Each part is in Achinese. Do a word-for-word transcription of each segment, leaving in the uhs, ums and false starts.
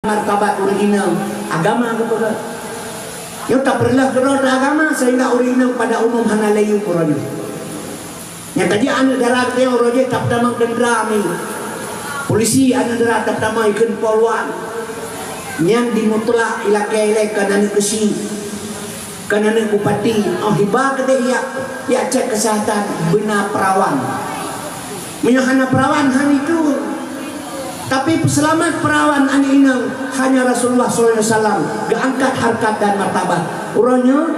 martabat ureuëng inong, agama geupeugah. Nyoe tapeureuloh keudroe agama sehingga ureuëng inong pada umum hana lé yum uroe nyoe. Nyang ka jeuet aneuëk dara geutanyoe uroe jih tapeutamong teuntra mi. Polisi aneuëk dara tapeutamong ikheun polwan. Nyan di mutlak ilakée ilée kon aneuëk keusi, kon aneuëk bupati, oh hiba keudeh yak, yak cek kesehatan beuna perawan. Meunyoe hana perawan han itu. Tapi peuseulamat perawan aneuëk inong hanya Rasulullah sallallahu alaihi wasallam geuangkat harkat dan martabat. Uroe nyoe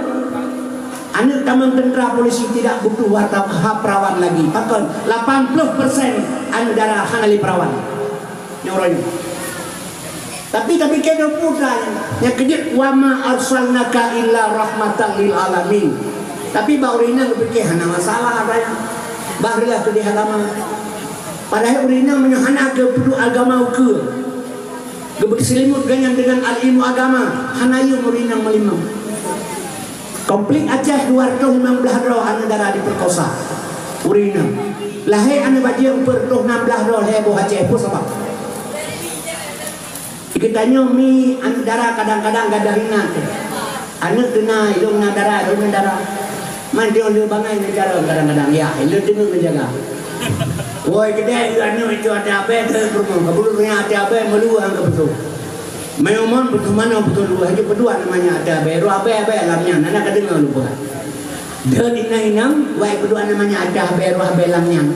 aneuëk tamong teuntra polisi tidak butuh warta ha perawan lagi. Pakon? Lapan puluh persen aneuëk dara hana lé perawan. Nyoe uroe nyoe. Tapi, tapi keu dua puluh nyang keujeuet, "Wa ma arsalnaka illa rahmatan lil alamin." Tapi bak ureuëng inong geupike hana masalah apa nyan. Bah reulah keudeh agama. Padahai ureuëng inong meunyoe hana geupeuduek agama ukeue, geubeuseulimut geuhnyan deungon al ilmu agama, hana yum ureuëng inong meulimong. Konflik Aceh dua ratus limong blah droe aneuëk dara diperkosa. Ureuëng inong. Lahé aneuëk bajeueng peuet ratus nam blah droe lhée boh Aceh, peue sabab? Geutanyoe mi aneuëk dara kadang-kadang gadôh ingat. Aneuëk teuna ilong na dara, ilong na dara. Man tiong le bangai ngejaga kadang-kadang ya, le teungeut ngejaga. Woi keudeh aneuëk itu até abée teuh peurumoh, kabulu nya até abée meuluwa angka beutôi. Meunyoe mon beutôi manoe beutôi luwah, haju peudua namanya até abée, roh abée-abée lam nyan, hana ka deungoe lupa. Deuh inong-inong, wai peudua namanya até abée, roh abée lam nyan.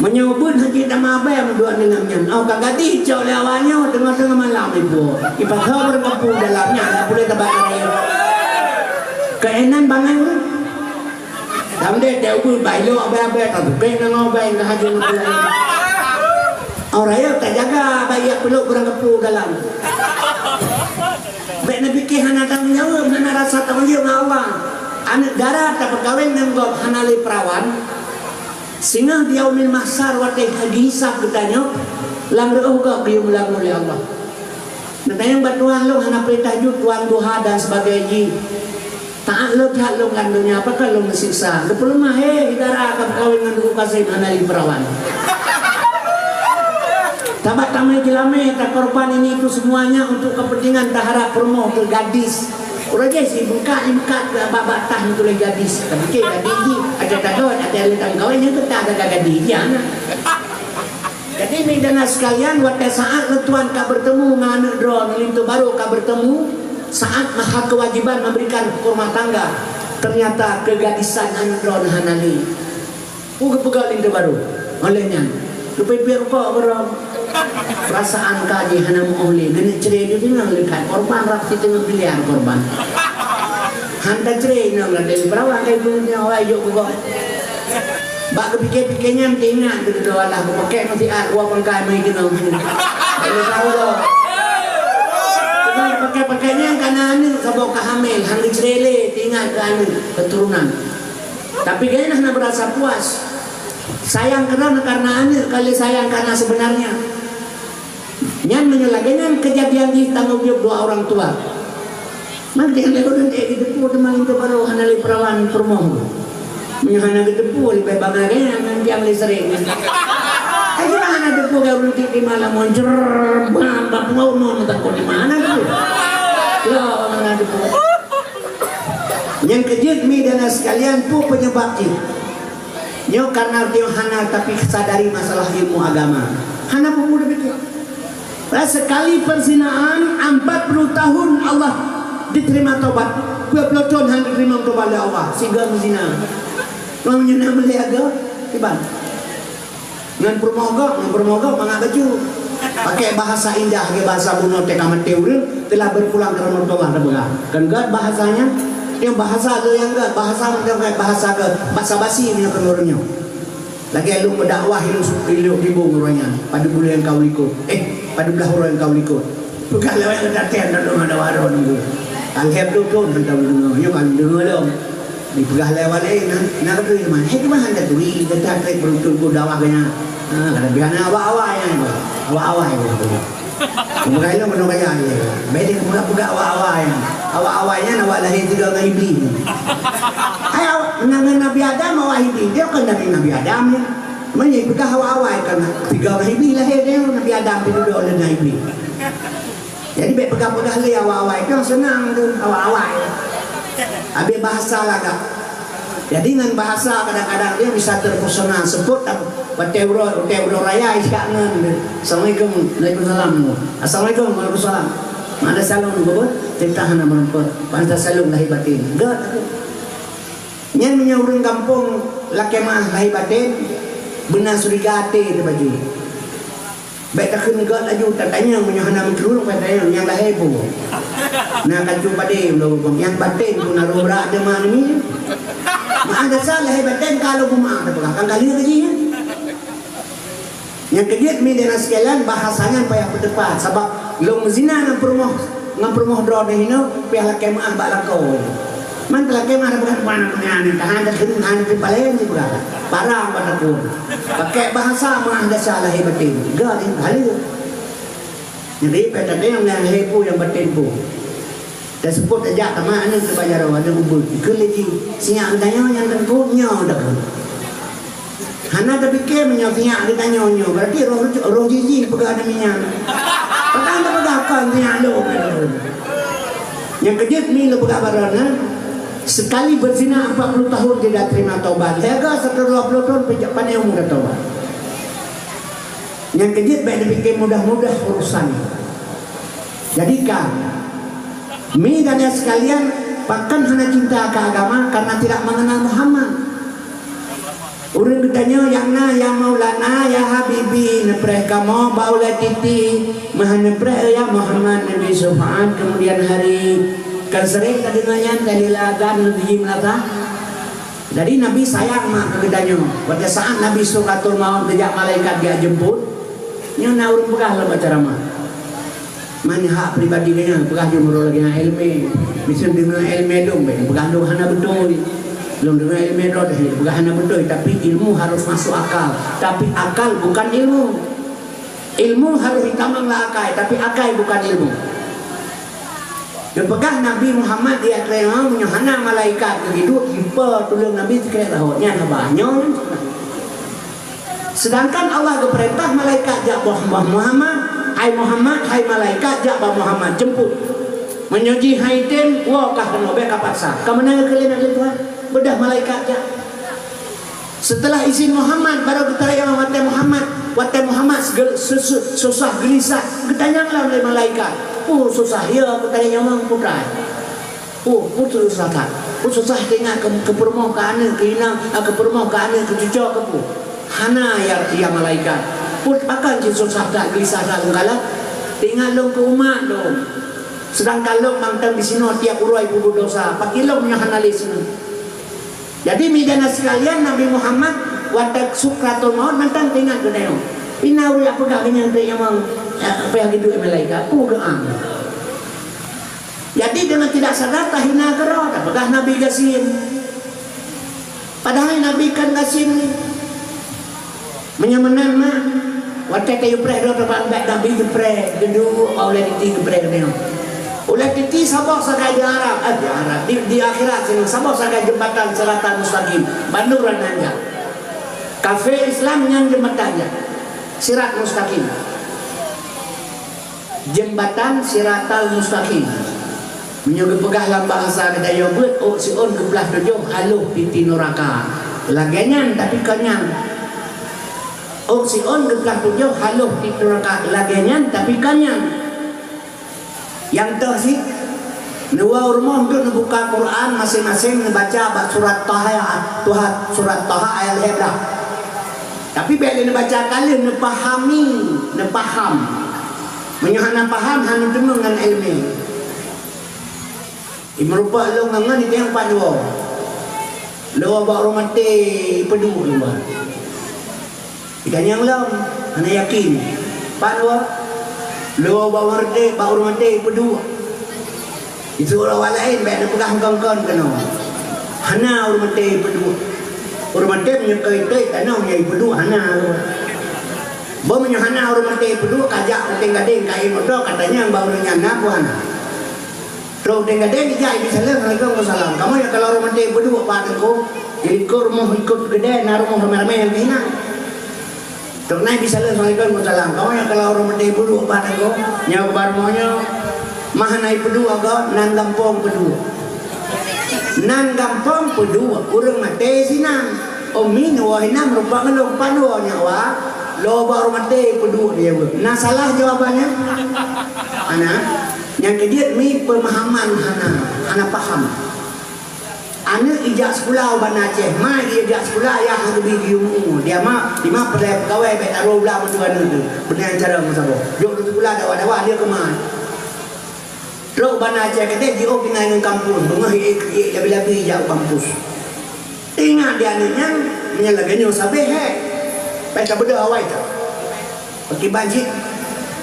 Meunyoe beuet hana tamah abée meudua lam nyan. Oh ka gadih cok lé awak nyoe teungoh-teungoh malam ibu. Ipatho beureukapu dalam nyan, hana puléh tabak raya. Keunan bangai ureuëng. Dam deh, deh ubeuet bai lo abée-abée ka bukeng nang abée ka haju nang puléh. Oh raya tajaga bai yak peulok beureukapu dalam. Bék neupike hana tanggong jaweueb, hana rasa tanggong jaweueb ngon Allah. Aneuëk dara tapeukawen ngon gob hana lé peurawan. Singoh di yaumil mahsyar watée ka geuhisab geutanyoe, lam reuôh gob geuyue meulagu lé Allah. Neutanyong bak Tuhan lôn hana peurintah jeuet, Tuhan duha dan sebagai jih. Taát lôn that lôn lam donya, pakon lôn meusiksa? Geupeuleumah, he, dara ka meukawen ngon Teungku Kasim hana lé peurawan. Tabat tamé jeulamé, takorban ini itu semuanya untuk kepentingan taharap peurumoh keu gadis. Uroe jih si bungkak imkat keu bak-bak tah tuléh gadis. Tapi cit gadis jih, ada takot, ada lé tameukawen nyang keu tah ada gadis jih aneuk. Jadi, mi dan sekalian, watée saat leutuan ka bertemu ngon aneuk droe, linto barô ka bertemu, saat maha kewajiban memberikan rumah tangga, ternyata kegadisan aneuk droe hana lé. Peue geupeugah linto barô? Oleh nyan, geupeupiet rukok barô. Perasaan ka jih hana meuoh lé, geuneuk cre jih deungon leukat korban rab siteungoh miliar korban. Han tacre inong ladée peurawan kai bunoe awai jok bubok. Bak geupike-pike nyan teuingat keu dudoe alah beupake meusiat dua pangkai meukeunong. Lalu tahu dah. Cuma pakai-pakai nyan kana aneuk saboh ka hamil, han geucre lé teuingat keu aneuk keuturonan. Tapi gaya hana berasa puas. Sayang kerana karena aneuk kali sayang karena sebenarnya. Nyan meunyoe lagée nyan keujadian jih tanggong jaweueb dua orang tua. Maka lé ureuëng ék geuteupeue teuma linto barô hana lé peurawan peurumoh. Meunyoe hana geuteupeue leubeh bangai gaya ngon tiang listrik nyan. Ai cuma hana teupeue gaya ureuëng tik di malam moncer bang bak pengau non takot di mana tu. Ya hana teupeue. Nyang keujeuet mi dan sekalian peue penyebab jih? Nyoe karena dia hana tapi sadari masalah ilmu agama. Hana peue-peue dipikir. Lah sekali perzinaan empat puluh tahun Allah diterima tobat. Dua puluh tahun hana diterima tobat oleh Allah sehingga mezina. Mau nyena melihat ke? Kiban. Ngon peurumoh gob, ngon peurumoh gob mangat baju. Pakai bahasa indah, pakai bahasa bunoe teuka maté ureuëng telah berpulang ke rahmat Allah tabaraka. Kan gét bahasanya? Yang bahasa tu yang gét, bahasa macam gét, bahasa ke basa-basi punya keunoe nyoe. Lagée lôn meudakwah ilok ilok gibong uroe nyan, pada buleuen nyang ka likot. Eh, pada blah uroe nyang ka likot. Peugah lewat ke datang dan dong ada waro nunggu. Alhem tu tu nanti nunggu, nyoe kan dengar dong. Dipeugah lé awak laén, na, na keupeue teuma? Hai teuma hana turi, gata trek beureuntun keu dakwah geuh nyan. Ha, ka leubeh hana awai-awai nyan. Awai-awai nyan. Peugah ilong keunoe kaya nyan. Bèk di peugah-peugah awai-awai nyan. Awai-awai nyan awak lahé tiga ngon Iblih. Hai awak, ngon Nabi Adam awai Iblih. Dia kan dari Nabi Adam nyan. Meunyo peugah awai-awai kan tiga ngon Iblih lahé dia, Nabi Adam pih dudoe lé ngon Iblih. Jadi bèk peugah-peugah lé awai-awai, itu yang senang tu, awai-awai. Habis bahasa lagak. Jadi ngon bahasa kadang-kadang dia bisa terpesona, seupôt, watèe uroe, watèe uroe raya, ijak ngon. "Assalamualaikum." "Waalaikumsalam." "Assalamualaikum." "Waalaikumsalam." Mana salom, bubut? Titah hana meureumpok. Pantas salom lahé batin. Gèt. Nyan meunyoe ureueng gampông lakèe meu'ah lahé batin, beuna suriga até teuh baju. Bèk takheun gèt laju, tatanyong meunyoe hana meuteurun, bèk tatanyong nyang lahé bu. Na kacu padé ulah bubông, nyang batin pun na roh brat deuma nimi. Meu'ah desya lahé batin ka lôn beumeu'ah, tapeugah kan ka lheueh lagi nyan. Nyang keujeuet mi dan sekalian, bahasa nyan payah peuteupat, sabab lôn meuzina ngon peurumoh, ngon peurumoh droeneuh hinoe, payah lakèe meu'ah bak lakoe. Man talakèe meu'ah, bukan, bukan, bukan, tahan, tahan, tahan, tahan, tahan, tahan, parah bak lakoe. Pakai bahasa meu'ah desya lahé batin. Gèt, gèt. Jadi, pada yang lahé bu, nyang batin bu. Taseupôt tajak teuma aneuk teuh bak jaroe, aneuk ubeut. Ikheun lé jih, "Sinyak geutanyoe nyan teungku, nyoe dak." Hana tapike meunyoe sinyak geutanyoe nyoe, berarti roh, roh jih jih peugah aneuk minyang. Padahai tapeugah kon sinyak lôn. Nyang keujeuet mi lôn peugah baroe nyan, sekali berzina empat puluh tahun tidak terima taubat. Lhèe ka satu dua puluh tahun pejak pané umu taubat. Nyang keujeuet bèk tapike mudah-mudah urusan. Jadi kan, mi dan ya sekalian, pakon hana cinta keu agama karena tidak mengenal Muhammad. Ureueng geutanyoe nyang na, "Ya Maulana, ya Habibi," neupreh kamoe bak ulèe titi, meuhan neupreh, "Ya Muhammad, Nabi syafaat kemudian hari." Kan sering tadeungoe nyan, dalil azan, meuneuji meunasah. Jadi, Nabi sayang mak keu geutanyoe. Pada saat Nabi Sukratul Maut, geujak malaikat geujak jemput, nyoe na ureueng peugah lam ceramah. Man hak pribadi geuhnyan, peugah jeuet meurok lagèe na ilmu. Miseue deungoe ilmu lôn, bèk peugah lôn hana beutôi. Lôn deungoe ilmu droe, peugah hana beutôi, tapi ilmu harus masuk akal. Tapi akal bukan ilmu. Ilmu harus ditamong lé akai, tapi akai bukan ilmu. Geupeugah Nabi Muhammad di akhé zaman meunyoe hana malaikat geuduek, ipe tuleueng Nabi sikrék lahot nyan haba nyoe. Sedangkan Allah geupeurintah malaikat jak bak Muhammad, "Hai Muhammad, hai malaikat jak bak Muhammad, jemput. Meunyoe jih hai tem, woe kah keunoe, bèk ka paksa." Ka meunan geukheun lé Nabi Tuhan, beudôh malaikat jak. Seuteulah izin Muhammad, barô geutanyong watèe Muhammad. Watèe Muhammad segel-, su-, su-, susah geulisah, geutanyong lom lé malaikat. "Peue susah, ya, geutanyong nyoe, putra?" "Peue, peue susah that? Peue susah teuingat keu, keu peurumoh, keu aneuk, keu inong, a, keu peurumoh, keu aneuk, keu cucoe, keu peue?" "Hana, ya, ya malaikat." "Peue, pakon cit susah that, geulisah that lôn kalon? Teuingat lôn keu umat lôn. Seudangkan lôn mantong disinoe tiep uroe peubuet desya. Pakri lôn nyoe hana lé sinan." Jadi, mi dan ya sekalian, Nabi Muhammad watèe sukratul maut mantong teuingat keu nyoe. Pih na ureueng peugah keu nyan teuingat, eh, peugah geuduek malaikat, peue geuang. Jadi, deungon tidak sadar tahina keudroe, tapeugah Nabi gasien. Padahai Nabi kon gasien. Meunyoe meunan mak, watèe tayue preh droe teubang bak Nabi geupreh, geuduek bak ulèe titi geupreh geutanyoe. Ulèe titi saboh sagai di Arab, eh, di Arab, di, di akhirat sinan saboh sagai jeumbatan Siratal Mustaqim, bandum rot nan jak. Kafé Islam nyan jeumbatan jak. Sirat Mustaqim. Jeumbatan Siratal Mustaqim. Meunyoe geupeugah lam bahasa geutanyoe beuet, ôk siôn geuplah tujoh haloh titi nuraka. Lagèe nyan, tapi kon nyan. Ôk siôn geuplah tujoh haloh titi nuraka. Lagèe nyan, tapi kon nyan. Nyang toh cit, neuwoe u rumoh deuek neubuka Quran, maséng-maséng neubaca bak surat Taha, Tuha, surat Taha ayat lhèe blah. Tapi bèk lé neubaca ka lheueh, neupahami, neupaham. Meunyoe hana paham, hana teumeung ngon ileumèe. Imeurumpok lôn ngon ngon iteueng pat woe. Lôn bak ureueng maté ipeuduek lôn ba. Itanyong lom, hana yakin. Pat woe. Lôn bak ureueng maté, bak ureueng maté ipeuduek. Isuruh awak laén bèk neupeugah kon-kon keunoe. Hana ureueng maté ipeuduek. Ureueng maté meunyoe ka iték tanoh nyang ipeuduek hana. Bah meunyoe hana ureueng maté ipeuduek, kajak u Teuing Gadeng, ka ié moto, katanyong bak ureueng nyan na peue hana. Trok u Teuing Gadeng ijak ibi saleuem, "Assalamualaikum." "Waalaikumsalam." "Kamoe nyang kalau ureueng maté ipeuduek pat teungku, di likot rumoh ikot keudè na rumoh ramé-ramé nyang teuingat. Trok na ibi saleuem, "Assalamualaikum." "Waalaikumsalam." "Kamoe nyang kalau ureueng maté ipeuduek pat teungku, nyoe keubar rumoh nyoe." Mah na ipeuduek gob, nan gampông peuduek. Nan gampông peuduek, ureuëng maté sinan. Umi nuwoe hinan meurumpok ngon lôn, pat nuwoe nyak wa, lo bak ureuëng maté peuduek dia weueh. Na salah jawabannya? Hana. Nyang keujeuet mi pemahaman hana, hana paham. Aneuk ijak sikula u Banda Aceh, ma ijak sikula, yah geubri geuyue mu. Dia ma, di ma peureulée peugawée bék taroh u blah mandum aneuk teuh. Beuna cara meusaboh. Jok lôn sikula dawa-dawa, dia keumah. Trok u Banda Aceh keudeh jiôh tinggai ngon kampus, beungoh ék-ék labi-labi jak u kampus. Ingat di aneuk nyan, meunyoe lagée nyoe sabé hék. Bék tabeudôh awai that. Pakiban cit,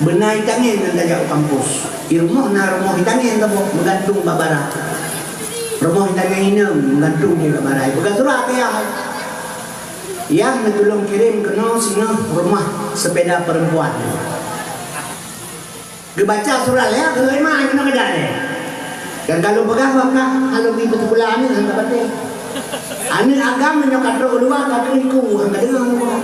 beuna itangen nyang tajak u kampus. Di rumoh na rumoh itangen saboh meugantung bak bara. Rumoh itangen inong meugantung di bak bara. Ipeugah surat keu yah. Yah neutulông kirém keunoe singoh rumah sepeda perempuan. Geubaca surat lé, keuhai ma keunoe keudeh. Dan ka lôn peugah bak kah, ka lôn bi beusikula aneuk, hana patéh. Aneuk agam meunyoe ka trok u luwa, ka keuneuk iku, hana deungoe.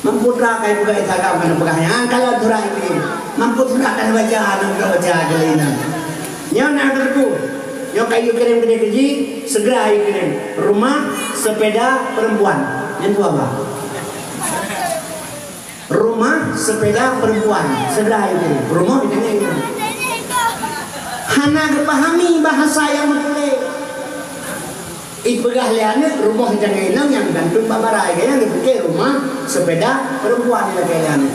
Mampu teurak kai peugah Instagram, hana peugah nyan, ka lôn teurak ikirém. Mampu teurak ka neubaca, hana teurak baca kali nyan. Nyoe na teuku. Nyoe ka yue kirém keudeh keu jih, segera yue kirém. Rumah sepeda perempuan. Nyan tu apa? Rumah sepeda perempuan, seudah itu. Rumoh itangen. Hana geupahami bahasa nyang meutuléh. Ipeugah lé aneuk rumoh itangen inong nyang gantung bak bara, nyang geupike rumah sepeda perempuan lagée lé aneuk.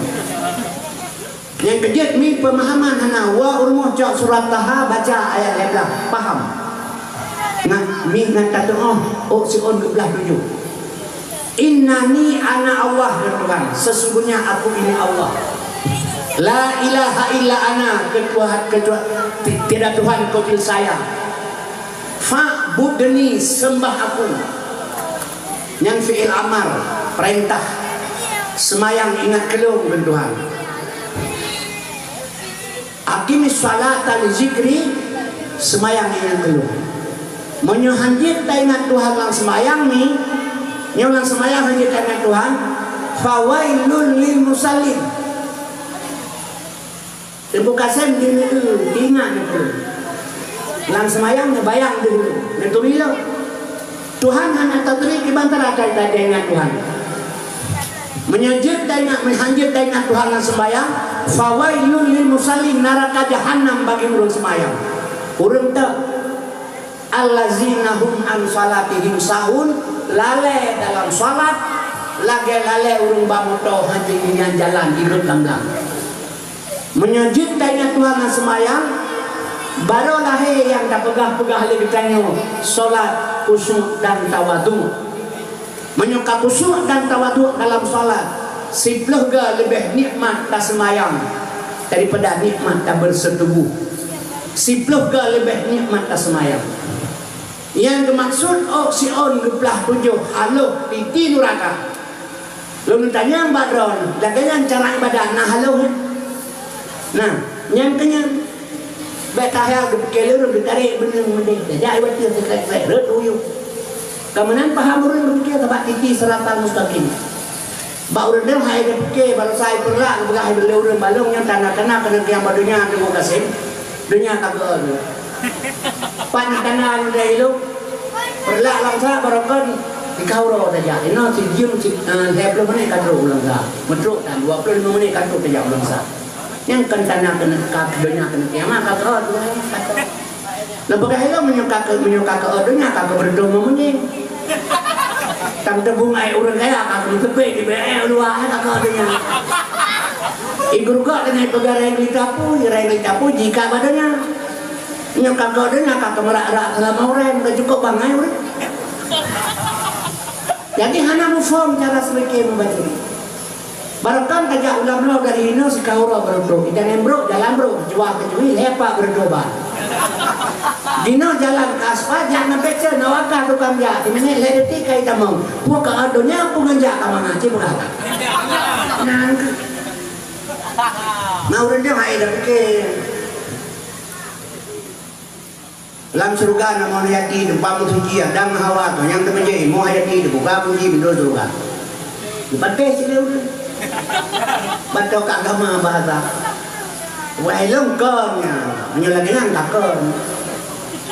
Nyang keujeuet mi pemahaman hana, wa u rumoh cok surat Taha baca ayat lhée blah, paham. Ngat mi ngat tatuoh, ôk siôn geublah tujoh. Innani ana Allah, kheun Tuhan, sesungguhnya aku ini Allah. La ilaha illa ana, ketua-, ketua-, ti-, tiada Tuhan kecuali saya. Fa'budni, sembah aku. Nyan fi'il amar, perintah. Seumayang ingat keu lôn, kheun Tuhan. Aqimis sholata li zikri, seumayang ingat keu lôn. Meunyoe hanjeuet taingat Tuhan lam seumayang ni, nyoe lam seumayang hanjeuet taingat Tuhan, fawailul lil musallin. Teungku Kasem dineuk ingat neuturi. Lam seumayang neubayang deuh, neuturi lom. Tuhan hana taturi kiban cara taingat Tuhan. Meunyoe jeuet taingat, meuhan jeuet taingat Tuhan lam seumayang, fawailul lil musallin, naraka jahanam bagi ureuëng seumayang. Ureuëng teu Allazina hum an salatihim sahun, lalée dalam salat, lagée lalée ureuëng ba moto hana ingat jalan di rot lam blang. Meunyoe jeuet taingat Tuhan lam seumayang, barô lahé nyang tapeugah-peugah lé geutanyoe salat khusyuk dan tawadhu. Meunyoe ka khusyuk dan tawadhu dalam salat, siplôh goe leubeh nikmat taseumayang daripada nikmat tabeuseutuboh. Siplôh goe leubeh nikmat taseumayang. Nyang geumaksud ôk siôn geuplah tujoh haloh titi nuraka. Lôn tanyong bak droeneuh, lagée nyan cara ibadat na haloh nyan? Nah, nyan keuh nyan. Bék tahai geupike lé ureuëng geutarek beuneueng meudeh, tajak i watée seukrek-krek rot u yup. Ka meunan paham ureuëng geupike sabab titi siratal mustaqim. Bak ureuëng deuh hai geupike, baro sai peurlak geupeugah lé ureuëng balong nyan tanda-tanda keuneuk kiamat donya teungku Kasem. Donya ka geuon. Pat na tanda nyan dai ilok. Peurlak lam sa barokon dikau ro tajak. Inoe sijeuem si, eh, lhée ploh menit ka trok u lam sa. Meutrok tan dua ploh lima menit ka trok tajak u lam sa. Nyang kan tanda keuneuk ka donya keuneuk kiamat ka trok. Leubeh ilong meunyoe ka keu, meunyoe ka keu donya ka keu beureudoh meungieng. Tam teubung ai ureuëng kaya ka keu teupek di B E luwa ka keu donya. Igu gok keuneuk peugah rai geutapu, rai geutapu jika badonya. Nyoe ka keu donya ka keu merak-rak seulama urai, meuka cukup bangai ureuëng. Jadi hana muphom cara seuleuke meubacut. Barokon tajak u lam bloe dari inoe sikahura beureudoh, itangen brok, jalan brok, juah keujui, lepak beureudoh ba. Dinoe jalan ka aspal, jak na pecel, na wakah tukang jak, siminét lhée detik ka itamong. Peue ka donya, peue ngon jak ka mangat, ci peugah. Nang. Na ureuëng nyoe hai dah pike. Lam syeuruga na mon Yati, teumpat meusuci Adam ngon Hawa, nyang teumeujeuet ilmu Yati, teubuka puji pintoe syeuruga. Dipatéh sidéh ureuëng. Batok agama bahasa. Wahai lôn kon nyan, meunyoe lagèe nyan ka kon.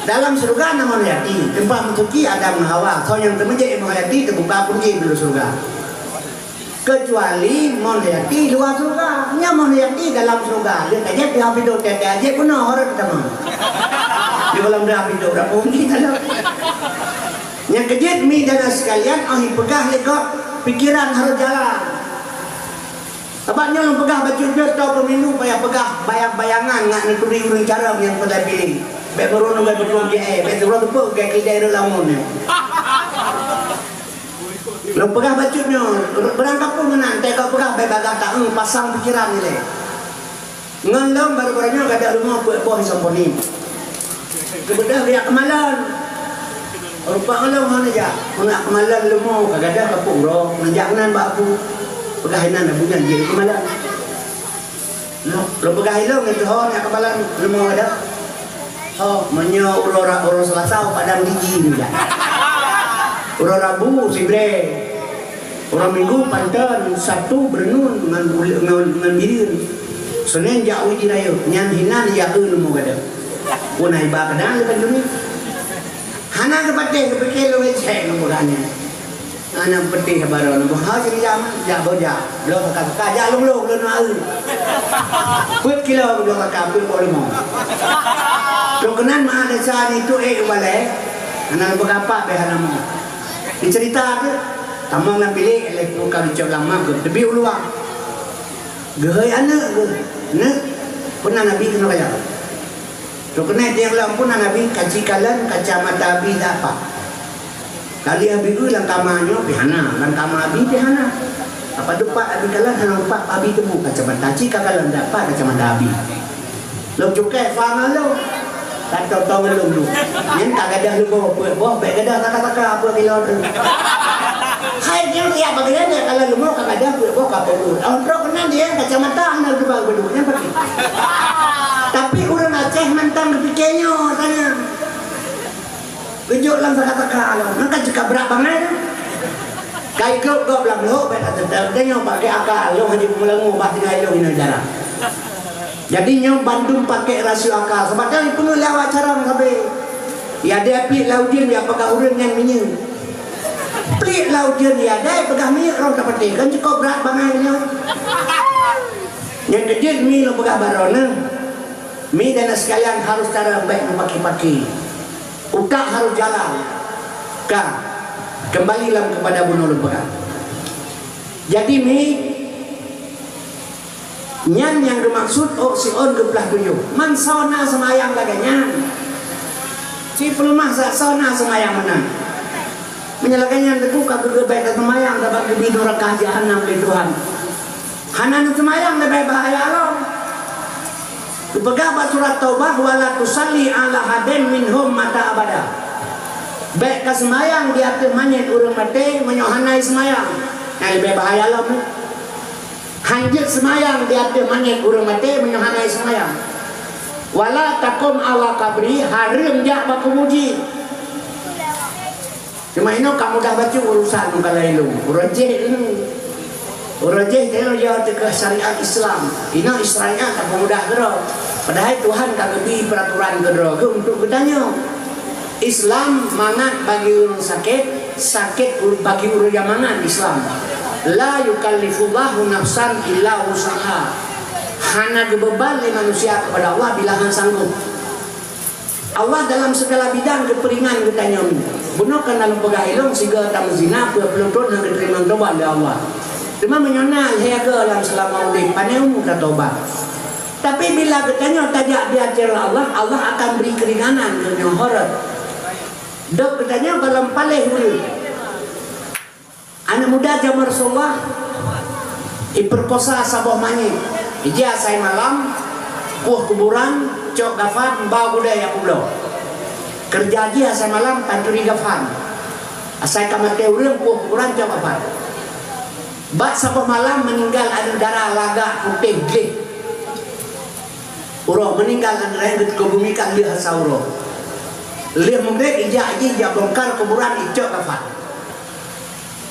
Dalam syeuruga na mon hayati, teumpat meusuci Adam ngon Hawa, soe nyang teumeujak mon hayati teubuka pintoe syeuruga. Keucuali mon hayati luwa syeuruga. Nyan mon hayati dalam syeuruga, lheueh ka jép di hafidho teuh-teuh jép bunoe horot teuma. Di gohlom di hafidho dak peunggi tadi. Nyang keujeuet mi dan sekalian, oh ipeugah lé gob, pikeran harôh jalan. Sabab nyoe lôn peugah bacut jeuet tao pemilu payah peugah bayang-bayangan ngat neuturi ureueng carông nyang peulai piléh. Bèk meureunoe bèk beutôi jih, bèk sidroe teupeu gaki daerah lamun nyoe. Lôn peugah bacut nyoe, beurangkapeue meunan, teuka peugah bèk bagah taeu pasang pikeran ilèe. Ngon lôn baru-baru nyoe gadôh rumoh peuet boh isom poni. Keubeudoh geujak keumalon. Rupa ulôn hana jak. Meunak keumalon leumo ka gadôh kapok uroe, neujak nan bak aku. Peugah inan abu nyan jeuet keumalon. Lôn, lôn peugah ilôn itu ho nak keumalon leumo gadôh. Ho, meunyoe uroe ra-, uroe Selasa padang gigi neujak. Uroe Rabu sibreh. Uroe Minggu panton, Sabtu beureunun ngon, ngon, ngon bireuen. Senin jak uji rayeuk, nyan hinan jak eu leumo gadôh. Pun ai ba keudang leubeh dunia. Hana geupatéh geupike lôn cek lôn peugah nyan. Hana geupatéh baroe lôn peugah, "Ha, sini jak, jak boh jak." Bloe saka-saka, jak lôn-lôn, lôn na eu. Peuet kilo bloe saka, peuet boh leumo. Lôn keunan meuhadasa di tu ék balée, hana lôn peugah apa beh hana mo. Dicerita tu, tamong lam bilik, lé muka geucok lama, geuteubiet u luwa. Geuhôi aneuk geuh, "Neuk, peue na Nabi keunoe kaya?" Trok keunoe tieng lom peue na Nabi, kaci kalon kacamata Abi dapat. Kali Abi geuh lam kama nyoe pih hana, lam kama Abi pih hana. Apa dupat Abi kalon hana dupat Abi teupeu kacamata, ci ka kalon dapat kacamata Abi. Lôn cukai fa ngon lôn. Ka tong-tong ngon lôn tu. Nyan ka gadôh leumo peuet boh, bèk gadôh saka-saka peuet kilo tu. Hai nyan tiap bagian ya, kalau leumo ka gadôh peuet boh ka peuet boh. Tahun trok keunan dia kacamata hana geuba geuduek nyan pasti. Tapi ureueng Aceh mantong geupike nyoe tanya. Geujok lam saka-saka lom, maka cit ka brat bangai tu. Ka ikot gob lam lhok, bèk ka teutab. Tanyoe pakai akal, lôn haji peulangô bah tinggai lôn inoe jarang. Jadi nyoe bandum pakai rasio akal. Sabab nyan ipeungeut lé awak carông sabe. Ya dai pliek lam ujeuen ya peugah ureueng nyan minyeuk. Pliek lam ujeuen ya dai peugah minyeuk roh tapatéh. Kan cukôp brat bangai nyoe. Nyang keujeuet mi lôn peugah baroe neuh. Mi dan sekalian harus cara bèk meupaki-paki. Utak harôh jalan. Ka, keumbali lom keupada bunoe lôn peugah. Jadi mi, nyan nyang geumaksud ôk siôn geuplah tujoh. Man soe na seumayang lagèe nyan. Ci peuleumah sa soe na seumayang meunan. Meunyoe lagèe nyan teungku ka geugeubèe ka seumayang, sabab geubri neuraka jahanam lé Tuhan. Hana neuseumayang leubeh bahaya lom. Geupeugah bak surat Taubah, "Wa la tusalli ala ahadin minhum mata abada." Bèk ka seumayang di ateueh manyét ureueng maté meunyoe hana seumayang. Nyan leubeh bahaya lom. Hanjeuet seumayang di ateueh manyét ureueng maté meunyoe hana seumayang. "Wa la taqum ala qabri," hareuem jak bak kubu jih. Cuma inoe ka mudah bacut urusan meukalai lôn. Uroe jih ini. Uroe jih teuh ya teuka syariat Islam. Inoe syariat ka mudah keudroe. Padahai Tuhan ka geubri peraturan keudroe geuh untuk geutanyoe. Islam mangat bagi ureueng sakét, sakét bagi ureueng nyang mangat Islam. La yukallifullahu nafsan illa wus'aha. Hana geubeuban lé manusia kepada Allah bila hana sanggup. Allah dalam segala bidang geupeuringan geutanyoe. Bunoe kana lôn peugah ilôn sigoe tameuzina peuet ploh thon hana geuteurimong tobat lé Allah. Teuma meunyoe na lhèe goe lam seulama udép, panè umu tatobat. Tapi bila geutanyoe tajak di ateueh Allah, Allah akan bri keuringanan geutanyoe horot. Dok geutanyoe gohlom paléh ureueng. Aneuk muda jameun Rasulullah iperkosa saboh manyét. Ija asai malam, kueh kuburan, cok gafan, ba gudai jak peubloe. Keureuja jih asai malam pancuri gafan. Asai ka maté ureueng, kueh kuburan, cok gafan. Bak saboh malam meuninggai aneuk dara lagak putéh gleh. Uroe meuninggai aneuk dara nyan geuteuka bumi ka lheueh asa uroe. Lheueh meugreb ija jih jak bongkar kuburan, icok gafan.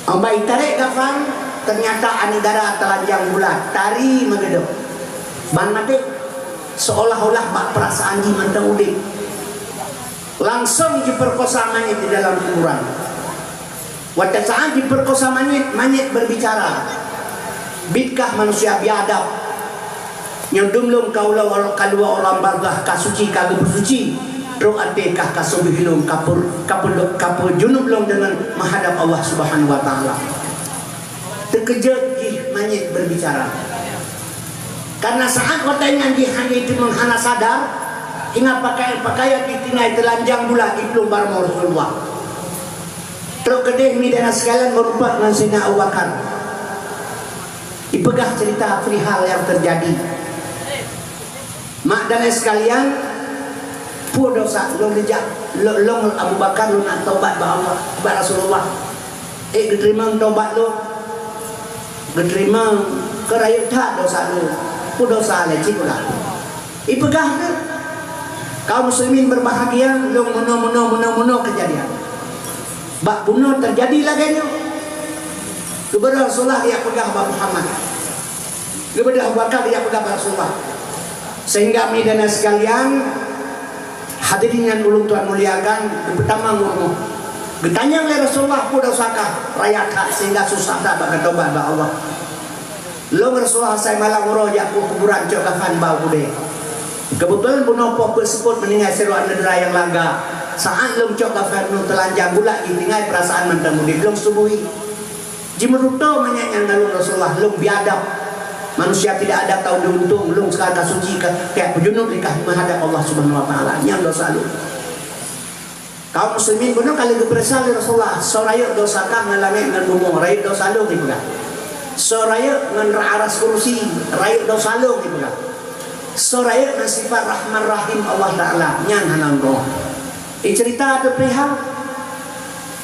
Ambai tarek gafan, teunyata aneuk dara teulanjang bulat, tari meugeudok. Ban maté. Seolah-olah bak perasaan jih mantong udeb. Langsong jiperkosa manyét di dalam kuburan. Watée saát jiperkosa manyét, manyét berbicara, "Bitkah manusia biadab? Nyoe dum lôn ka ulôn kalua u alam barzakh ka suci, ka geupeusuci, trok até kah ka subih lôn ka peu-, ka peu-, ka peujunub lôn deungon meuhadab Allah Subhanahu wa Taala." Teukeujot jih manyét berbicara. Karena saát watée nyan jih hana jiteumeung hana sadar, hingga pakaian-pakaian jih tinggai teulanjang bulat jiplueng bak rumoh Rasulullah. Trok keudeh mi dan sekalian meurumpok ngon Saidina Abu Bakar. Ipeugah cerita perihal yang terjadi. Mak dan sekalian, peue dosa lôn rijak, lôn, lôn Abu Bakar lôn nak taubat bak Allah, bak Rasulullah. Eh, geuteurimong taubat lôn. Geuteurimong, keu rayeuk that dosa lôn. Peue dosa lé cit ulah. Ipeugah keu kaum muslimin berbahagia, lôn meunoe, meunoe, meunoe, meunoe kejadian. Bak bunoe terjadi lagée nyoe. Geubeudôh Rasulullah geujak peugah bak Muhammad. Geubeudôh Abu Bakar geujak peugah bak Rasulullah. Sehingga mi dan sekalian, hadirin nyang ulôn tuan muliakan, geupeutamong u rumoh. Geutanyong lé Rasulullah, "Peue dosa kah raya that sehingga susah that bak geutobat bak Allah?" Lôn Rasulullah asai malam uroe jak u kuburan cok kafan bak u keudée. Keubeutulan bunoe poh peuet seupôt meuninggai sidroe aneuk dara nyang lagak. Saát lôn cok kafan nyoe teulanjang bulat jih tinggai peurasaan mantong udeb lôn subui. Jimeuruto manyét nyang nalôn Rasulullah, lôn biadab. Manusia tidak ada tahu diuntung, lôn sekarang ka suci, ka, ka peujunub lé kah meuhadab Allah Subhanahu wa Taala. Nyan dosa lôn. Kaum muslimin bunoe ka lheueh geupeuriksa lé Rasulullah, "Soe rayeuk dosa kah ngon langét ngon bumoe, rayeuk dosa lôn," ipeugah. "Soe rayeuk ngon aras kursi, rayeuk dosa lôn," ipeugah. "Soe rayeuk ngon sifat Rahman Rahim Allah Taala, nyan hana lôn." Icerita teupeurihal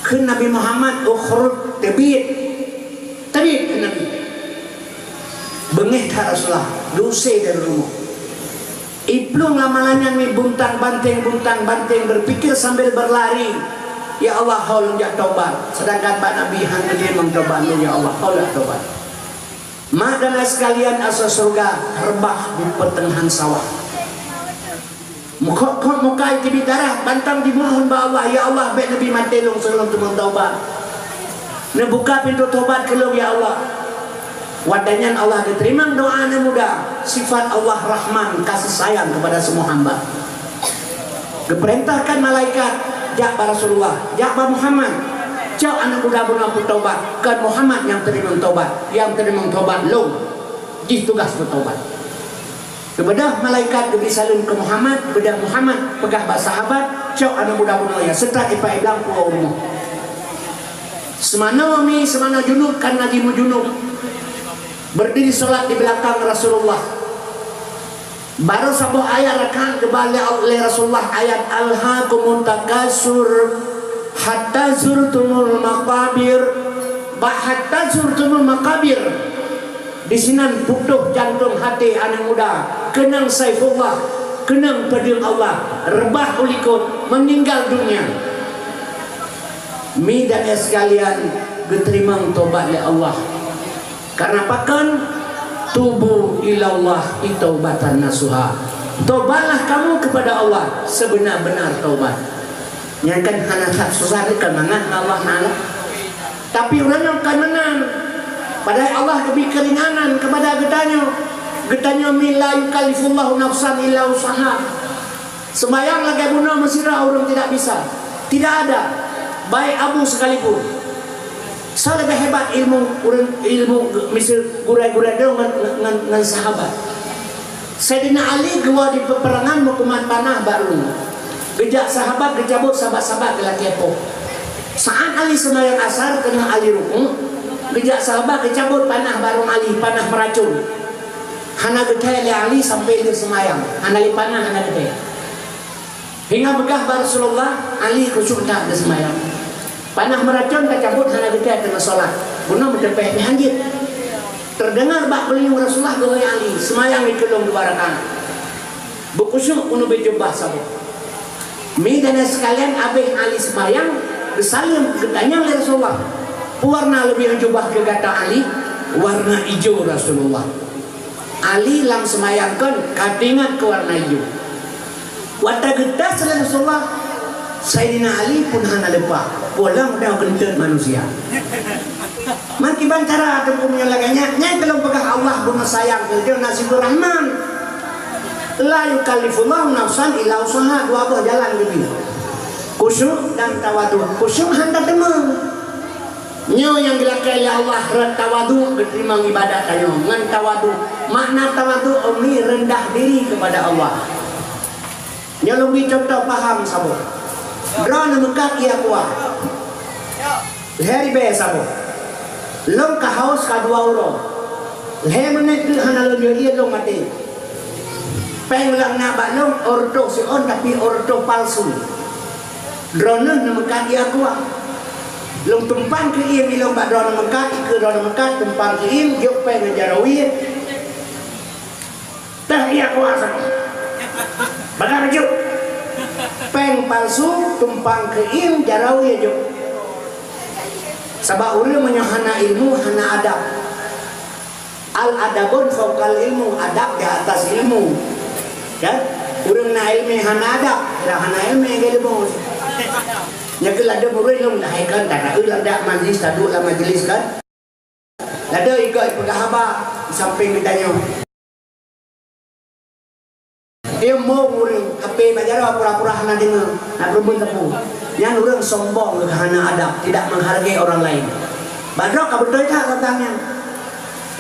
kheun Nabi Muhammad, "Ukhruj," teubiet. Teubiet kheun Nabi. Beungéh that Rasulullah, geusé dari rumoh. Iplueng lam malam nyan mi buntang-banténg, buntang-banténg, berpikir sambil berlari, "Ya Allah, ho lôn jak tobat." Sedangkan bak Nabi han geuteurimong tobat lôn, "Ya Allah, ho lôn jak tobat." Mak dan ayah sekalian, asoe syeuruga reubah di peuteungahan sawah. Meukhot-khot muka jiteubiet darah, bantang jimohon bak Allah, "Ya Allah, bék neubi maté lôn sebelum teumeutobat. Neubuka pintoe tobat keu lôn, ya Allah." Watée nyan Allah geuteurimong doa aneuk muda. Sifat Allah Rahman, kasih sayang kepada semua hamba. Geupeurintahkan malaikat jak bak Rasulullah, jak bak Muhammad, "Cok aneuk muda bunoe peutobat, kon Muhammad nyang teurimong tobat, nyang teurimong tobat lôn. Jih tugaih peutobat." Geubeudôh malaikat geubri saleuem keu Muhammad, beudôh Muhammad peugah bak sahabat, "Cok aneuk muda bunoe nyan, seutôt ipat iblang puwoe u rumoh." Seumanoe mi, seumanoe junub, kana jimeujunub. Berdiri salat di beulakang Rasulullah. Barô saboh ayat rakaat geuba lé, lé Rasulullah ayat, "Alhaakumut takatsur hatta zurtumul maqabir." Bak hatta zurtumul maqabir. Disinan putôh jantông até aneuk muda, keunong Saifullah, keunong peudeueng Allah, reubah u likot, meuninggal dunia. Mi dan ayah sekalian, geuteurimong tobat lé Allah. Karena pakon? "Tubu ilallahi taubatan nasuha." Tobatlah kamu kepada Allah sebenar-benar taubat. Nyan kan hana that susah, kan mangat Allah Taala. Tapi ureuëng nyang ka meunan, padahai Allah geubri keuringanan kepada geutanyoe. Geutanyoe mi la yukallifullahu nafsan illa wus'aha. Sembahyang lagée bunoe meusidroe ureuëng tidak bisa. Tidak ada. Baik abu sekalipun. Soe leubeh hebat ilmu ureuëng, ilmu miseue gurée-gurée droe ngon, ngon, ngon sahabat? Saidina Ali geuwoe di peuperangan meukumat panah bak rueng. Geujak sahabat geucabot sabat-sabat geulakée poh. Saát Ali seumayang asar teungoh Ali rukuk, geujak sahabat geucabot panah bak rueng Ali, panah meuracon. Hana geuthée lé Ali sampoe lheueh seumayang, hana lé panah, hana geuthée. Hingga peugah bak Rasulullah, Ali khusyuk that geuseumayang. Panah meuracon tacabot hana geuthée teungoh solat. Bunoe meuteupéh pih hanjeuet. Teudeungoe bak beulinyueng Rasulullah geuhôi Ali, seumayang dikeulong dua rakaat. Beukhusyuk keuneubri jubah saboh. Mi dan sekalian, abéh Ali seumayang, geusaleuem, geutanyong lé Rasulullah, "Peue warna leubeh jubah keu gata Ali?" "Warna ijo, Rasulullah." Ali lam seumayang kon ka teuingat keu warna ijo. Watèe geutas lé Rasulullah, Saidina Ali pun hana leupah, pulang dan geunteut manusia. Meukiban cara teungku meunyoe lagèe nyan, nyan keuh lôn peugah Allah beungoh sayang keu geutanyoe na sibeurahman. La yukallifullahu nafsan illa wus'aha, dua boh jalan geubri. Khusyuk dan tawadhu. Khusyuk hana teuma. Nyoe nyang geulakèe lé Allah rot tawadhu geuteurimong ibadat tanyoe ngon tawadhu. Makna tawadhu, umi reundah diri keupada Allah. Nyoe lôn bri cuntoh paham saboh. Droeneuh meukat ié kuah. Lhèe ribèe saboh. Lôn ka haus ka dua uroe. Lhèe meunét teuk hana lôn yue ié lôn maté. Péng lam na bak lôn orto siôn tapi orto palsu. Droeneuh neumeukat ié kuah. Lôn tumpang keu ié ilôn bak droeneuh meukat, ikeue droeneuh meukat, tumpang keu ié, jok péng ngon jaroe. Teuh ié kuah saboh. Bagah bacut. Péng palsu tumpang keu ié jaroe jok. Sabab ureueng meunyoe hana ilmu, hana adab. Al-adabun fauqal ilmu, adab di atas ilmu. Ya? Ureueng na ilmu hana adab, dah hana ilmu geuleubong. Nyan keuh ladôm ureueng lôn dah hai kan, tak ada dak majlis, taduek lam majlis kan. Ladôm ikot peugah haba di samping geutanyoe. Ilmu ureueng, tapi bak jaroe pura-pura hana deungoe, nak peureubeuet teupeu. Nyan ureueng sombong, hana adab, tidak menghargai orang lain. Bak droe ka beutôi that teuntang nyan.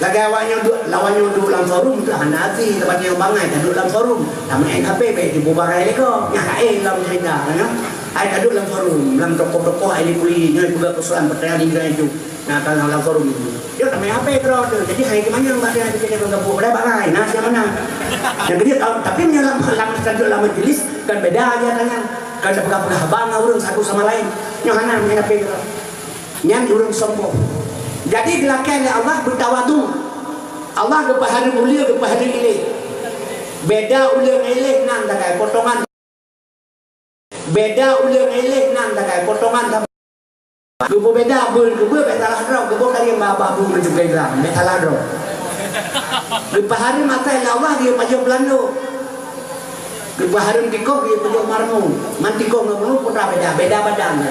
Lagèe awak nyoe duek, lawan nyoe duek lam forum tu hana até, lepas nyoe bangai ka duek lam forum. Tameu'en H P bèk jibu barang lé ko, nyang laén lam cerita, kan? Ai ka duek lam forum, lam toko-toko ai likuli, nyoe peugah persoalan pertanyaan di negara itu. Nah, kalau lam forum itu. Dia tameu'en H P keudroe tu. Jadi hai keumanyan bak dia dikit dia gabuk, dah bangai, nah siapa nah. Yang dia tahu, tapi nyoe lam lam tajuk lam majlis kan beda aja tanya. Kan peugah-peugah haba ngon ureueng satu sama lain. Nyoe hana main H P keudroe. Nyan ureueng sombong. Jadi geulakèe lé Allah beutawadu. Allah geupeuhareuem ulèe, geupeuhareuem ilèe. Beda ulèe ngon ilèe nan dagai potongan. Beda ulèe ngon ilèe nan dagai potongan. Geupeubeda beun keu beuen bèk salah droe, geuboh kali babah bu meuncukai gram bèk salah droe. Geupeuhareuem asai lé Allah geuyue pajoh Beulando. Geupeuhareuem tikoh geuyue pajoh Marmo. Man tikoh ngon Marmo putra beda, beda badan.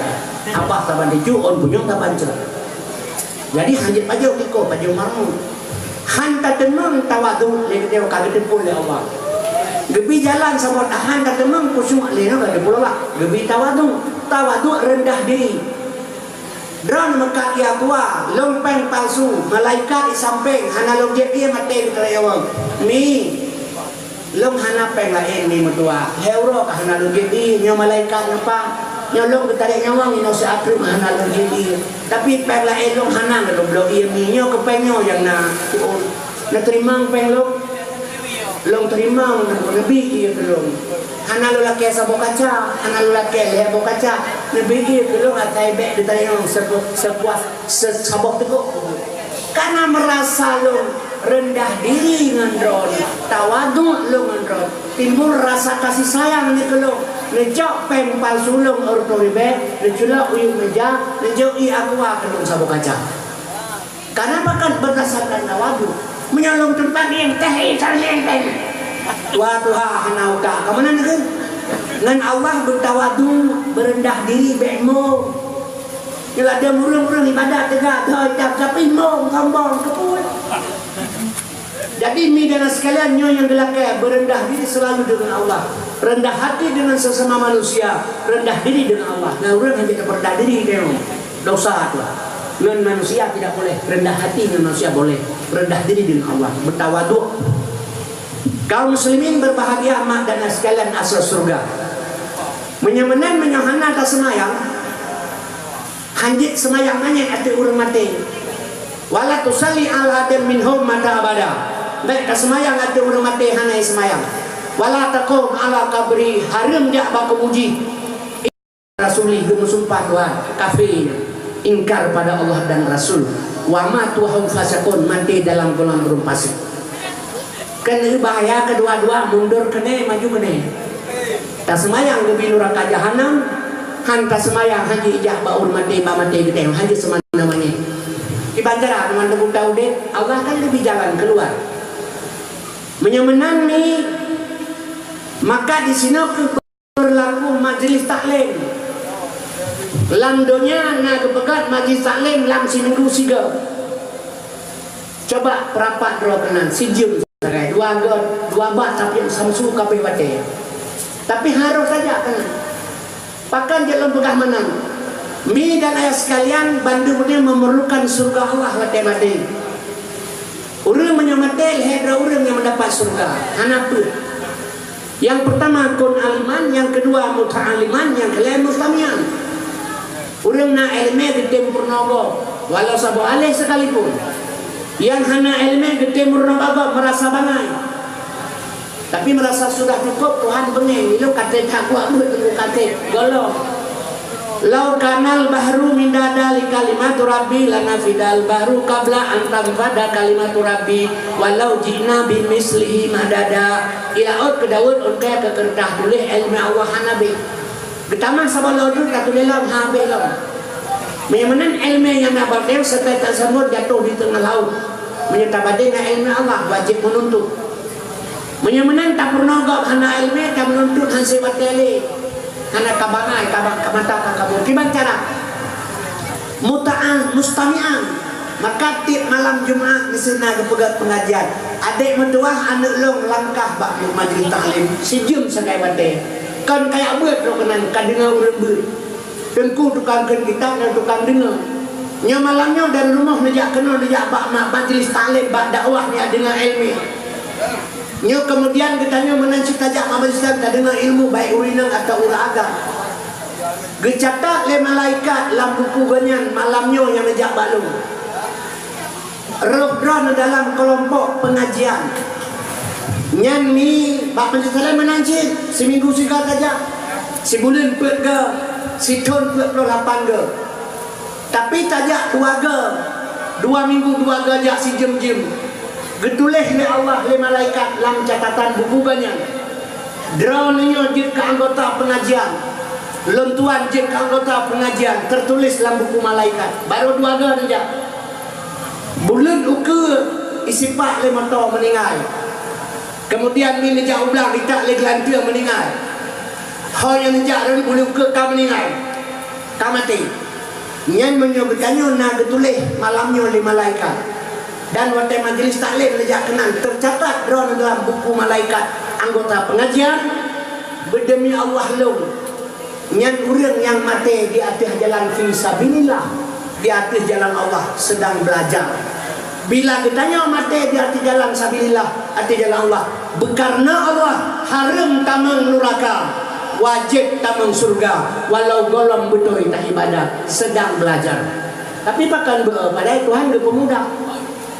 Abah saban tiju, ôn punyueng saban cot. Jadi hanjeuet pajoh tikoh, pajoh Marmo. Han tateumeung tawadu lé geutanyoe ka geuteupeue lé Allah. Geubri jalan saboh tahan tateumeung khusyuk lé nyoe ka geuteupeue Allah. Geubri tawadu, tawadu reundah diri. Droeneuh meukat ié kuah, lôn péng palsu, malaikat di sampéng, hana lôn jép ié maté geutarek nyawöng. Mi, lôn hana péng laén mi meutuah. Lhèe uroe ka hana lôn jép ié, nyoe malaikat neupang. Nyoe lôn geutarek nyawöng inoe siat treuk hana lôn jép ié. Tapi péng laén lôn hana lôn bloe ié mi, nyoe keu péng nyoe nyang na. Neuteurimong péng lôn. Lôn teurimong, neubri ié keu lôn. Hana lôn lakèe saboh kaca, hana lôn lakèe lhèe boh kaca. Neubri ié keu lôn asai bèk geutarek nyawöng sepu-, sepuas se-, saboh teugok. Karena meurasa lôn reundah diri ngon droe, tawadu lôn ngon droe, timbul rasa kasih sayang nyoe keu lôn, neucok péng palsu lôn orto ribèe, neuculok u yup meja, neujok ié aqua keu lôn saboh kaca. Karena bahkan berdasarkan tawadu, meunyoe lôn teumpat ngieng teh, eh, cari ngieng teh. Tuha-tuha hana utak, ka meunan keuh? Ngon Allah beutawadu, beureundah diri bèk mo. Nyoe ladôm ureueng-ureueng ibadat teuga, doi cap, tapi mo, sombong, keupeue. Jadi, mi dan sekalian, nyoe nyang geulakèe, beureundah diri selalu dengan Allah. Rendah hati dengan sesama manusia, rendah diri dengan Allah. Nah, ureueng hana tapeureundah diri, nyoe dosa tu. Ngon manusia tidak boleh, rendah hati ngon manusia boleh, rendah diri dengan Allah, beutawadu. Kaum muslimin berbahagia, mak dan ayah sekalian, asai syeuruga. Meunyoe meunan, meunyoe hana taseumayang, hanjeuet seumayang manyét ateueh ureueng maté. Wala tusalli ala ahadin minhum mata abada. Bèk taseumayang ateueh ureueng maté hana seumayang. Wala taqum ala qabri, hareuem jak bak kubu jih. Rasuli geumeusumpah Tuhan, kafé nyan, ingkar pada Allah dan Rasul. Wa matu wa hum fasiqun, maté dalam golongan ureueng fasik. Keuneuk bahaya keudua-dua, mundur keunoe, maju keunoe. Taseumayang geubri nuraka jahanam, han taseumayang hanjeuet jak bak ureueng maté, bak maté geutanyoe, hanjeuet seumayang namanya. Kiban cara teuma teubuta udép, Allah kan geubri jalan keuluar. Meunyoe meunan mi, maka di sinoe kheueh beurlaku majlis taklim. Lam donya na geupeugah majlis taklim lam siminggu sigoe. Coba peurapat droe keunan, sijeuem sagai, dua goe, dua bak tapi samsu kabeh watée. Tapi harôh saja keunan. Pakon jeuet lôn peugah meunan? Mi dan ayah sekalian, bandum ureuëng memerlukan syurga Allah watée maté. Ureuëng meunyoe maté, lhée droe ureuëng nyang mendapat syurga. Hana peuet. Yang pertama kun aliman, yang kedua muta'aliman, yang kalian mustamian. Ureuëng na ilmu geutem peurunoe gob, walau saboh aleh sekalipun. Yang hana ilmu geutem peurunoe gob merasa bangai. Tapi merasa sudah cukup, Tuhan beungéh, ilong katé that kuat beuet teungku katé golom. Lau kanal bahru midada li kalimatu rabbi lanafidal bahru qabla an tanfada kalimatu rabbi walau ji'na bimislihi madada. Ilaôt keu Daud ungkai keu keureutah tuléh ilmu Allah hana beh. Geutamah saboh lodut ka tuléh lom habéh lom. Meunyoe meunan ilmu nyang na batée seutôt tasamot jatoh di teungoh laôt. Meunyoe tabadé ngon ilmu Allah wajéb meununtut. Meunyoe meunan tapeurunoe gob hana ilmu, tameununtut hase watée lé. Hana ka bangai, ka ba-, ka mata ka kabur. Kiban cara? Muta'an, mustami'an. Maka tieb malam Jumat miseue na geupeugét peungajian. Adék meutuwah aneuëk lôn langkah bak majlis taklim. Sijeuem sagai watée. Kon kayak beuet droe keunan ka deungoe ureuëng beuet. Teungku tukang kheun kitab dan tukang deungoe. Nyoe malam nyoe dari rumoh neujak keunoe neujak bak ma-, majlis taklim bak dakwah nyang deungoe ilmu. Nyoe keumudian geutanyoe meunan cit tajak bak majlis taklim tadeungoe ilmu baik ureuëng inong atawa ureuëng agam. Geucatat lé malaikat lam buku geuh nyan malam nyoe nyang neujak bak lôn. Roh droeneuh dalam keulompok peungajian. Nyan mi bak majlis taklim meunan cit, siminggu sigoe tajak, sibuleuen peuet goe, sithon peuet ploh lapan goe. Tapi tajak dua goe, dua minggu dua goe jak sijeuem-jeuem. Geutuléh lé Allah lé malaikat lam catatan buku geuh nyan. Droeneuh nyoe jeuet keu anggota peungajian. Lôn tuan jeuet keu anggota peungajian, teutuléh lam buku malaikat. Barô dua goe neujak. Buleuen ukeue isipak lé moto meuninggai. Keumudian mi neujak u blang ditak lé geulanteue meuninggai. Ho nyang neujak lôn buleuen ukeue ka meuninggai. Ka maté. Nyan meunyoe geutanyoe na geutuléh malam nyoe lé malaikat. Dan watée majlis taklim neujak keunan teucatat droeneuh dalam buku malaikat anggota peungajian, beudemi Allah lôn. Nyan ureuëng nyang maté di ateueh jalan fi sabilillah, di ateueh jalan Allah seudang beulajar. Bila geutanyoe maté di ateueh jalan sabilillah, ateueh jalan Allah, beukareuna Allah hareuem tamong nuraka, wajéb tamong syeuruga walau gohlom beutôi taibadat, seudang beulajar. Tapi pakon beu, padahai Tuhan geupeumudah.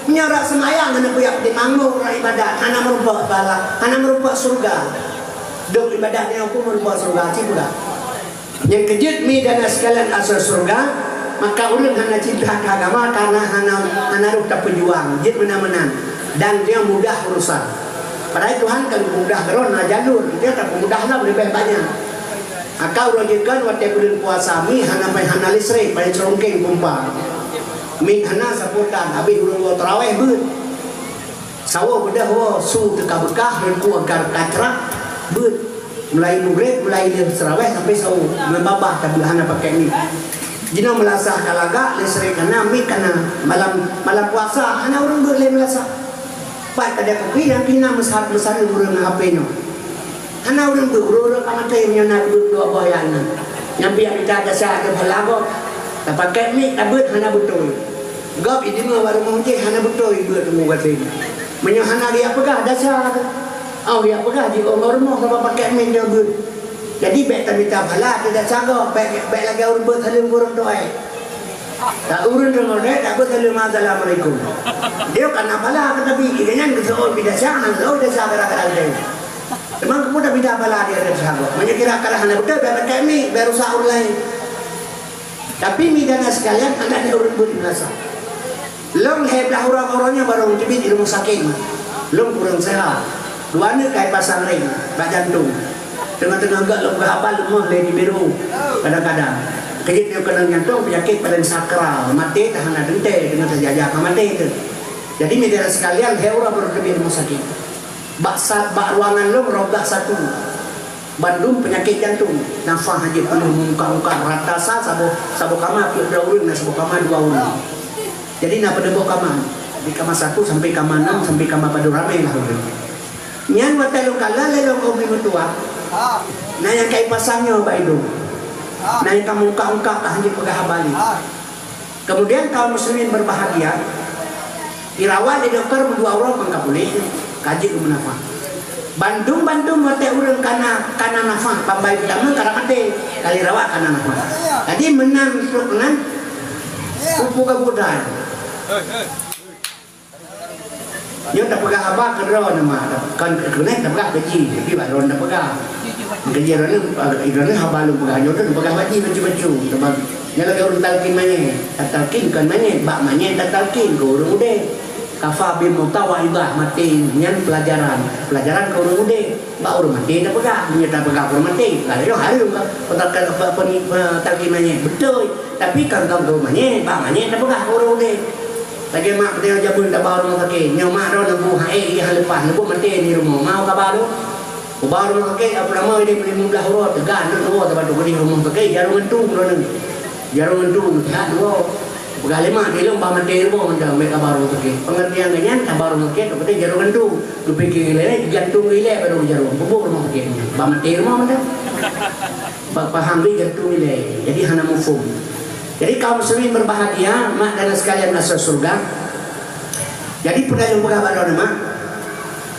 Nyoe rak seumayang hana kuyak di manggung rak ibadat, hana meurumpok bala, hana meurumpok syeuruga. Dok ibadat nyoe ku meurumpok syeuruga cit udah. Nyang keujeuet mi dan sekalian asai syeuruga, maka ureuëng hana cinta keu agama karena hana, hana rôh tapeujuang, jeuet meunan-meunan. Dan nyoe mudah urusan. Padahai Tuhan ka mudah droe na jalur, dia ka mudah lah lebih banyak. Maka uroe jeuet kan watée buleuen puasa mi hana pai hana listrik, pai congkeng pompa. Mi hana sapotan, habis ureuëng woe taraweh beuet. Sawoe beudôh woe su teuka beukah, rengku agar kacrak beuet. Mulai mugreb, mulai lheueh taraweh sampai sawoe, ngon babah tabeuet hana pakai mi. Jinoe meulasah ka lagak, listrik hana, mi hana, malam, malam puasa hana ureuëng beuet lé meulasah. Pat kada kupi nyang pih na meusa-, meusareue ureuëng ngon H P nyoe. Hana ureuëng beuet, ureuëng-ureuëng ka maté meunyoe na beuet dua boh ayat nyan. Nyang piah mita gasa ateueh phala gob. Tapakai mik tabeuet hana beutôi. Gob ideungoe bak rumoh jih hana beutôi beuet rumoh gasien. Meunyoe hana riyak peugah, dasar. Oh, riyak peugah jiôh ngon rumoh sabab pakai mik nyoe beuet. Jadi bék tamita phala ateueh dasar gob, bék, bék lagée ureuëng beuet saleuem ureuëng tuai. Tak ureuëng deungoe deh, tak beuet saleuem, "Assalamualaikum." Dia kana phala ka tabi, dia nyan geuseuôt bidasar, hana geuseuôt dasar gara-gara dia. Teuma kamoe dak bida phala dia ada sagoe. Meunyoe kira-kira hana beutôi, biar pakai mi, biar rusak ureuëng laén. Tapi mi dan sekalian, hana ada ureuëng beuet meulasa. Lôn lhée blah uroe-uroe nyoe barô teubiet di rumoh sakét. Lôn kureueng seuhat. Dua aneuk kai pasang ring bak jantung. Teungoh-teungoh gak lôn geuhaba leumoh lé di biru. Kadang-kadang. Keujeuet nyoe keunong jantung, penyakit paling sakral. Maté tak hana teuntée, teungoh tajak-jak ka maté teuh. Jadi, mi dan sekalian, lhée uroe barô teubiet di rumoh sakét. Bak sa-, bak ruangan lôn Raudhah satu. Bandum peunyakét jantung. Nafah jih peuleueh meungkak-ungkak rata sa saboh, saboh kama peuet droe ureuëng, na saboh kama dua ureuëng. Jadi na padub boh kama. Di kama satu sampai kama enam sampai kama padub ramé lah ureuëng. Nyan watée lôn kalon lé lôn keu umi meutuwah. Na nyang ka ipasang nyoe bak idong. Na nyang ka meungkak-ungkak ka hanjeuet peugah haba lé. Kemudian kaum muslimin berbahagia, dirawat di dokter meudua uroe pun ka puléh, ka jeuet keu meunafah. Bandum-bandum watée ureuëng kana, kana nafah, bambai peutama kana maté, ka lheueh rawat kana nafah. Jadi meunan trok nan, upu gabudan. Nyoe tapeugah haba keudroe nama, kon keuneuk tapeugah keu jih, tapi bak droeneuh tapeugah. Keu jih droeneuh, droeneuh haba lôn peugah, nyoe droeneuh peugah bak jih bacut-bacut. Sabab nyan lagée ureuëng talkin manyét, tatalkin kon manyét, bak manyét tatalkin keu ureuëng udeb. Kafa bil mauta waidhah, maté nyan peulajaran, peulajaran keu ureuëng udeb. Bak ureuëng maté tapeugah, meunyoe tapeugah keu ureuëng maté, kalau nyoe hareuem ka, pe-, pe-, pe-, pe-, talkin manyét, beutôi. Tapi kan keu ureuëng manyét, bak manyét tapeugah keu ureuëng udeb. Lagée mak peudeh jameun taba rumoh sakét. Nyoe mak droe neubu hai, ia leupah, neubu maté di rumoh. Mau kaba tu? Uba rumoh sakét, apa nama ini, lima belas uroe, teuga aneuk dua, taba tu di rumoh sakét, jaroe gantung droeneuh. Jaroe gantung, that dua. Peugah lé mak, di lôn ba maté rumoh, mantong, ambil kaba rumoh sakét. Pengertian geuh nyan, kaba rumoh sakét, berarti jaroe gantung. Geupiké ilée, gantung ilée, baru jaroe. Bubuk rumoh sakét nyan. Ba maté rumoh, mantong. Ba paham, di gantung ilée. Jadi, hana muphom. Jadi, kaum muslimin berbahagia, mak dan sekalian masuk surga. Jadi, peue nyang lôn peugah bak droeneuh, mak?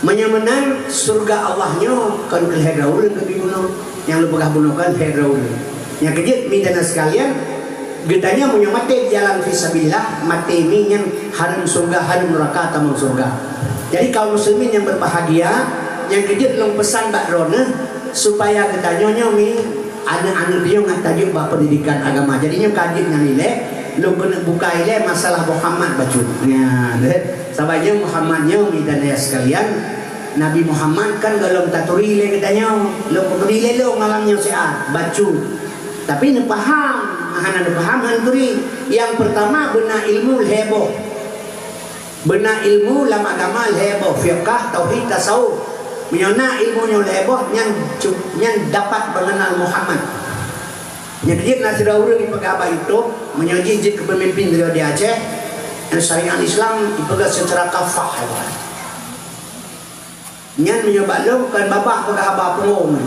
Meunyoe meunan, syeuruga Allah nyoe kon keu lhée droe ureuëng keubiet bunoe. Nyang lôn peugah bunoe kon lhée droe ureuëng. Nyang keujeuet, mi dan sekalian, geutanyoe meunyoe maté di jalan fisabilillah, maté mi nyan hareuem syeuruga, hareuem neuraka, tamong syeuruga. Jadi, kaum muslimin nyang berbahagia, nyang keujeuet lôn peusan bak droeneuh, supaya geutanyoe nyoe mi Aneuk-aneuk tanyoe ngat tajak bak pendidikan agama. Jadi nyoe ka jeuet nyan ilée, lôn keuneuk buka ilée masalah Muhammad bacut. Nyan, deh. Sabab nyoe Muhammad nyoe, mi dan ayah sekalian, Nabi Muhammad kan gohlom taturi lé geutanyoe. Lôn kuturi lé lôn malam nyoe siat, bacut. Tapi neupaham, hana neupaham, hana neuturi. Nyang peurtama beuna ilmu lhée boh. Beuna ilmu lam agama lhée boh, fiqah, tauhid, tasawuf. Meunyoe na ilmu nyoe lhée boh, nyan cu-, nyan dapat mengenal Muhammad. Nyan jeuet na sidroe ureuëng jipeugah bak YouTube, meunyoe jih jeuet keu peumimpin di Aceh, nyan syariat Islam jipeugah secara kafah. Nyan meunyoe bak lôn kon babah peugah haba punggong.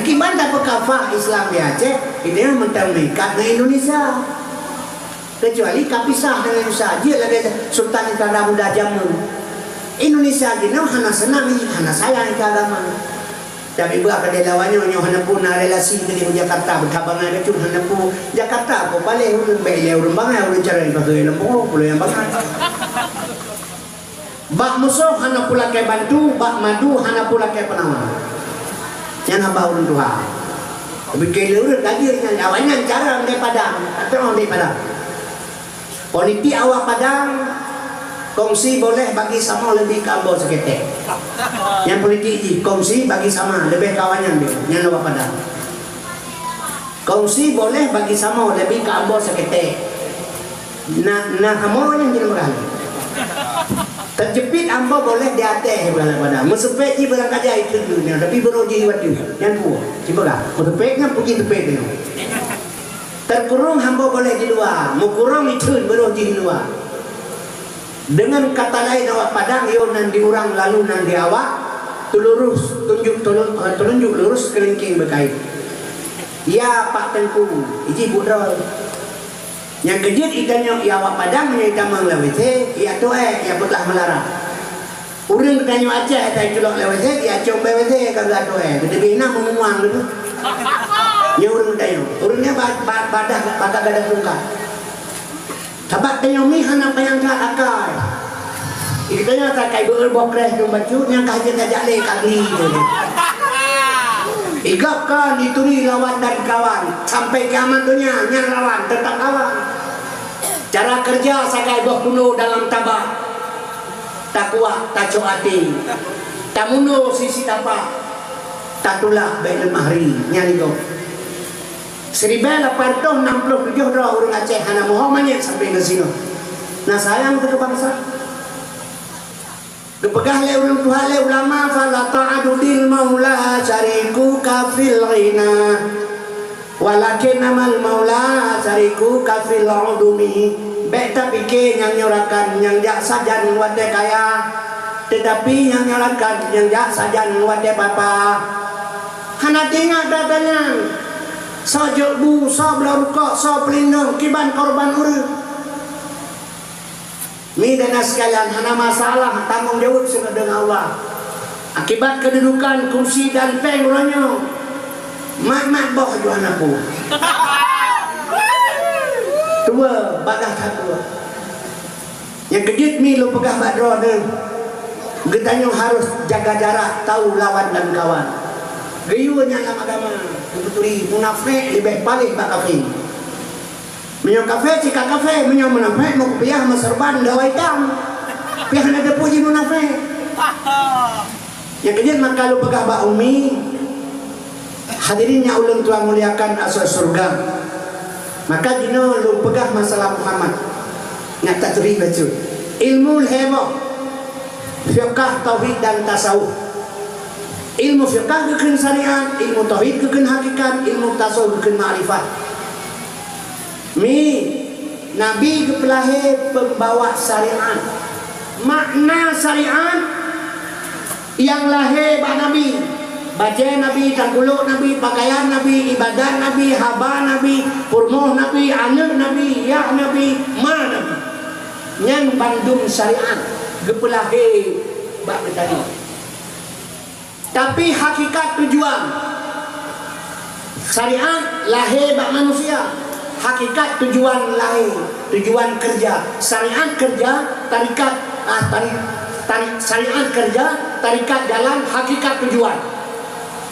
Kiban tapeukafah Islam di Aceh, itu nyang mantong meuikat ngon Indonesia. Kecuali ka pisah dengan Indonesia, jeuet lagée Sultan Iskandar Muda jameun. Indonesia jinoe hana seunang, hana sayang keu agama. Tapi beuah keudeh lawan nyoe, nyoe hana peue na relasi keudeh u Jakarta, beutabangai bacut hana peue. Jakarta ko paléh ureuëng bèk ilée ureuëng bangai, ureuëng carông pageue lom pungo, pulo nyang bangai. Bak musoh hana peue lakée bantu, bak madu hana peue lakée peunawa. Nyan haba ureuëng tuha. Tapi keu lé ureuëng ka jeuet nyan, awaknyan cara ndai Padang, atau ndai Padang. Politik awak Padang, kongsi boleh bagi sama lebih ka ambo saketek. Nyan politik jih, kongsi bagi sama, lebih ka awaknyan deh, nyan awak Padang. Kongsi boleh bagi sama, lebih ka ambo saketek. Na, na kamoe nyang jinoe peugah lé. Teujeupit ambo boleh di ateueh, peugah lé Padang. Meuseupeuk jih barangkaja ikheun dunia, tapi beurôh jih watèe nyan peue? Cipeugah, meuseupeuk nyan peue jih teupeuk nyoe. Teukurong ambo boleh di luwa, meukurong ikheun beurôh jih di luwa. Dengan kata lain awak Padang, yo nan di urang lalu nan di awak, teulurus, tunjuk, tulun-, eh, telunjuk lurus, kelingking berkait. Ya Pak Teungku, iji buet droe. Nyang keujeuet itanyoe, ya awak Padang, meunyoe itamong lé W C, ya tu'e, ya beutah meularat. Ureuëng tanyoe Aceh, ata iculok lé W C, ya cok bak W C ka geuatoe, geuteubiet na meumuang lé. Nyoe ureuëng tanyoe, ureuëng nyan ba-, ba-, badah, badah gadoh tungkat. Sabab tanyoe mi hana panyang that akai. Geutanyoe sakai beuet boh kreh dum bacut nyang ka jeuet tajak lé ka gli tu. Igab kan dituri lawan dan kawan, sampai kiamat donya nyan lawan tetap lawan. Cara kerja sagai boh kuno dalam tabak. Takuak, tacok até. Tamuno sisi tapak. Tatulak bèk leumah ri, nyan igab. Siribèe lapan reutôh nam ploh tujôh droe ureuëng Aceh hana meuho manyét sampai ngon sinoe. Na sayang keu bansa. Geupeugah lé ureuëng tuha, lé ulama, "Fala ta'adudil maula syarikuka fil ghina, walakin amal maula syarikuka fil udumi." Bék tapike nyang nyoe rakan nyang jak sajan watée kaya, teutapi nyang nyoe rakan nyang jak sajan watée papa. Hana teuingat gata nyan, soe jok bu, soe bloe rukok, soe peulindong kiban korban ureuëng. Mi dan sekalian, hana masalah tanggong jaweueb sigoe deungon Allah. Akibat keududukan, kursi dan péng uroe nyoe, mat-mat boh jua hana peue. Tuwoe, bagah that tuwoe. Nyang keujeuet mi lôn peugah bak droeneuh, geutanyoe harôh jaga jarak, tahu lawan dan kawan. Geuyue nyan lam agama, geupeuturi munafék leubeh paléh bak kafé. Meunyoe kafé cit ka kafé, meunyoe munafék meukupiah meuseurban dawa itam, pih hana teupuji munafék. Nyang keujeuet maka lôn peugah bak umi, hadirin nyang ulôn tuan muliakan asoe syeuruga. Maka jinoe lôn peugah masalah Muhammad. Ngat taturi bacut. Ilmu lhée boh. Fiqah, tauhid dan tasawuf. Ilmu fiqah geukheun syariat, ilmu tauhid geukheun hakikat, ilmu tasawuf geukheun makrifat. Mi, Nabi geupeulahé peumbawa syariat. Makna syariat nyang lahé bak Nabi. Bajée Nabi, tangkulok Nabi, pakaian Nabi, ibadat Nabi, haba Nabi, peurumoh Nabi, aneuëk Nabi, yah Nabi, ma Nabi. Nyan bandum syariat geupeulahé bak geutanyoe. Tapi hakikat tujuan syariat lahé bak manusia. Hakikat tujuan lahé, tujuan keureuja. Syariat keureuja, tarekat, ah, tari-, tari-, syariat keureuja, tarekat jalan, hakikat tujuan.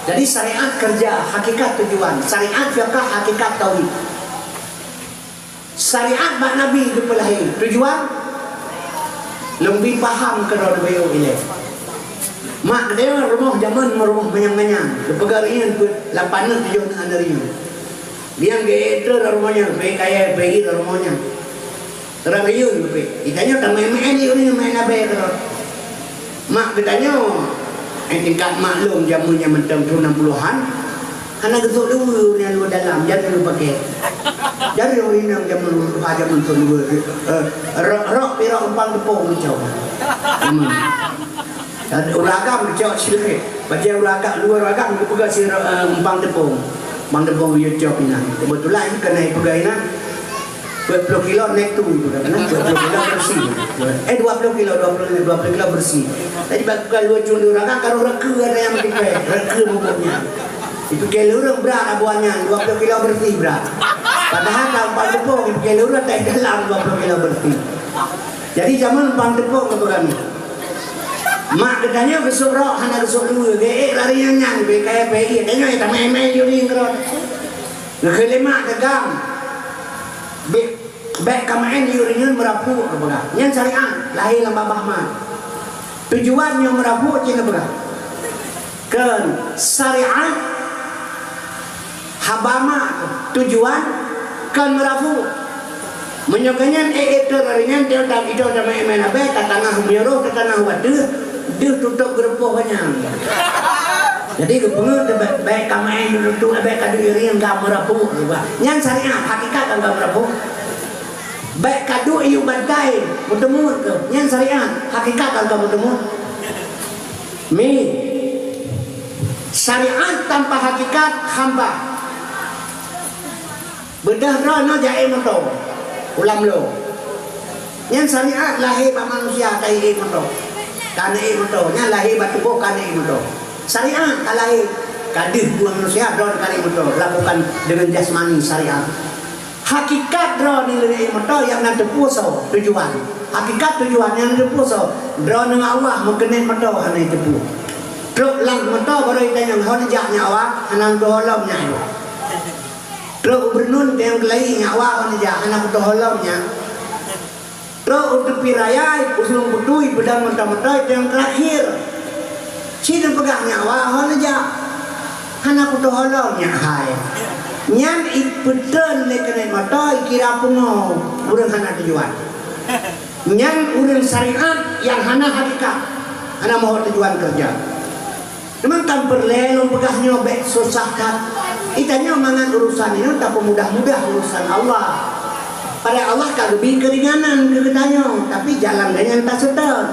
Jadi syariat keureuja, hakikat tujuan. Syariat fiqah, hakikat tauhid. Syariat bak Nabi geupeulahé, tujuan lôn bi paham keudroe neubiyeu ilée. Mak geutanyoe rumoh jameun meurumoh manyang-manyang, geupeugah riyeuen peuet lapan nyoe tujoh nyoe aneuk riyeuen. Biang geuék treuk lam rumoh nyan, peuék kayée, peuék ié lam rumoh nyan. Teurang riyeuen geupeuék. Geutanyoe tameuén-meuén di ureuëng maén abée keudroe. Mak geutanyoe, eh, tingkat maklum jameun nyan mantong thon nam puluhan, hana geusok luweue ureuëng nyang luweue dalam, jareueng geupakè. Jareueng ureuëng inong jameun luweue tuha jameun thon luweue, eh, rok, rok pih rok umpang teupông geucok. Jameun. Dan ureuëng agam geucok silheueh. Bajée ureuëng agam, luweue ureuëng agam geupeugah si rok, eh, umpang teupông. Umpang teupông geuyue cok inan. Keubeutulan keuneuk peugah inan. Dua puluh kilo net tu, ibu kata, nah, dua puluh kilo bersih. Eh, dua puluh kilo, dua puluh, dua puluh kilo bersih. Jadi, bak bukan lucu ni orang kan, kalau reka ada yang mengepek, reka mabuknya. Itu kilo orang berat abuannya, dua puluh kilo bersih berat. Padahal kalau empat puluh, itu kilo orang tak dalam dua puluh kilo bersih. Jadi, zaman empat puluh ke kami. Mak geutanyoe geusok rok, hana geusok dua, geék lari nyan nyan, beu kaya pei, tanyoe tamai-mai yuring keudroe. Geukheun lé mak teugam. Beu Bék ka meu'én yue rinyeun meurapuek, geupeugah. Nyan syariat, lahé lam babah mak. Tujuan nyoe meurapuek cit neupeugah. Kheun syariat, haba mak, tujuan kon meurapuek. Meunyoe keu nyan, ék-ék teuh lagée nyan, teuh tam idong tamé-mé abée, tatangah meunyoe roh, tatangah watée, deuh tutôb geurupoh banyang. Jadi geupeungeut teuh bék, bék ka meu'én yue rinyeun, bék ka duek yue rinyeun ka meurapuek, geupeugah. Nyan syariat, hakikat kon ka meurapuek. Bék ka duek yue bantai, meuteumut keuh. Nyan syariat, hakikat kon ka meuteumut. Mi, syariat tanpa hakikat hampa. Beudôh droeneuh jak ék moto, u lam lo. Nyan syariat lahé bak manusia ka ék moto. Ka ék moto, nyan lahé bak tuboh ka ék moto. Syariat ka lahé, ka deuh dua manusia droeneuh ka ék moto, lakukan dengan jasmani syariat. Hakikat droeneuh lagée moto nyang na teupeu soe tujuan. Hakikat tujuan nyang na teupeu soe, droeneuh ngon Allah meukeunong moto hana teupeu. Trok lam moto baru itanyong hon jak nyawa, hana teuholom nyawa. Trok u Beurneun teuh nyang keulai nyawa hon jak, hana teuholom nyan. Trok u teupie raya, u Suleueng Beutôi, peudong meuto-meuto, nyang teurakhir. Cit neupeugah nyawa hon jak, hana kuteuholong nyak hai. Nyan ipeuteun lé keuneuk moto, ikira pungo, ureuëng hana tujuan. Nyan ureuëng syariat nyang hana hakikat. Hana meuhot tujuan keureuja. Teuma kan peureulée lôn peugah nyoe bék susah that. Geutanyoe mangat urusan nyoe tapeumudah-mudah urusan Allah. Padahai Allah ka geubri keuringanan keu geutanyoe, tapi jalan geuh nyan taseutôt.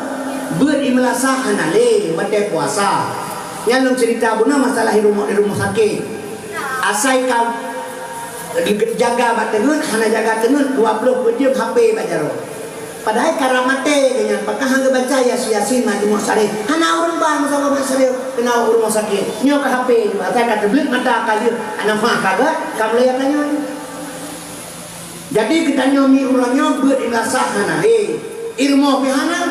Beuet i meulasah hana lé watée puasa. Nyan lôn ceurita bunoe masalah i rumoh, i rumoh sakét. Asai ka jaga bak teungeut, hana jaga teungeut, dua ploh peuet jeuem H P bak jaroe. Padahai karab maté geuh nyan, pakon han geubaca Yasin, Yasin Majmu' Syarif. Hana ureuëng ba meusaboh mat syarif, keunoe u rumoh sakét. Nyoe ka H P, asai ka teubleuet mata ka lheueh, hana fa ka gét, ka mulai tanyoe. Jadi geutanyoe mi uroe nyoe beuet i meulasah hana lé. I rumoh pih hana.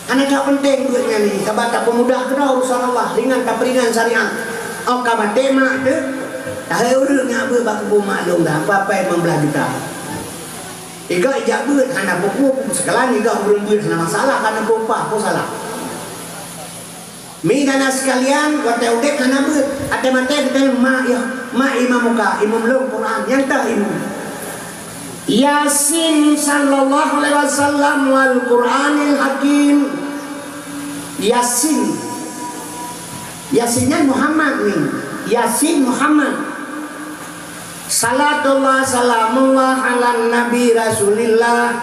Hana that peunteng beuet nyan nyoe, sabab tapeumudah keudroe urusan Allah, ringan tapeuringan syariat. Óh ka maté mak teuh, tahé ureuëng nyak beuet bak kubu mak lôn dah, apa-apa limong blaih juta. Iga ijak beuet hana peue-peue, seukalan iga ureuëng beuet hana masalah, hana peue-peue, peue salah. Mi dan sekalian, watée udeb hana beuet, watée maté geutanyoe mak, ya, mak imam muka, imam lôn Quran, nyang teuh imam. Yasin sallallahu alaihi wasallam wal Qur'anil Hakim. Yasin. Yasin nyan Muhammad ni. Yasin Muhammad. Salatullah salamullah ala Nabi Rasulillah.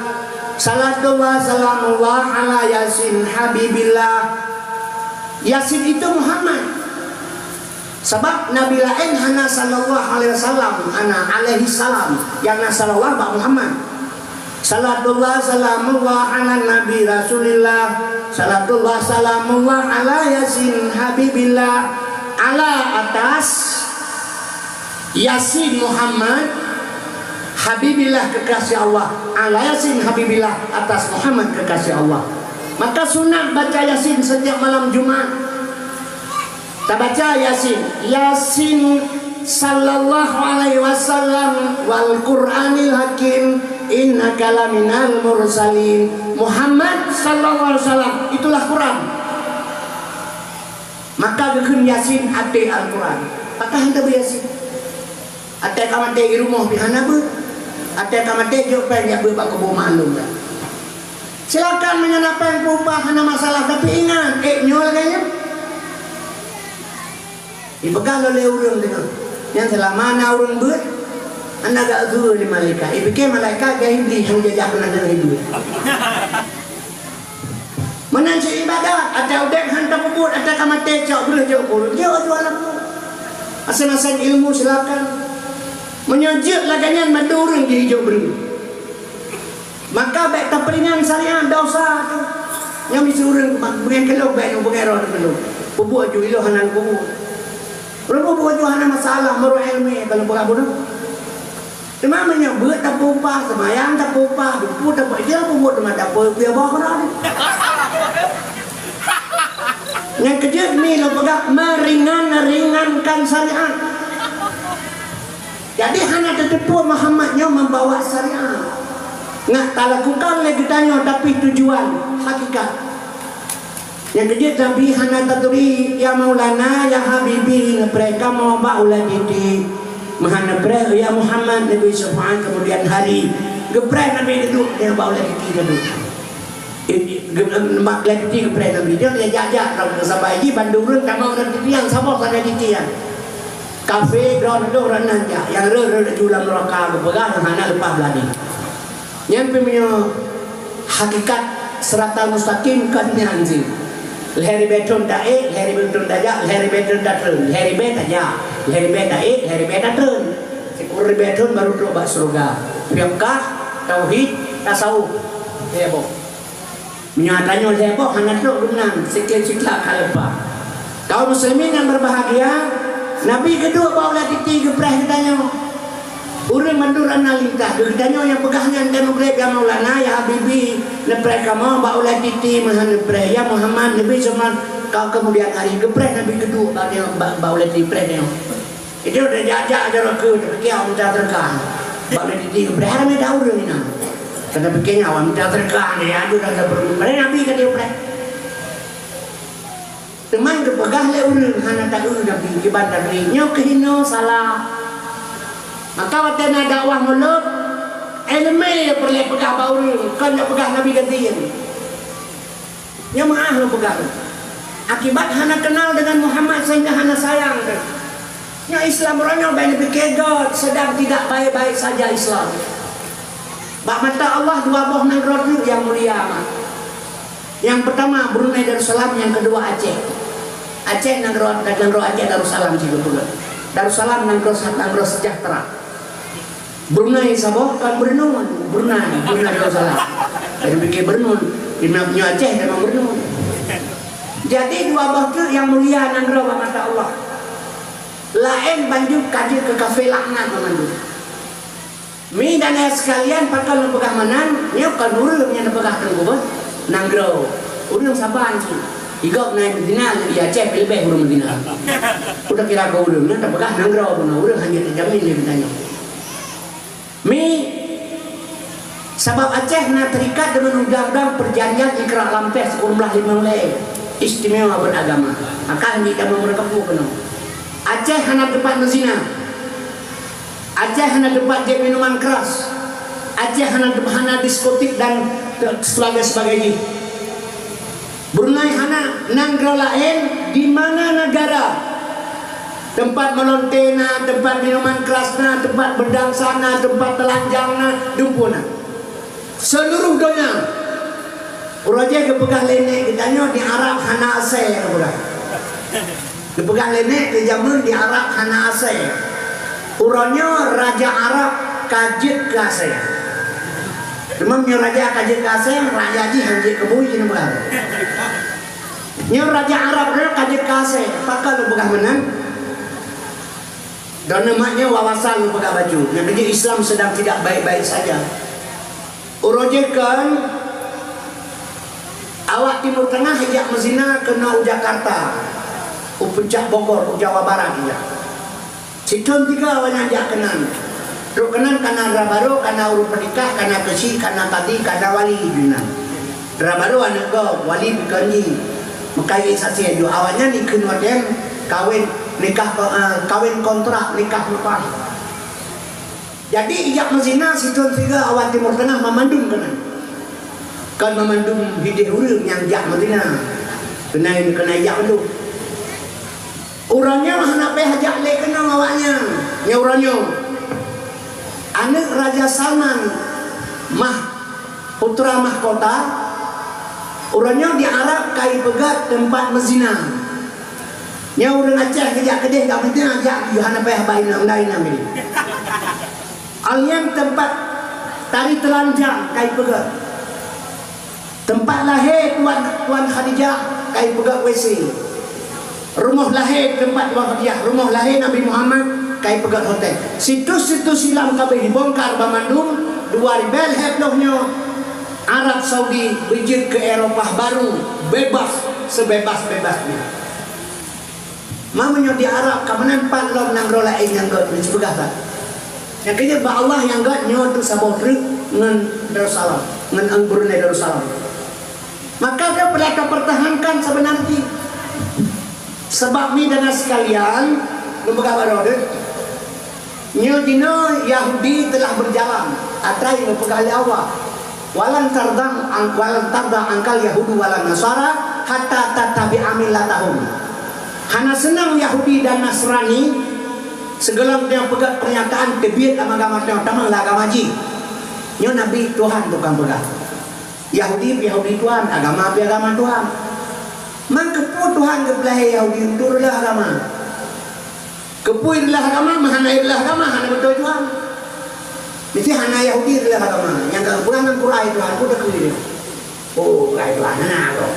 Salatullah salamullah ala Yasin Habibillah. Yasin itu Muhammad. Sabab Nabi laén hana sallallahu alaihi wasallam, hana alaihi salam, nyang na sallallahu bak Muhammad. Salatullah salamullah ala Nabi Rasulillah. Salatullah salamullah ala Yasin Habibillah. Ala atas Yasin Muhammad Habibillah kekasih Allah. Ala Yasin Habibillah atas Muhammad kekasih Allah. Maka sunat baca Yasin setiap malam Jumat. Tabaca Yasin. Yasin sallallahu alaihi wasallam wal Qur'anil Hakim, innaka laminal mursalin. Muhammad sallallahu alaihi wasallam, itulah Quran. Maka geukheun Yasin até Al-Quran. Pakon hana beuet Yasin? Até ka maté i rumoh pih hana beuet. Até ka maté jok péng jak beuet bak kubu mak lôn dah. Silakan meunyoe na péng peue-peue hana masalah, tapi ingat, ék nyoe lagée nyoe. Ipeugah lé ureuëng deungoe. Nyang seulama na ureuëng beuet, hana geukeue lé malaikat. Ipike malaikat geuh Iblih nyang jajak na deungoe beuet. Meunan cit ibadat, ata udeb han tapeubuet, ata ka maté cok breueh jok kureueng, jok jualan. Maséng-maséng ilmu silakan. Meunyoe jeuet lagée nyan mandum ureuëng jijok breueh. Maka bék tapeuringan syariat dosa tu. Nyang miseue ureuëng beungéh keulok bék nyoe beungéh roh keulok. Peubuet ju iloh hana peubuet. Ureuëng peubuet ju hana masalah meurok ilmu kalau peugah bunoe. Teuma meunyoe beuet tapeupah, seumayang tapeupah, dupu tapeupah, dia peubuet teuma tapeupah boh keunoe. Nyang keujeuet mi lôn peugah meuringan-ringankan syariat. Jadi hana tateupeue Muhammad nyoe membawa syariat. Ngat talakukan lé geutanyoe tapi tujuan hakikat. Nyang keujeuet Nabi hana taturi, "Ya Maulana, ya Habibi, neupreh kamoe bak ulée titi." Meuhan neupreh, "Ya Muhammad, neubri syafaat keumudian hari." Geupreh Nabi geuduek, dia bak ulée titi geuduek. Eh, ge-, bak ulée titi geupreh Nabi. Dia jak-jak, sabai jih bandum ureuëng tamong ulée titi nyan, saboh sagai titi nyan. Kafé, droe, droe, droe nan jak. Nyang reueh-reueh laju lam neuraka geupeugah, hana leupah beuladi. Nyan pih meunyoe hakikat siratal mustaqim kon nyan cit. Lhée ribée thon taék, lhée ribée thon tajak, lhée ribée thon tatreun, lhée ribée tajak, lhée ribée taék, lhée ribée tatreun. Sikureueng ribée thon baru trok bak syeuruga. Fiqah, tauhid, tasawuf. Ya, boh. Meunyoe tanyoe lhée boh hana trok geunan, siklik-siklik ka leupah. Kaum muslimin yang berbahagia, Nabi geuduek bak ulée titi geupreh geutanyoe. Ureuëng mandum rana lintas, geutanyoe nyang peugah nyan dan mugreb, "Ya Maulana, ya Habibi, neupreh kamoe bak ulée titi meuhan neupreh, ya Muhammad, neubri syafaat." Ka keumudian hari geupreh Nabi geuduek bak, bak, bak ulée titi preh nyoe. Itu dah jak-jak jaroe keu, tapi kia minta terka. Bak ulée titi geupreh, hana mita ureuëng inan. Kata pikir nyawa minta terka, dia adu dan tak perlu. Padahal Nabi kata dia preh. Teuma geupeugah lé ureuëng hana taeu Nabi kiban Nabi nyoe keuhinoe salah. Maka watée na dakwah mulod, iéleumé peureulée peugah bak ureuëng, kon nyang peugah Nabi geutanyoe. Nyoe meu'ah lôn peugah. Akibat hana kenal dengan Muhammad sehingga hana sayang. Nyoe Islam uroe nyoe bèk neupike gèt, sedang tidak baik-baik saja Islam. Bak mata Allah dua boh nanggroe teuk nyang mulia mat. Nyang peutama Brunei Darussalam, nyang keudua Aceh. Aceh nanggroe, nanggroe Aceh Darussalam sibeutôi. Darussalam nanggroe, nanggroe sejahtera. Brunei saboh kon Brunei, Brunei, Brunei Darussalam. Jadi pikir Brunei, di nyoe Aceh memang Brunei. Jadi dua boh teuk nyang mulia nanggroe bak mata Allah. Laén banjur ka jeuet keu kafé laknat banmandum. Mi dan ayah sekalian, pakon lôn peugah meunan, nyoe kon ureueng nyang neupeugah teungku beuh, nanggroe. Ureueng saban cit. Di gob na Madinah, di Aceh leubeh ureueng Madinah. Udah kira keu ureueng nyan tapeugah nanggroe bunoe, ureueng hana teujamin lé geutanyoe. Mi, sabab Aceh na terikat deungon undang-undang perjanjian Ikrak Lampeh sikureueng blaih limong lhèe, istimewa beragama. Maka hana tamong meureuka peue keunoe. Aceh hana teumpat meuzina. Aceh hana teumpat jép minuman keras. Aceh hana, hana diskotik dan sebagainya, sebagainya. Brunei hana, nanggroe laén di mana negara teumpat meulonte na, teumpat minuman keras na, teumpat berdansa na, teumpat telanjang na, dumpeue na. Seluruh donya. Uroe jih geupeugah lé nèk geutanyoe di Arab hana asèe, geupeugah. Geupeugah lé nèk di jameun di Arab hana asèe. Uroe nyoe raja Arab ka jeuet keu asèe. Teuma nyoe raja ka jeuet keu asèe, raja jih han jeuet keu bui, geupeugah. Nyoe raja Arab nyoe ka jeuet keu asèe, pakon lôn peugah meunan? Droeneuh mak nyoe wawasan lôn peugah bacut. Nyang keujeuet Islam sedang tidak baik-baik saja. Uroe jih kan, awak Timur Tengah jak meuzina keunoe u Jakarta, u puncak Bogor, u Jawa Barat jak. Sithôn tiga awaknyan jak keunan. Trok keunan kana dara barô, kana ureueng peunikah, kana keuchik, kana kadi, kana wali jih nan. Dara barô aneuk gob, wali bukon jih. Meukayi saksi aju awaknyan dikheun watèe kawin nikah, eh, kawin kontrak, nikah leupah. Jadi, ijak meuzina sithôn sigoe awak Timur Tengah mamandum keunan. Kon mamandum hideh ureueng nyang jak meuzina. Keunan, keunan ijak mandum. Uroe nyoe hana payah jak lé keunoe awaknyan. Nyoe uroe nyoe. Aneuk Raja Salman, mah, putra mahkota, uroe nyoe di Arab ka ipeugöt teumpat meuzina. Nyoe ureueng Aceh geujak keudeh gak Madinah, jak, hana payah ba inong, ba inong ini. Awaknyan teumpat tari teulanjang ka ipeugöt. Teumpat lahé Tuan, Tuan Khadijah ka ipeugöt W C. Rumoh lahé teumpat Tuan Khadijah, rumoh lahé Nabi Muhammad ka ipeugöt hotel. Situs-situs silam ka dibongkar banmandum, dua ribèe lhèe ploh nyoe Arab Saudi beujeuet keu Eropah baru, bebas, sebebas-bebasnya. Ma meunyoe di Arab ka meunan pat lom nanggroe laén nyang göt, neupeugah that. Nyang keujeuet bak Allah nyang göt nyoe teuk saboh treuk ngon Darussalam, ngon Brunei Darussalam. Maka ka peureulèe tapeurtahankan sabeuna jih. Sabab mi dan sekalian, lôn peugah baroe deuh. Nyoe jinoe Yahudi telah berjalan, atra nyang geupeugah lé Allah, "Walan tarda an-, walan tarda ankal Yahudu walan Nasara hatta tattabi'a millatahum." Hana seunang Yahudi dan Nasrani sigohlom tanyoe peugah pernyataan teubiet lam agama tanyoe, tamong lam agama jih. Nyoe Nabi Tuhan tukang peugah. Yahudi pih Yahudi Tuhan, agama pih agama Tuhan. Maka keupeue Tuhan geupeulahé Yahudi untuk reuloh agama? Keupeue reuloh agama, meuhana reuloh agama, hana beutôi Tuhan. Meusti hana Yahudi reuloh agama. Nyang ka geupeugah ngon Quran Tuhan, peue takheun lé? Oh, Quran Tuhan, hana kok.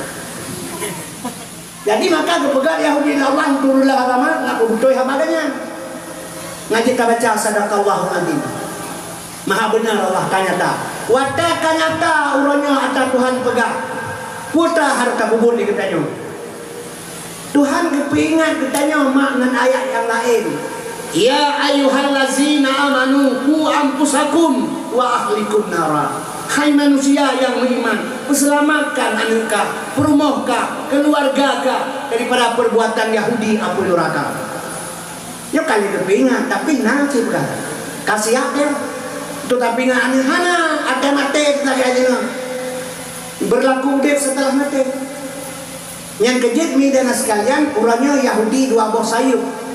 Jadi maka geupeugah Yahudi lawan untuk reuloh agama, nggak beutôi haba geuhnyan. Ngaji tabaca, sadaqallahul azim. Maha beuna Allah ka nyata. Watèe ka nyata uroe nyoe ata Tuhan peugah. Peue ta hareuta peubuet lé geutanyoe? Tuhan geupeuingat geutanyoe mak ngon ayat nyang laén. "Ya ayyuhallazina amanu qu anfusakum wa ahlikum nara." Hai manusia nyang meuiman, peuseulamatkan aneuk kah, peurumoh kah, keuluwarga kah daripada peurbuatan Yahudi apui nuraka. Nyoe ka lheueh geupeuingat, tapi na cit peugah. Ka siap nyan. Untuk tapeuingat aneuk hana, até maté lagèe nyoe. Berlaku udép setelah maté. Nyang keujeuet, mi dan sekalian, uroe nyoe Yahudi dua boh sayeuep.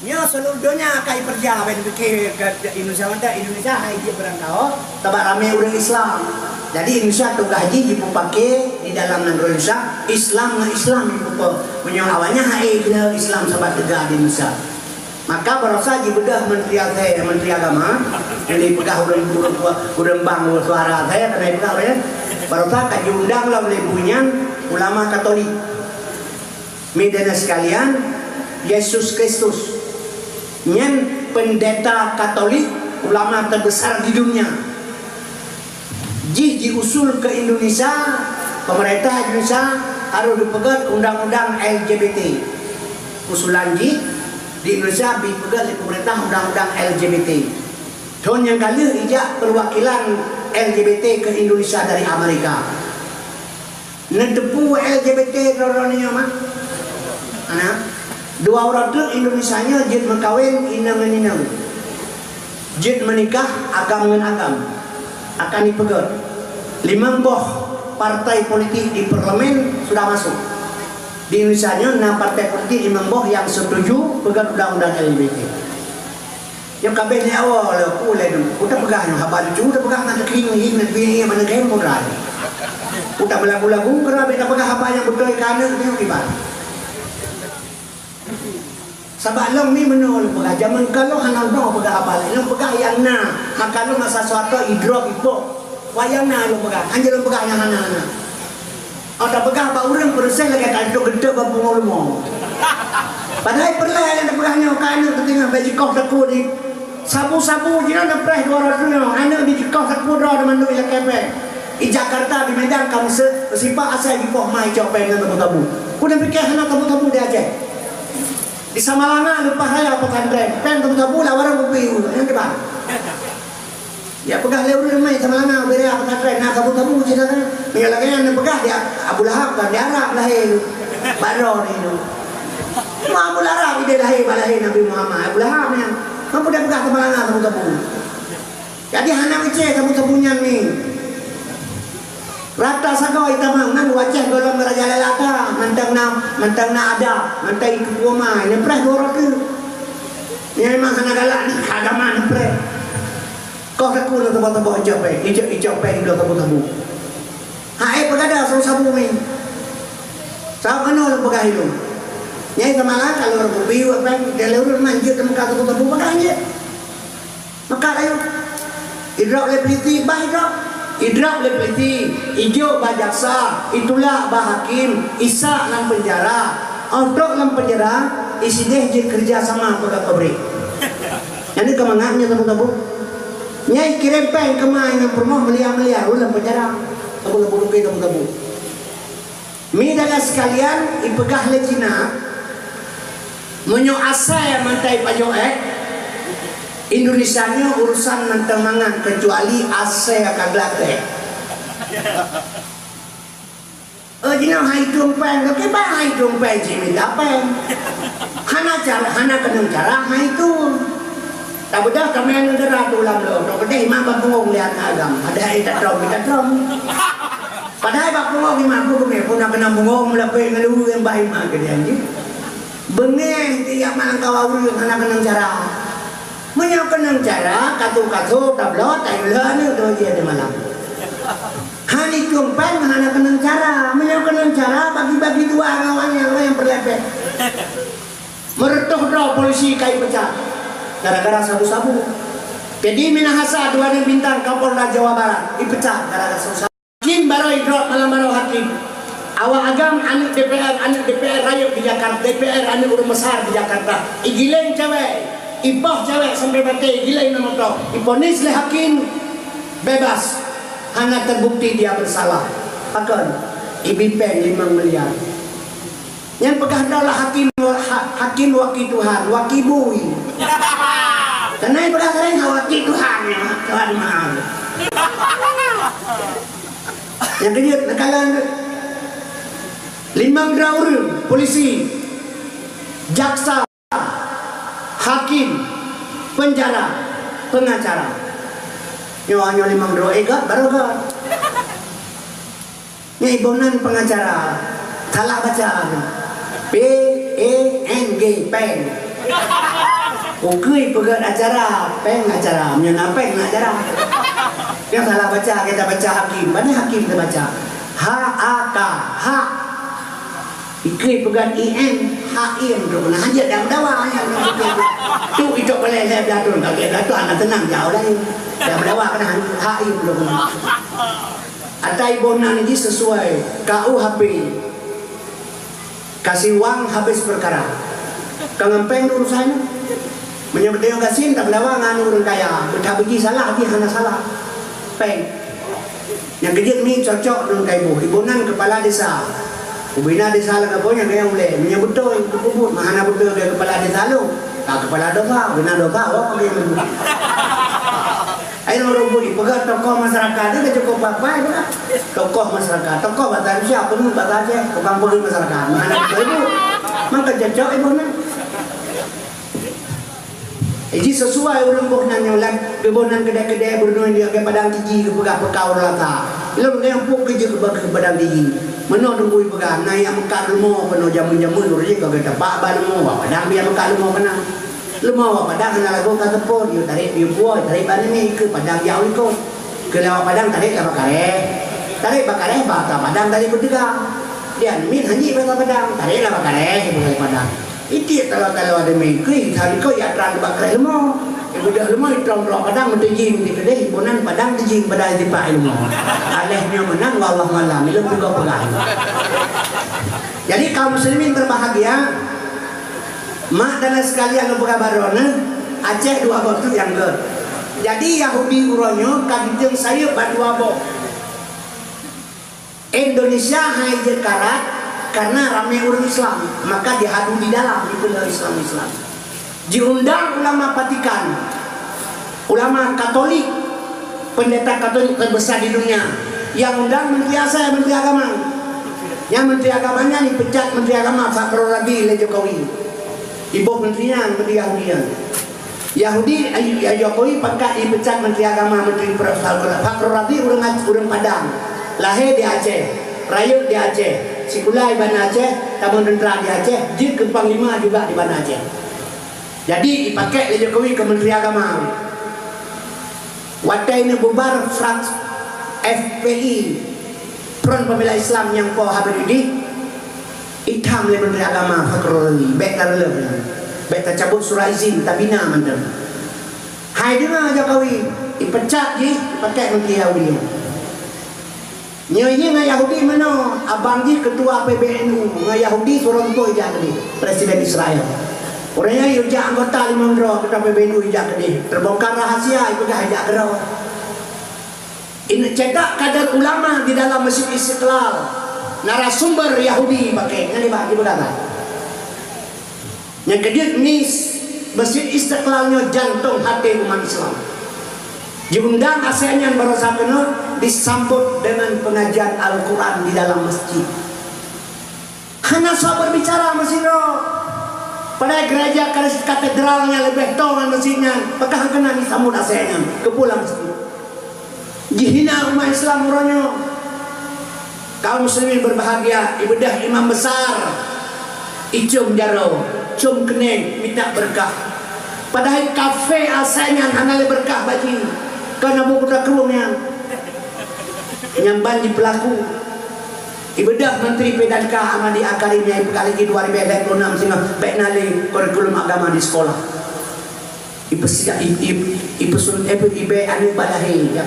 Nyoe seuluruh donya ka ipeurja, ban pike ke Indonesia mantong, Indonesia hai jeuet beurangkaho, sabab ramé ureuëng Islam. Jadi Indonesia tugaih jih jipeupake di dalam nanggroe Indonesia, Islam ngon Islam jipeupo. Meunyoe awaknyan hai keuneuk Islam sabab teuga di Indonesia. Maka barosa jibeudôh Menteri asai, Menteri Agama, nyang dipeugah ureuëng, ureuëng, ureuëng bang, ureuëng suara asai, keuneuk ipeugah ureuëng. Barosa ka jiundang lom lé bunoe ulama Katolik. Mi dan sekalian, Yesus Kristus nyan pendeta Katolik, ulama teubesar di dunia. Jih jiusul keu Indonesia, pemerintah Indonesia harôh jipeugét undang-undang L G B T. Usulan jih di Indonesia jipeugét lé pemerintah undang-undang L G B T. Thon nyang ka lheueh ijak perwakilan L G B T keu Indonesia dari Amerika. Neuteupeue L G B T droe-droe nyoe, mak? Hana. Dua uroe teuk Indonesia nyoe jeuet meukawen inong ngon inong. Jeuet meunikah agam ngon agam. Akan jipeugét. Limong boh partai politik di parlemen sudah masuk. Di Indonesia nyoe na partai politik limong boh nyang setuju peugét undang-undang L G B T. Nyoe ka abéh nyoe awai lé, ku lé nyoe. Ku tapeugah nyoe haba lucu, tapeugah ngon teukieng-kieng, ngon teukieng-kieng, ngon teukieng-kieng. Ku tabeulagu-lagu, keu abéh tapeugah haba nyang beutôi keu aneuk nyoe kiban. Sabab lôn ni meunoe lôn peugah, jameun ka lôn hana lôn peugah haba laén, lôn peugah nyang na. Maka lôn masa soe atoe idrop ipok. Wayang na lôn peugah, hanjeuet lôn peugah nyang hana-hana. Oh, tapeugah bak ureuëng peureuséh lagée ka geutôk-geutôk bak pungo leumo. Padahai peureulée nyang tapeugah nyoe ka aneuk teutinggai bak jikoh sapeue di sabu-sabu jihnyan neupreh dua ratus nyoe, aneuk di jikoh sapeue droe di mandum ilakée péng. Di Jakarta, di Medan ka meuseuet, sipak asai jipoh mai cok péng ngon tabu-tabu. Ku neupiké hana tabu-tabu di Aceh. Di Samalanga leupah raya pesantren, péng tabu-tabu lah warong kupi nyang kiban. Ya peugah lé ureuëng ramé Samalanga, beda pesantren na tabu-tabu cit kan. Meunyoe lagée nyan neupeugah di Abu Lahab kan, di Arab lahé tu. Bak droe ni tu. Ma Abu Lahab ideh lahé bak lahé Nabi Muhammad, Abu Lahab nyan. Mampu dia peugah Samalanga tabu-tabu. Jadi hana meucé tabu-tabu nyan ni. Rata sagoe itamong nan u Aceh gohlom Raja Lalata, mantong na, mantong na ada, mantong ikeu uma, neupreh dua ratus. Nyan memang hana galak ni, agama neupreh. Koh sapeue lôn saboh-saboh icok péng, icok, icok péng lôn saboh-saboh. Hai peugada saboh-saboh mi. Sabab keunoe lôn peugah ilôn. Nyai Samalanga kalau ureuëng kupi, ureuëng péng, dan lé ureuëng man jeuet teuka saboh-saboh, peugah jeuet. Maka ayo. Idrop lé peulisi, bah idrop. Idrop lé peulisi, ijok bak jaksa, itulak bak hakim, isak lam peunjara. Oh trok lam peunjara, isideh jeuet keureuja sama peugah pabrik. Nyan ka mangat nyoe tabu-tabu. Nyai kirém péng keumah ngon peurumoh miliar-miliar u lam peunjara. Tabu-tabu lukée tabu-tabu. Mi dan sekalian, ipeugah lé Cina, meunyoe asai mantong ipajoh ék, Indonesia nyoe urusan mantong mangat keucuali asai ka glak ék. Eh, jinoe hai tueng péng, kiban hai tueng péng cit mita péng. Hana cara, hana keunong cara hai tueng. Tabeudôh kamoe aneuk dara tu lam lôn, trok keudeh imam bak punggong lé aneuk agam. Padahai tatrom, tatrom. Padahai bak punggong imam ku geumé pun na keunong punggong meulapék ngon luweue nyang bah imam keudeh jih. Beungéh tiyak malangkawa ureuëng hana keunong cara. Meunyoe keunong cara, katu-katu tabloe tayue lé aneuk dua jih di malam. Hani kumpang hana keunong cara. Meunyoe keunong cara, bagi-bagi dua ngon awaknyan nyang peureulée. Meureutoh droe polisi ka ipecat gara-gara sabu-sabu. Teddy Minahasa dua nyoe bintang Kapolda Jawa Barat ipecat gara-gara sabu-sabu. Hakim baroe idrop malam baroe hakim. Awak agam aneuk D P R, aneuk D P R rayeuk di Jakarta, D P R aneuk ureuëng besar di Jakarta. Igiléng cewek, ipoh cewek sampai maté, igiléng ngon moto. Iponis lé hakim bebas, hana terbukti dia bersalah. Pakon? Ibi péng limong miliar. Nyan peugah droe lah hakim, ha-, hakim waki Tuhan, waki bui. Karena peugah sering ha waki Tuhan, ya, Tuhan maaf. Nyang keujeuet neukalon limong droe ureuëng, polisi, jaksa, hakim, penjara, pengacara. Nyoe, nyoe limong droe, eh, göt, baru göt. Nyan iboh nan pengacara. Salah baca. P E N G, peng. Ukeue peugah acara, peng acara. Meunyoe na peng na acara. Nyang salah baca, kita baca hakim. Bani hakim kita baca. H A K, hak. Ukeue peugah I M, haim tu. Nah, aja dah meudawa. Tu itu boleh saya belatung. Kalau dia belatung, anak tenang jauh lain. Dah meudawa kena haim tu. Atai boh nan jih sesuai K U H P. Kasiwang habis perkara. Ka ngon peng urusan. Meunyoe beutôi gasien, tak belawa ngon ureueng kaya. Beutabeujih salah, jih hana salah. Peng. Nyang keujeuet mi cocok deungon kaiboh. Iboh nan kepala desa. Ubina desa lam kampung nyan gaya ulée. Meunyoe beutôi, beupeubuet. Mah hana beutôi gaya kepala desa lom. Ka kepala dosa, ubina dosa, oh, pergi. Ayo ureueng bui, peugah tokoh masyarakat, dia cukup papai pula. Tokoh masyarakat, tokoh bahasa Indonesia, peungeut bahasa Aceh, tukang peungeut masyarakat. Mana ibu? Maka cocok ibu nan. Jadi sesuai ureueng boh nan nyoe lah, ibu nan kedai-kedai beureunoe dia ke padang tiji ke peugah pekau rata. Lom dia pun kerja ke bagi padang tiji. Meunoe teungku peugah, na nyang meukat leumo keunoe jameun-jameun ureueng jih ka geutabak ban leumo, wak padang biar meukat leumo keunan. Leumo wak padang hana lagoe ka seupôt, yue tarek, yue puwoe, tarek bak nini keu padang jak u likot. Keu lewat padang tarek laba kareh. Tarek bak kareh bak ata padang tarek beuteuga. Dia nini hanjeuet bak ata padang, tarek laba kareh bak padang. Itiek taloe-taloe ada mengkui, tadi kau ya trang bak kareh leumo. Ibu dah leumo itrom-trom padang meuteuji di keudeh, ibu nan padang teuji pada tipak ilmu. Aleh nyoe meunan wallah malam, ilmu peugah-peugah. Jadi kaum muslimin berbahagia, Mak dan sekalian lôn peugah baroe neuh, Aceh dua boh teuk nyang gét. Jadi Yahudi uroe nyoe ka geutem sayeup bak dua boh. Indonesia hai jeuet karat karena ramé ureueng Islam, maka jihadu di dalam dikeue Islam-Islam. Jiundang ulama Vatikan, ulama Katolik, pendeta Katolik terbesar di dunia, nyang undang Menteri Asai, Menteri Agama. Nyang Menteri Agama nyan dipecat Menteri Agama Fakhrazi lé Jokowi. Iboh menteri nyan, menteri Yahudi nyan. Yahudi, eh, Jokowi pangkat dipecat Menteri Agama, Menteri Fakhrazi ureueng, ureueng Padang. Lahé di Aceh, rayeuk di Aceh, sikula di Banda Aceh, tamong teuntra di Aceh, jeuet keu panglima juga di Banda Aceh. Jadi, dipakék lé Jokowi keu Menteri Agama. Watée neububar fraks F P I, Front Pembela Islam nyang po Habib Idris, itam lé Menteri Agama Fakhrazi, bék tareuloh, bék tacabut surat izin, tabina mantong. Hai deungoe Jokowi, ipecat jih, ipakék Menteri Yahudi. Nyoe jih ngon Yahudi meunoe, abang jih ketua P B N U, ngon Yahudi surong po ijak keudeh, Presiden Israel. Ureueng nyan ijak anggota limong droe ketua P B N U ijak keudeh, terbongkar rahasia, ipeugah ijak keudroe. Ini cetak kader ulama di dalam Masjid Istiqlal, narasumber Yahudi pakai, nyan dibak, dibak. Nyang keujeuet mis, Masjid Istiqlal nyoe jantong até umat Islam. Diundang asai nyan baroesa keunoe disambot deungon pengajian Al-Quran di dalam masjid. Hana soe berbicara masjid nyoe. Padahai gereja katedral nyan leubeh toe ngon masjid nyan, pakon hana keunan disambot asai nyan keupulang masjid. Jihina umat Islam uroe nyoe. Kaum muslimin berbahagia, ibeudôh imam besar, icôm jaroe, côm keuneng, mita beureukat. Padahai kafé asai nyan hana lé beureukat bak jih, kon Abu Kuta Krueng nyan. Nyan ban jipeulaku. Ibeudôh Menteri P dan K Ahmad Al-Karim nyang ipeugah lagée dua ribu dua puluh enam singoh bék na lé kurikulum agama di sekolah. Ipeusiap, ip-, ip-, ipeusun-, eh, ipe aneuk bak lahé, ya,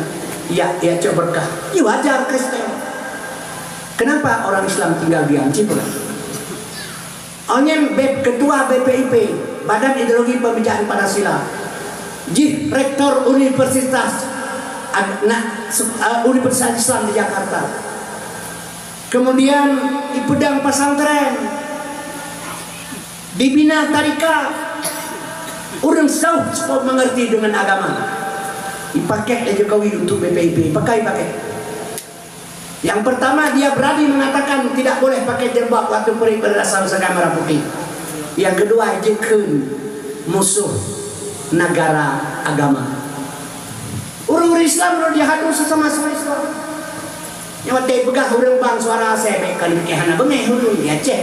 ya, ya, cok berkah. Iya wajar Kristen. Kenapa orang Islam tinggal diam? Cit pula. Onyem B-, ketua B P I P, Badan Ideologi Pemikiran Pancasila, jih rektor Universitas Ag-, na-, se-, eh, Universitas Islam di Jakarta. Kemudian ipeudong pesantren, dibina tarekat, ureuëng seuh supaya mengerti dengan agama. Dipakai oleh Jokowi untuk B P I P, pakai, pakai. Yang pertama, dia berani mengatakan tidak boleh pakai jilbab waktu pergi Madrasah Nusantara Merah Putih. Yang kedua, jikheun musuh negara agama. Ureuëng-ureuëng Islam udah dihadu sesama-sama Islam. Nyoe watèe peugah ureueng bang suara asèe, bèk ka lheueh hana beungèh ureueng di Aceh.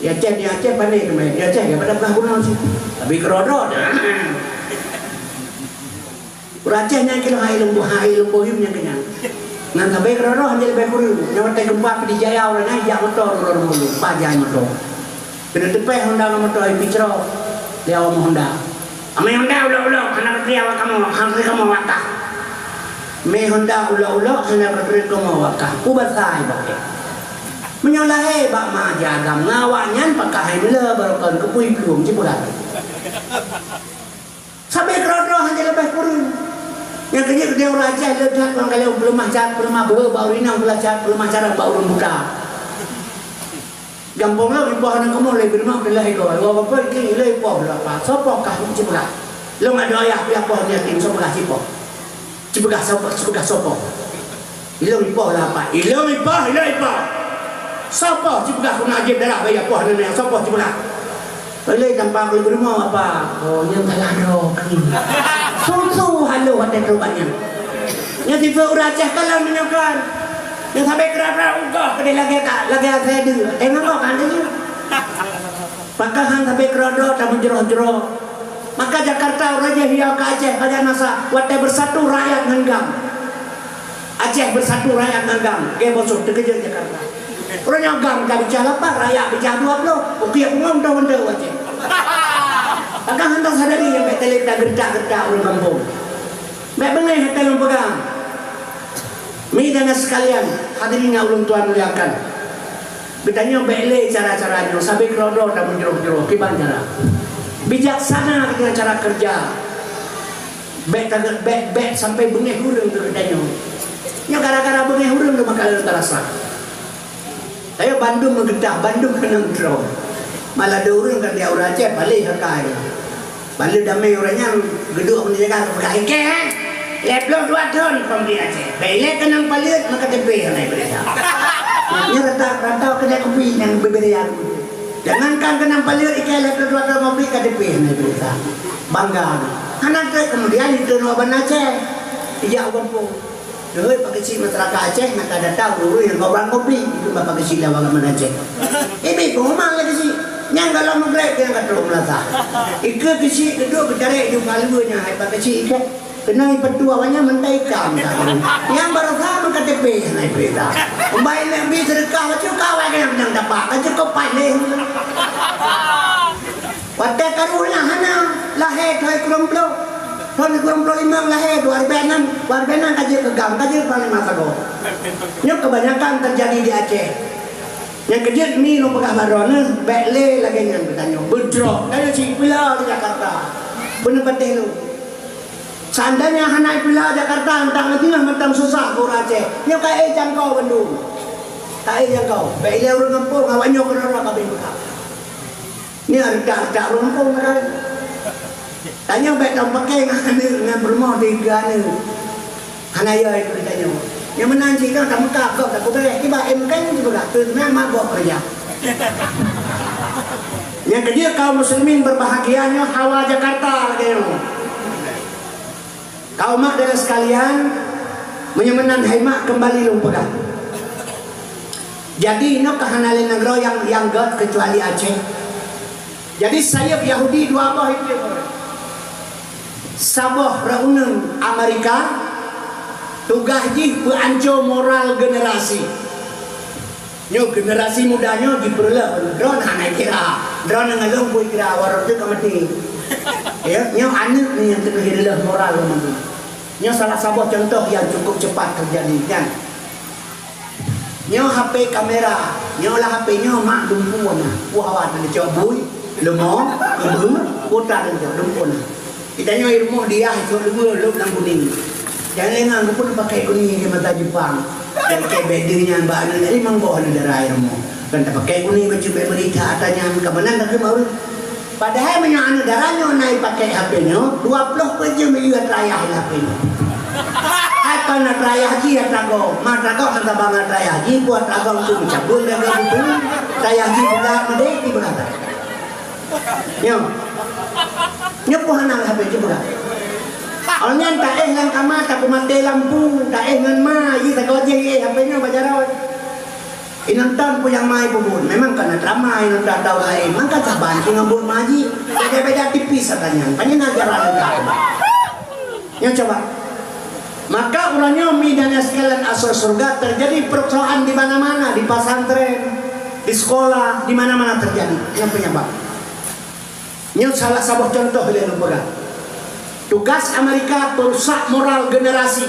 Di Aceh, di Aceh pandai teuma, di Aceh dia pada peugah bunoe sih. Tapi keudroe-droe dah. Ureueng Aceh nyan keuh hai lôn boh, hai lôn boh yum nyan keuh nyan. Ngon sabe keudroe-droe han jeuet leubeh kureueng. Nyoe watèe geumpa Pidie Jaya ureueng nyan jak moto uroe rumoh, pajan moto. Keuneuk teupèh Honda ngon moto, ipicro lé awak meuhonda. Amai Honda ulok-ulok, hana geutri awak kamoe, hana geutri kamoe awak kah. Mé Honda ulok-ulok, hana geutri kamoe awak kah. Peue basa ibak kèe. Meunyoe lahé bak ma aja agam ngon awak nyan, pakon hai meuleuh barokon keupeue plueng jipeugah. Sabe keudroe-droe han jeuet leubeh kureueng. Nyang keujeuet keu ureueng Aceh le that ngon ka lheueh peuleumah cat, peuleumah beuhe bak ureueng inong, peuleumah cat, peuleumah cara bak ureueng buta. Gampông lôn ipoh aneuk kamoe lé birumoh peureulèe igoe. Iwoe bapak iki ilèe ipoh lôn apa? Soe poh kah? Cipeugah. Lôn adoe ayah pih poh yatim, soe peugah cipoh? Cipeugah soe poh? Cipeugah soe poh? Ilôn ipoh lah apa? Ilôn ipoh, ilôn ipoh. Soe poh? Cipeugah keuneuk jieb darah bak ayah poh aneuk nyan. Soe poh? Cipeugah. Ilèe tampa keu lôn birumoh apa? Oh, nyan salah droe keuh. Susu haloh watèe trok bak nyan. Nyan sifeuet ureueng Aceh kalon meunyoe kan. Nyan sabe keudroe-droe ugoh keudéh lagèe ka, lagèe asèe deuh. Tengok kok kan deuh. Pakon han sabe keudroe-droe tameujroh-jroh. Maka Jakarta uroe jih hiya keu Aceh pajan masa watèe beusatu rakyat ngon GAM. Aceh beusatu rakyat ngon GAM, gèt bosoh teukeujot Jakarta. Uroe nyoe GAM ka bicah lapan, rakyat bicah dua ploh, ukiek pungo meuntèu-meuntèu u Aceh. Pakon han tasadari nyang bèk talét tageureutak-geureutak ureueng gampông. Bèk beungèh hana lôn peugah. Mi dan sekalian, hadirin nyang ulôn tuan muliakan. Geutanyoe bèk lé cara-cara nyoe, sabe keudroe-droe tameujroh-jroh, kiban cara. Bijaksana geutanyoe cara keureuja. Bèk taga-, bèk, bèk sampai beungèh ureueng keu geutanyoe. Nyoe gara-gara beungèh ureueng lôn maka lôn tarasa. Tanyoe bandum meugeutah, bandum keunong droe. Malah ada ureueng ka tiep ureueng Aceh, paléh akai. Ban lheueh damé ureueng nyan geuduek meunjaga keupeugah, "Ikèe, eh? Lhèe ploh dua thon kong di Aceh. Bèk ilèe keunong paleuet meuka teupèh hana ipeuriksa." Nyan rata-rata keudè kupi nyang bubiri aku. Jangankan keunong paleuet, ikèe lhèe ploh dua thon kong di ka teupèh hana ipeuriksa. Bangga. Hana trép keumudian jiteunoe ban Aceh. Ijak u gampông. Deuh, Pak Keuchik, masyarakat Aceh nyang ka datang ureueng nyang gob rang kopi, itu Bapak Keuchik lawang lam Aceh. Ibi pengumuman lé Keuchik. Nyang goh lom mugreb nyang ka trok meunasah. Ikeue Keuchik geuduek geutarek ju ka luweue nyan, hai Pak Keuchik ikèe. Keunan ipeutuah awaknyan mantong ikam ka ureueng. Nyang baroesa meuka teupèh hana ipeuriksa. Umbai nek bi seudeukah bacut ka awaknyan nyang dapat, ka cukôp paléh. Watèe karu nyan hana, lahé thôn sikureueng ploh. Thôn sikureueng ploh limong lahé, dua ribèe nam, dua ribèe nam ka jeuet keu GAM, ka jeuet panglima sagoe. Nyoe kebanyakan teujadi di Aceh. Nyang keujeuet mi lôn peugah baroe neuh, bèk lé lagèe nyan geutanyoe. Beudroe, tanyoe cit peula di Jakarta. Beuneupatéh lôn. Seandainya hana ipeula Jakarta, antang Madinah mantong susah keu ureueng Aceh. Nyoe ka éh jangkau bandum. Ka éh jangkau. Bèk ilèe ureueng gampông, awak nyoe keudroe-droe ka bri peugah. Nyan reutak-reutak rumpông kan. Tanyoe bèk tameupakè ngon aneuk, ngon peurumoh di keu aneuk. Hana yo ikeu tanyoe. Nyang meunan cit kan tameuka gob tapeubeuréh. Kiban M K nyan sipeugah, "Teunang mabök keureuja." Nyang keujeuet kaum muslimin berbahagia nyoe hawa Jakarta lagèe nyoe. Kaum mak dan sekalian, meunyoe meunan hai mak keumbali lôn peugah. Jadi, inoe ka hana lé nanggroe nyang, nyang göt keucuali Aceh. Jadi, sayeup Yahudi dua boh ipiep. Saboh reuneun Amerika, tugaih jih peuancô moral generasi. Nyoe generasi muda nyoe jipeureulèe droe hana kira. Droe ngon lôn peue kira, waroe teuk ka maté. Ya, nyoe aneuk ni nyang teungoh jireulèe moral lom. Nyoe salah saboh contoh nyang cukup cepat teujadi nyan. Nyoe H P kamera, nyoe lah H P nyoe mak dumpeue na. Wah, awak na dicok bui, leumô, keubeue, kota na dicok dumpeue na. Geutanyoe i rumoh diah cok leubeh lôb lam kuning. Jangan lengah, geupeupakai kuning di mata Jepang. Dan keu beda nyan bak aneuk limong boh aneuk dara i rumoh. Kan tapakai kuning baju bèk berita ata nyan ka meunan dah keu baru. Padahai meunyoe aneuk dara nyoe na ipakai H P nyoe, dua ploh peuet jeuem yue atra ayah H P nyoe. Hai kon atra ayah jih atra gob, ma atra gob hana bang atra ayah jih, buet atra gob tu mencabut atra gob tu. Atra ayah jih pula meudeh di beurata. Nyoe. Nyoe pun hana H P jih peugah. Awak nyan taéh lam kama, tapeumaté lampu, taéh ngon ma, jih sagoe jih éh, H P nyoe bak jaroe. Inonton peue nyang ma ipeubeuet, memang ka na ceramah, inonton tau laén, maka saban cit ngon buet ma jih. Beda-beda tipis saban nyan, pajan ajaran leuka. Nyoe coba. Maka uroe nyoe mi dan sekalian asoe syeuruga terjadi persoalan di mana-mana, di pesantren, di sekolah, di mana-mana terjadi. Nyoe penyebab. Nyoe salah saboh contoh lé lôn peugah. Tugas Amerika peurusak moral generasi.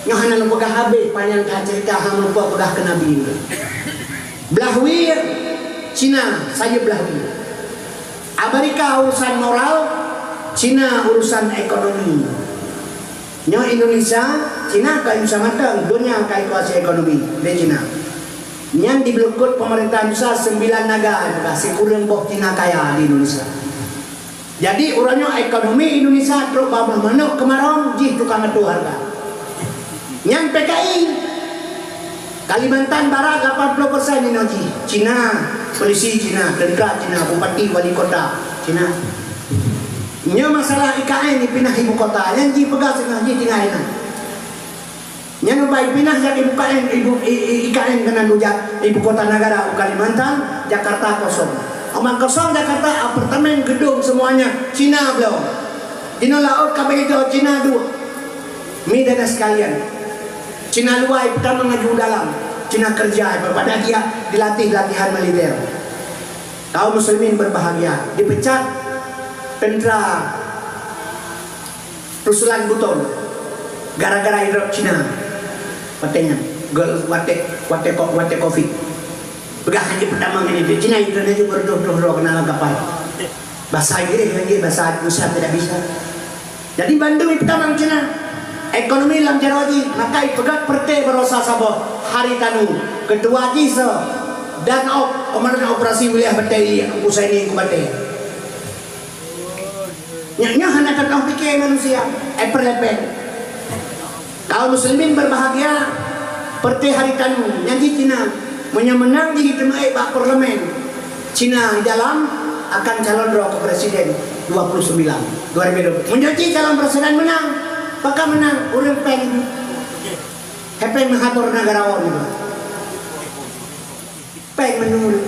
Nyoe hana lôn peugah habéh, panyang that cerita, hana lôn peugah keu Nabi. Blah wie, Cina, sayeue blah wie. Amerika urusan moral, Cina urusan ekonomi. Nyoe Indonesia, Cina ka bisa mantong, donya ka dikuasai ekonomi lé Cina. Nyan dibeulukot pemerintah Indonesia sembilan naga, sikureueng boh Cina kaya di Indonesia. Jadi, uroe nyoe ekonomi Indonesia trok babah manok keumarong jih tukang atoe hareuga. Nyan P K I. Kalimantan Barat lapan puluh persen inoe jih Cina, polisi Cina, tentara Cina, bupati, wali kota Cina. Nyoe masalah I K N ipinah ibu kota, nyan jipeugah singoh jih tinggai na. Nyan ubak ipinah jak ibu K N, ibu, i, i, I K N keunan ujak ibu kota negara u Kalimantan, Jakarta kosong. Omang kosong Jakarta, apartemen, gedung semuanya Cina bloe. Jinoe laôt ka begitu Cina duek. Mi dan sekalian, Cina luwa peutamong laju dalam, Cina kerja pada dia dilatih latihan militer. Kaum muslimin berbahagia, dipecat tentara Ruslan Buton gara-gara idrop Cina. Watèe nyan, ge-, watèe, watèe ko-, watèe Covid. Peugah laju peutamong ini, Cina idrop laju beureudôh-droh droe keunan lam kapal. Bahasa Inggris lagi, bahasa Indonesia tidak bisa. Jadi bandum ipeutamong Cina. Ekonomi lam jaroe jih, maka ipeugöt peureté baroesa saboh Haritanu, ketua jih soe, Danop, komandan operasi wilayah batèe, Husaini Kubatèe. Nyan, nyan hana teuka pike manusia, eh, perlepet. Kaum muslimin berbahagia, peureté Haritanu, nyan jih Cina. Meunyoe meunang jih teumeuék bak parlemen Cina di dalam akan calon droe keu presiden dua puluh sembilan, dua ribu dua puluh. Meunyoe jih calon presiden meunang, pakon meunang ureueng péng, hepeng meuhabor negarawan nyoe. Péng meunurot.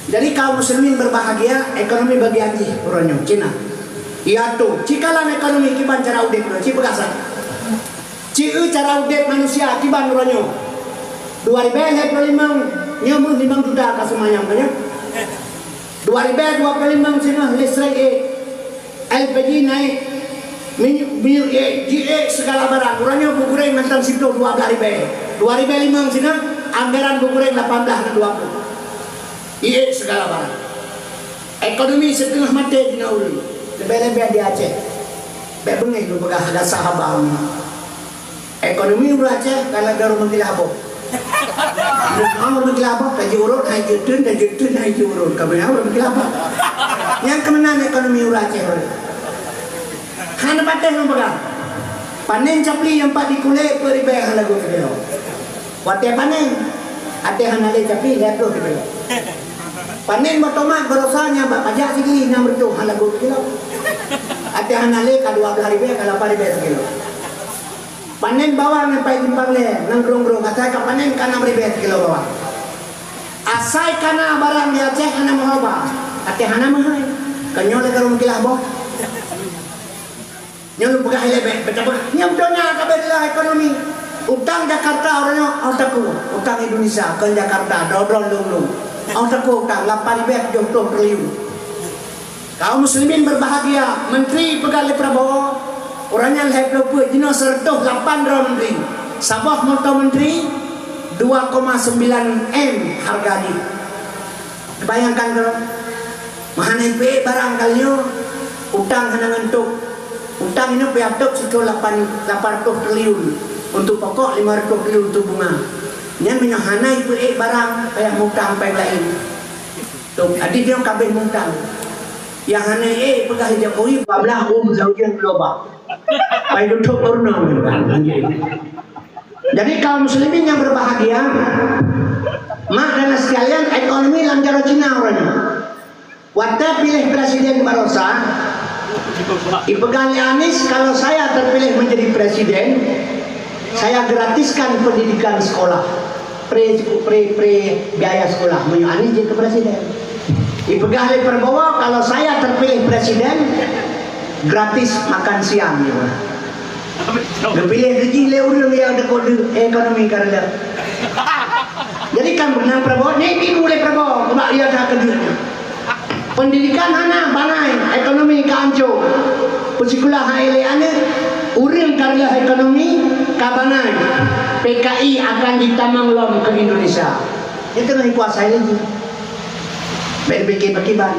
Jadi kaum muslimin berbahagia, ekonomi bagian jih uroe nyoe Cina. Iya tu, ci kalon ekonomi kiban cara udép nyoe, ci peugah sa. Ci eu cara udép manusia kiban uroe nyoe. Dua ribèe lhèe ploh limong, nyoe meuh limong juta ka seumanyam nyoe. Dua ribèe dua ploh limong singoh listrik ék. L P G naik, minyeuk, minyeuk ék, jiék segala barang. Uroe nyoe beuguréng mantong siplôh dua blaih ribèe. Dua ribèe limong singoh, anggaran beuguréng lapan blaih ngon dua ploh. Jiék segala barang. Ekonomi siteungoh maté jinoe ureueng. Leubeh-leubeh di Aceh. Bèk beungéh lôn peugah gasa haba nyoe. Ekonomi ureueng Aceh ka lagèe ureueng meukilah boh. Ureueng meukilah boh, ka jiurôt hai jeuet theun, ka jeuet theun hai jiurôt. Ka meunan ureueng meukilah boh. Nyan keuh meunan ekonomi ureueng Aceh. Hana patéh lôn peugah. Panèn capli nyang pat di kulét peuet ribèe hana lagot sikilo. Watèe panèn, até hana lé capli lhèe ploh sikilo. Panèn boh tomat baroesa nyang bak pajak sigi nam reutôh hana lagot sikilo. Até hana lé ka dua blaih ribèe, ka lapan ribèe sikilo. Panèn bawang nyang paih simpang lhèe, nang grong-grong, asai ka panèn ka nam ribèe sikilo bawang. Asai ka na barang di Aceh hana meuhaba, até hana meuhai. Ka nyoe lé ka ureueng meukilah boh. Nyoe lôn peugah ilèe bèk, bèk tapeugah. Nyoe donya ka beulah ekonomi. Utang Jakarta uroe nyoe, oh takue. Utang Indonesia, kon Jakarta, droe-droe lôn-lôn. Oh takue utang, lapan ribèe tujoh ploh triliun. Kaum muslimin berbahagia, menteri peugah lé Prabowo, uroe nyan lhèe ploh peuet, jinoe seratus lapan droe menteri. Saboh moto menteri dua koma sembilan M harga jih. Bayangkan droe, meuhana ipeuék barang kali nyoe, utang hana ngon tôb. Utang nyoe payah tôb sithôn lapan, lapan reutôh triliun untuk pokok, lima reutôh triliun untuk bunga. Nyan meunyoe hana ipeuék barang, payah mutang, payah laén. Tôb, jadi nyoe ka abéh mutang. Nyang hana ék peugah lé Jokowi, bablah um saujeueng geulobak. Pai tutup ureueng kan. Jadi kaum muslimin yang berbahagia, mak dan sekalian, ekonomi lam jaroe Cina uroe nyoe. Watèe piléh presiden baroesa, Ipeugah lé Anies, kalau saya terpilih menjadi presiden, saya gratiskan pendidikan sekolah. Pre, pre, pre biaya sekolah meunyoe Anies jeuet keu presiden. Ipeugah lé Prabowo, kalau saya terpilih presiden, gratis makan siang, ipeugah. Geupiléh keujih lé ureuëng nyang teukodeuk ekonomi ka reudah. Jadi kan beunang Prabowo, nyan ibu lé Prabowo, bak ia that keudeuh nyan. Pendidikan hana bangai, ekonomi ka ancô. Peusikula hai lé aneuk, ureuëng ka reuloh ekonomi ka bangai. P K I akan jitamong lom keu Indonesia. Nyan teungoh ikuasai lé jih. Bèk pike pakiban.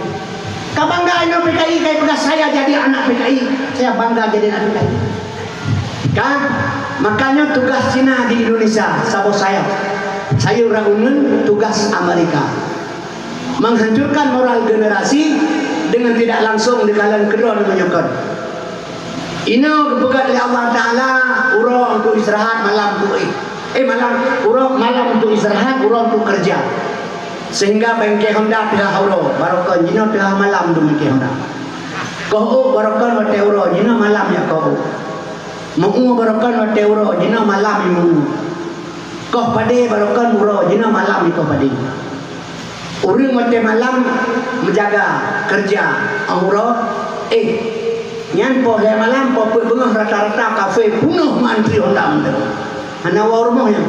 Ka bangga inoe P K I, ka ipeugah saya jadi anak P K I. Saya bangga jadi anak P K I. Ka, makanya tugas Cina di Indonesia saboh sayap. Sayuran uneun tugas Amerika. Menghancurkan moral generasi dengan tidak langsung dikalon keudroe meunyoe kon. Inoe geupeugah lé Allah Taala uroe untuk istirahat, malam untuk eh, eh malam uroe, malam untuk istirahat, uroe untuk kerja. Sehingga bengke Honda teuhah uroe, barokon jinoe teuhah malam untuk bengke Honda. Koh ôk barokon watèe uroe, jinoe malam jak koh ôk. Meu-ue barokon watèe uroe, jinoe malam jak meu-ue. Koh padé barokon uroe, jinoe malam jak koh padé. Ureuëng watèe malam meujaga, keureuja, uroe, eh, nyan poh lhèe malam, poh peuet beungoh rata-rata kafe peunoh meuantri Honda mantong. Hana woe rumoh nyan.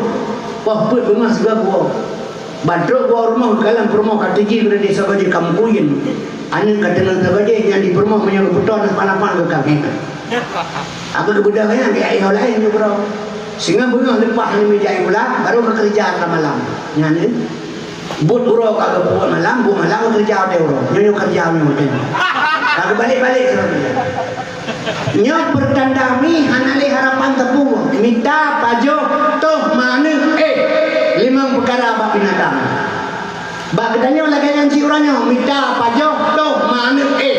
Poh peuet beungoh sigoe geuwoe. Ban trok geuwoe rumoh, kalon peurumoh ka teuji keunan di sagoe jih ka meukuyeuen. Aneuk ka teungeut sagoe jih, nyan di peurumoh meunyoe geupeutoe na pan-pan geukalon. Aku geubeudôh nyan, di ayah laén jih keudroe. Singoh beungoh leupah nyan meujak ié gula, baru geukeureuja ka malam. Nyan, eh. Buet uroe ka geupeubuet malam, buet malam geukeureuja watèe uroe. Nyoe, nyoe keureuja nyoe watèe nyoe. Ka geubalek-balek sidroe. Nyoe peurtanda mi hana lé harapan teupeue. Mita, pajoh, toh, meuaneuk, eh. Limong peukara bak binatang. Bak geutanyoe lagèe nyan cit uroe nyoe, mita, pajoh, toh, meuaneuk, eh.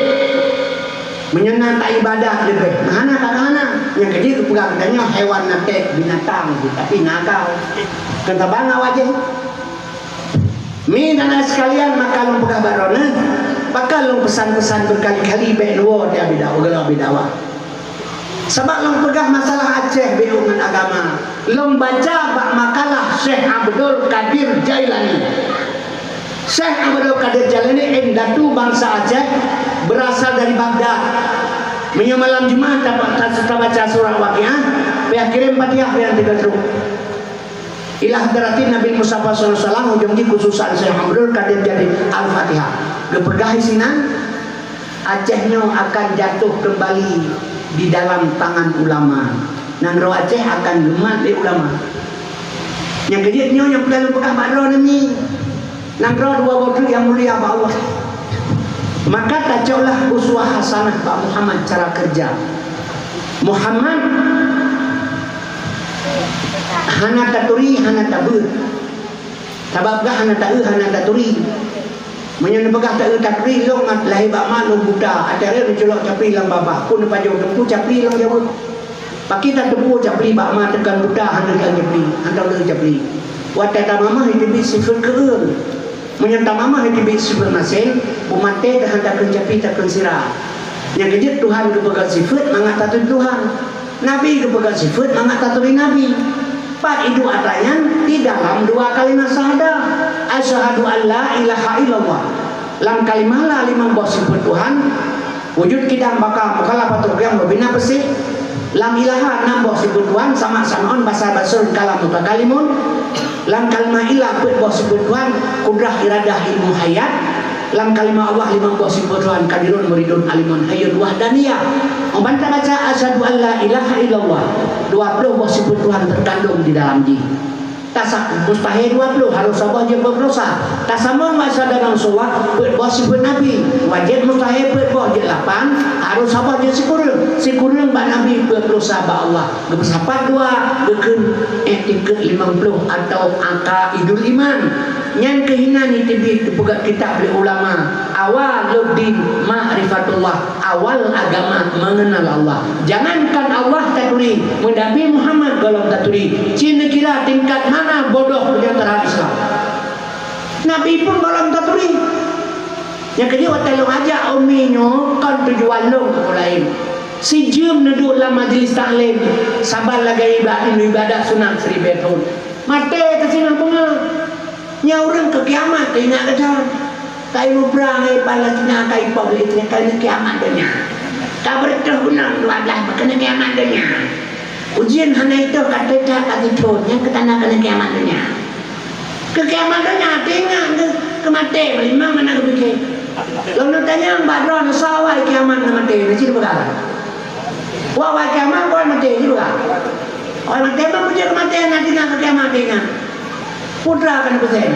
Meunyoe na taibadat leubeh, meuhana ka hana. Nyang keujeuet geupeugah geutanyoe hewan natek, binatang, tapi nakal. Kon saban awak jih. Mi dan sekalian, maka lôn peugah bak droeneuh, pakon lôn peusan-peusan beukali-kali bèk neuwoe di Abi Dawa, di Abi Dawa. Sabab lôn peugah masalah Aceh beuet ngon agama. Lôn baca bak makalah Syekh Abdul Qadir Jailani. Syekh Abdul Qadir Jailani indatu bansa Aceh, berasal dari Baghdad. Meunyoe malam Jumat ta-, ta-, tabaca surah Waqiah, payah kirém Fatihah nyang tiga truk. Ila hadratin Nabi Mustafa sallallahu alaihi wasallam, ujong jih khususan Syekh Abdul Qadir Jailani Al-Fatihah. Geupeugah sinan, Aceh nyoe akan jatuh kembali di dalam tangan ulama. Nanggroe Aceh akan geumat lé ulama. Nyang keujeuet nyoe nyang peugah lôn peugah bak droeneuh mi. Nanggroe dua boh treuk nyang mulia bak Allah. Maka tacoklah uswah hasanah bak Muhammad cara keureuja. Muhammad hana taturi, hana tabeuet. Sabab gah hana taeu, hana taturi. Meunyoe neupeugah taeu taturi, lôn mat lahé bak ma lôn buta, até rhot neuculok capli lam babah, peue neupajoh teungku capli lam jaweueb. Pakri tateupeue capli bak ma teukon buta hana teukon capli, hana taeu capli. Watèe tamamah jiteubiet sifeuet keu ureueng. Meunyoe tamamah jiteubiet sifeuet maséng, beumaté teuh hana takheun capli takheun sira. Nyang keujeuet Tuhan geupeugah sifeuet mangat taturi Tuhan. Nabi geupeugah sifeuet mangat taturi Nabi. Pat iduek atra nyan di dalam dua kalimah syahadah. Asyhadu an la ilaha illallah. Lam kalimah la limong boh sifeuet Tuhan, wujud, qidam, baqa, mukhalafatul qiyam, wa bina, beusih. Lam ilaha nam boh sifeuet Tuhan, sama, sam'un, basar, basirun, kalam, mutakalimun. Lam kalimah ilah peuet boh sifeuet Tuhan, kudrah, iradah, ilmu, hayat. Lam kalimah Allah limong boh sifeuet Tuhan, qadirun, muridun, alimun, hayyun, wahdaniyah. Uban tabaca asyhadu an la ilaha illallah, dua ploh boh sifeuet Tuhan teukandong di dalam jih. Tasa-, mustahé dua ploh, harôh saboh jeuet dua ploh sa. Tasamong asyhadu anna Rasulullah, peuet boh sifeuet Nabi. Wajéb, mustahé peuet boh jeuet lapan, harôh saboh jeuet sikureueng. Sikureueng bak Nabi, dua ploh sa bak Allah. Geupeusapat dua, geukheun i'tiqad limong ploh atau aqaidul iman. Nyan keuh inan jiteubiet geupeugah kitab lé ulama, awaluddin ma'rifatullah, awal agama mengenal Allah. Jangankan Allah taturi, meunyoe Nabi Muhammad gohlom taturi, ci neukira tingkat mana bodoh nyang teuhadap Islam. Nabi pun gohlom taturi. Nyang keujeuet watée lôn ajak umi nyoe kon tujuan lôn keu laén. Sijeuem neuduek lam majlis taklim, saban lagée iba-, ibadat sunat siribée thon. Maté teusingoh beungoh. Nyan ureuëng keu kiamat teuingat gata. Kai muprang, eh, Palestina, kai poh lé, keuneuk kiamat donya. Ka beureutoh gunong dua blaih, keuneuk kiamat donya. Ujian hana itôh ka teuka ka jithon, nyan keu tanda keuneuk kiamat donya. Keu kiamat donya, teuingat keu, keu maté, memang hana geupike. Lôn tanyong bak droeneuh, soe awai kiamat ngon maté, na cit peugah. Wah, awai kiamat, awai maté, cit peugah. Awai maté, memang peujeuet keu maté, na teuingat keu kiamat, teuingat. Putra kan peusén.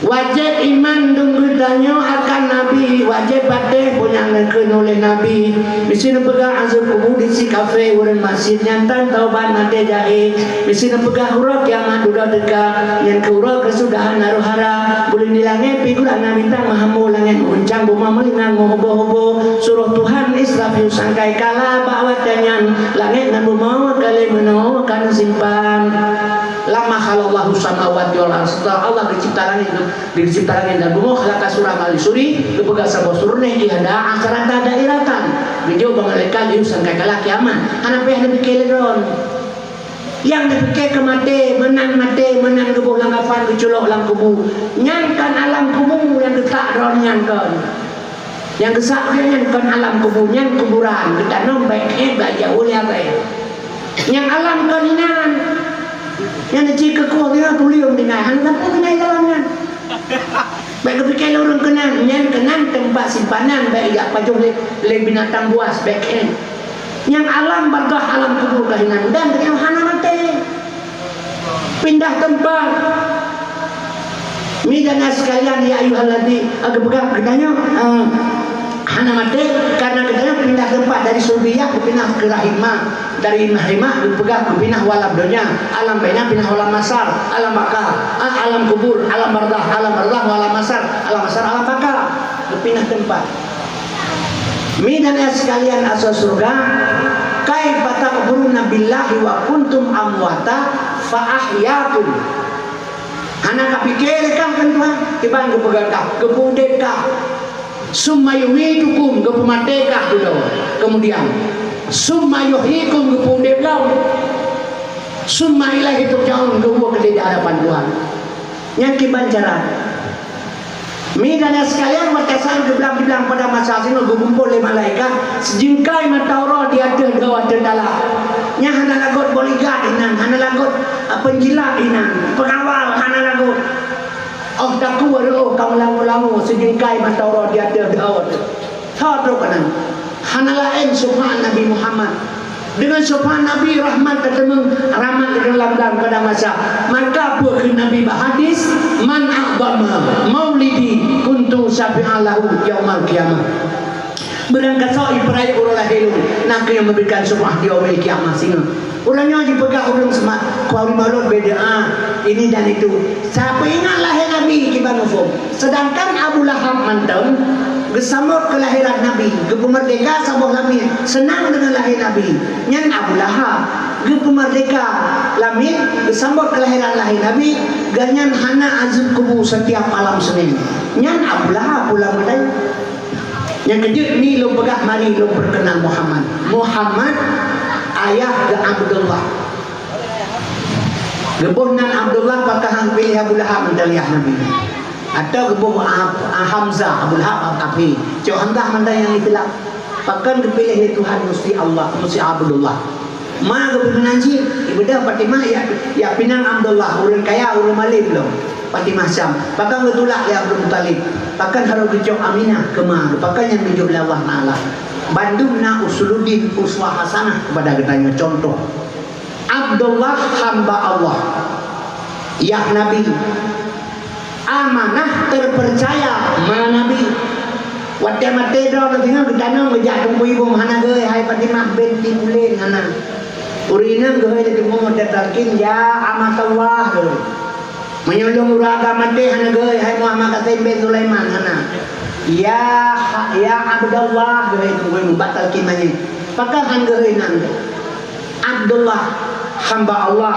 Wajéb iman dum geutanyoe akan Nabi, wajéb patéh peue nyang geukheun uleh Nabi. Miseue neupeugah azeueb kubu di si kafé, ureuëng maksiet nyan tan taubat maté jahé. Miseue neupeugah uroe kiamat dudoe teuka, nyan keu uroe keusudahan areuh hara. Buleuen di langét pih gurana bintang meuhambo langét meuguncang, bumoe meulingang meuhubô-hubô. Suroh Tuhan Israfil sangkai kala bak watée nyan, langét ngon bumoe ka lheueh meunoe ka neusimpan. Lama khalaqallahu samawati wal ardh, seuteulah Allah geucebta langét, geucebta langét dan bumoe, khalaqa surah Al-Suri, geupeugah saboh suroh nyan, ihda asyrata dairatan. Geujok bak malaikat lheueh sangkai kala kiamat. Hana payah neupike lé droen. Nyang neupike keu maté, meunan maté, meunan geuboh lam kafan, geuculok lam kubu. Nyan kon alam kubu nyang geutak droen nyan kon. Nyang geusak nyan kon alam kubu, nyan kuburan, geutanom bék khék bak jauh lé abée. Nyang alam kon inan, nyan cit keukoh nyan tulieng tinggai, hana sapeue tinggai dalam nyan. Bék geupike lé ureuëng keunan, nyan keunan teumpat simpanan bék jak pajoh lé, lé binatang buas, bék khék. Nyang alam barzakhah, alam kubur ka hinan, dan geutanyoe hana maté. Pindah teumpat. Mi dan sekalian, ya ayyuhalladi, geupeugah geutanyoe, eh, hana maté, karena geutanyoe pindah teumpat dari sulbiyah geupinah keu rahimah, dari rahimah geupeugah geupinah u alam donya, alam baina pinah u alam mahsyar, alam baka, ah, alam kubur, alam barzakh, alam barzakh u alam mahsyar, alam mahsyar alam baka, geupinah teumpat. Mi dan ayah sekalian asoe syeuruga, kaifa takfuruna billahi wa kuntum amwata fa ahyakum. Hana kapike lé kah kan Tuhan, kiban geupeugah kah, geupeuudeb kah. Summa yumitukum, geupeumaté kah dudoe. Kemudian, summa yuhyikum, geupeuudeb lom. Summa ilaihi turja'un, geuwoe keudéh di hadapan Tuhan. Nyan kiban cara. Mi dan ayah sekalian, watée saát geublang-geublang pada masa sinoe geukumpol lé malaikat, sijingkai mata uroe di ateueh dua ateueh dalam. Nyan hana lagot bodyguard inan, hana lagot, ah, penjilat inan, pengawal hana lagot. Oh takue reuôh ka meulangue-langue, sijingkai mata uroe di ateueh dua ateueh. Tho trok keunan. Hana laén syafa'at Nabi Muhammad. Deungon syafa'at Nabi rahmat ka teumeung, rahmat di dalam, dalam keadaan masa. Maka peue kheun Nabi bak hadis, "Man a'dhama maulidi kuntu syafi'an lahu yaumal qiyamah." Beurangkasoe ipeurayeuk uroe lahé lôn, na kheueh nyang meuberikan syafa'at di yaumil qiyamah singoh. Ureuëng nyoe jipeugah ureuëng seumat, keu ureuëng maulud beda, ah, ini dan itu. Sapeue ingat lahé Nabi kiban muphom. Sedangkan Abu Lahab mantong geusambot keulahiran Nabi, geupeumeurdeka saboh lamiet, seunang deungon lahé Nabi. Nyan Abu Lahab geupeumeurdeka lamiet, geusambot keulahiran lahé Nabi, gobnyan hana azeueb kubu setiap malam Senin. Nyan Abu Lahab ulang meudai. Nyang keujeuet ni lôn peugah, mari lôn peukeunal Muhammad. Muhammad ayah geuh Abdullah. Geuboh nan Abdullah pakon han piléh Abu Lahab mantong ayah Nabi. Atau geuboh Ah-, Ah-, Hamzah, Abu Lahab kafé. Cok Hamzah mantong nyang Islam. Pakon geupiléh lé Tuhan musti Allah, musti Abdullah. Ma geupeunan cit, ibuda Fatimah ya, ya pinang Abdullah, ureuëng kaya, ureuëng malém lom. Fatimah Syam, pakon geutulak lé Abdul Muthalib, pakon harôh geucok Aminah keu ma, pakon nyang geujok lé Allah Taala. Bandum na usuluddin, uswah hasanah kepada geutanyoe, contoh. Abdullah hamba Allah, yah Nabi. Amanah terpercaya ma Nabi. Watée maté droe geutanyoe geutanom geujak teungku ibong hana geuhôi hai Fatimah binti Pulen hana. Ureuëng inong geuhôi lé teungku meutalkin, "Ya Amatallah," geuhôi. Meunyoe lôn ureuëng agam maté hana geuhôi hai Muhammad Qasim bin Sulaiman hana. "Ya, ya Abdallah," geuhôi teungku ibong batalkin manyét. Pakon han geuhôi nan. Abdullah, hamba Allah,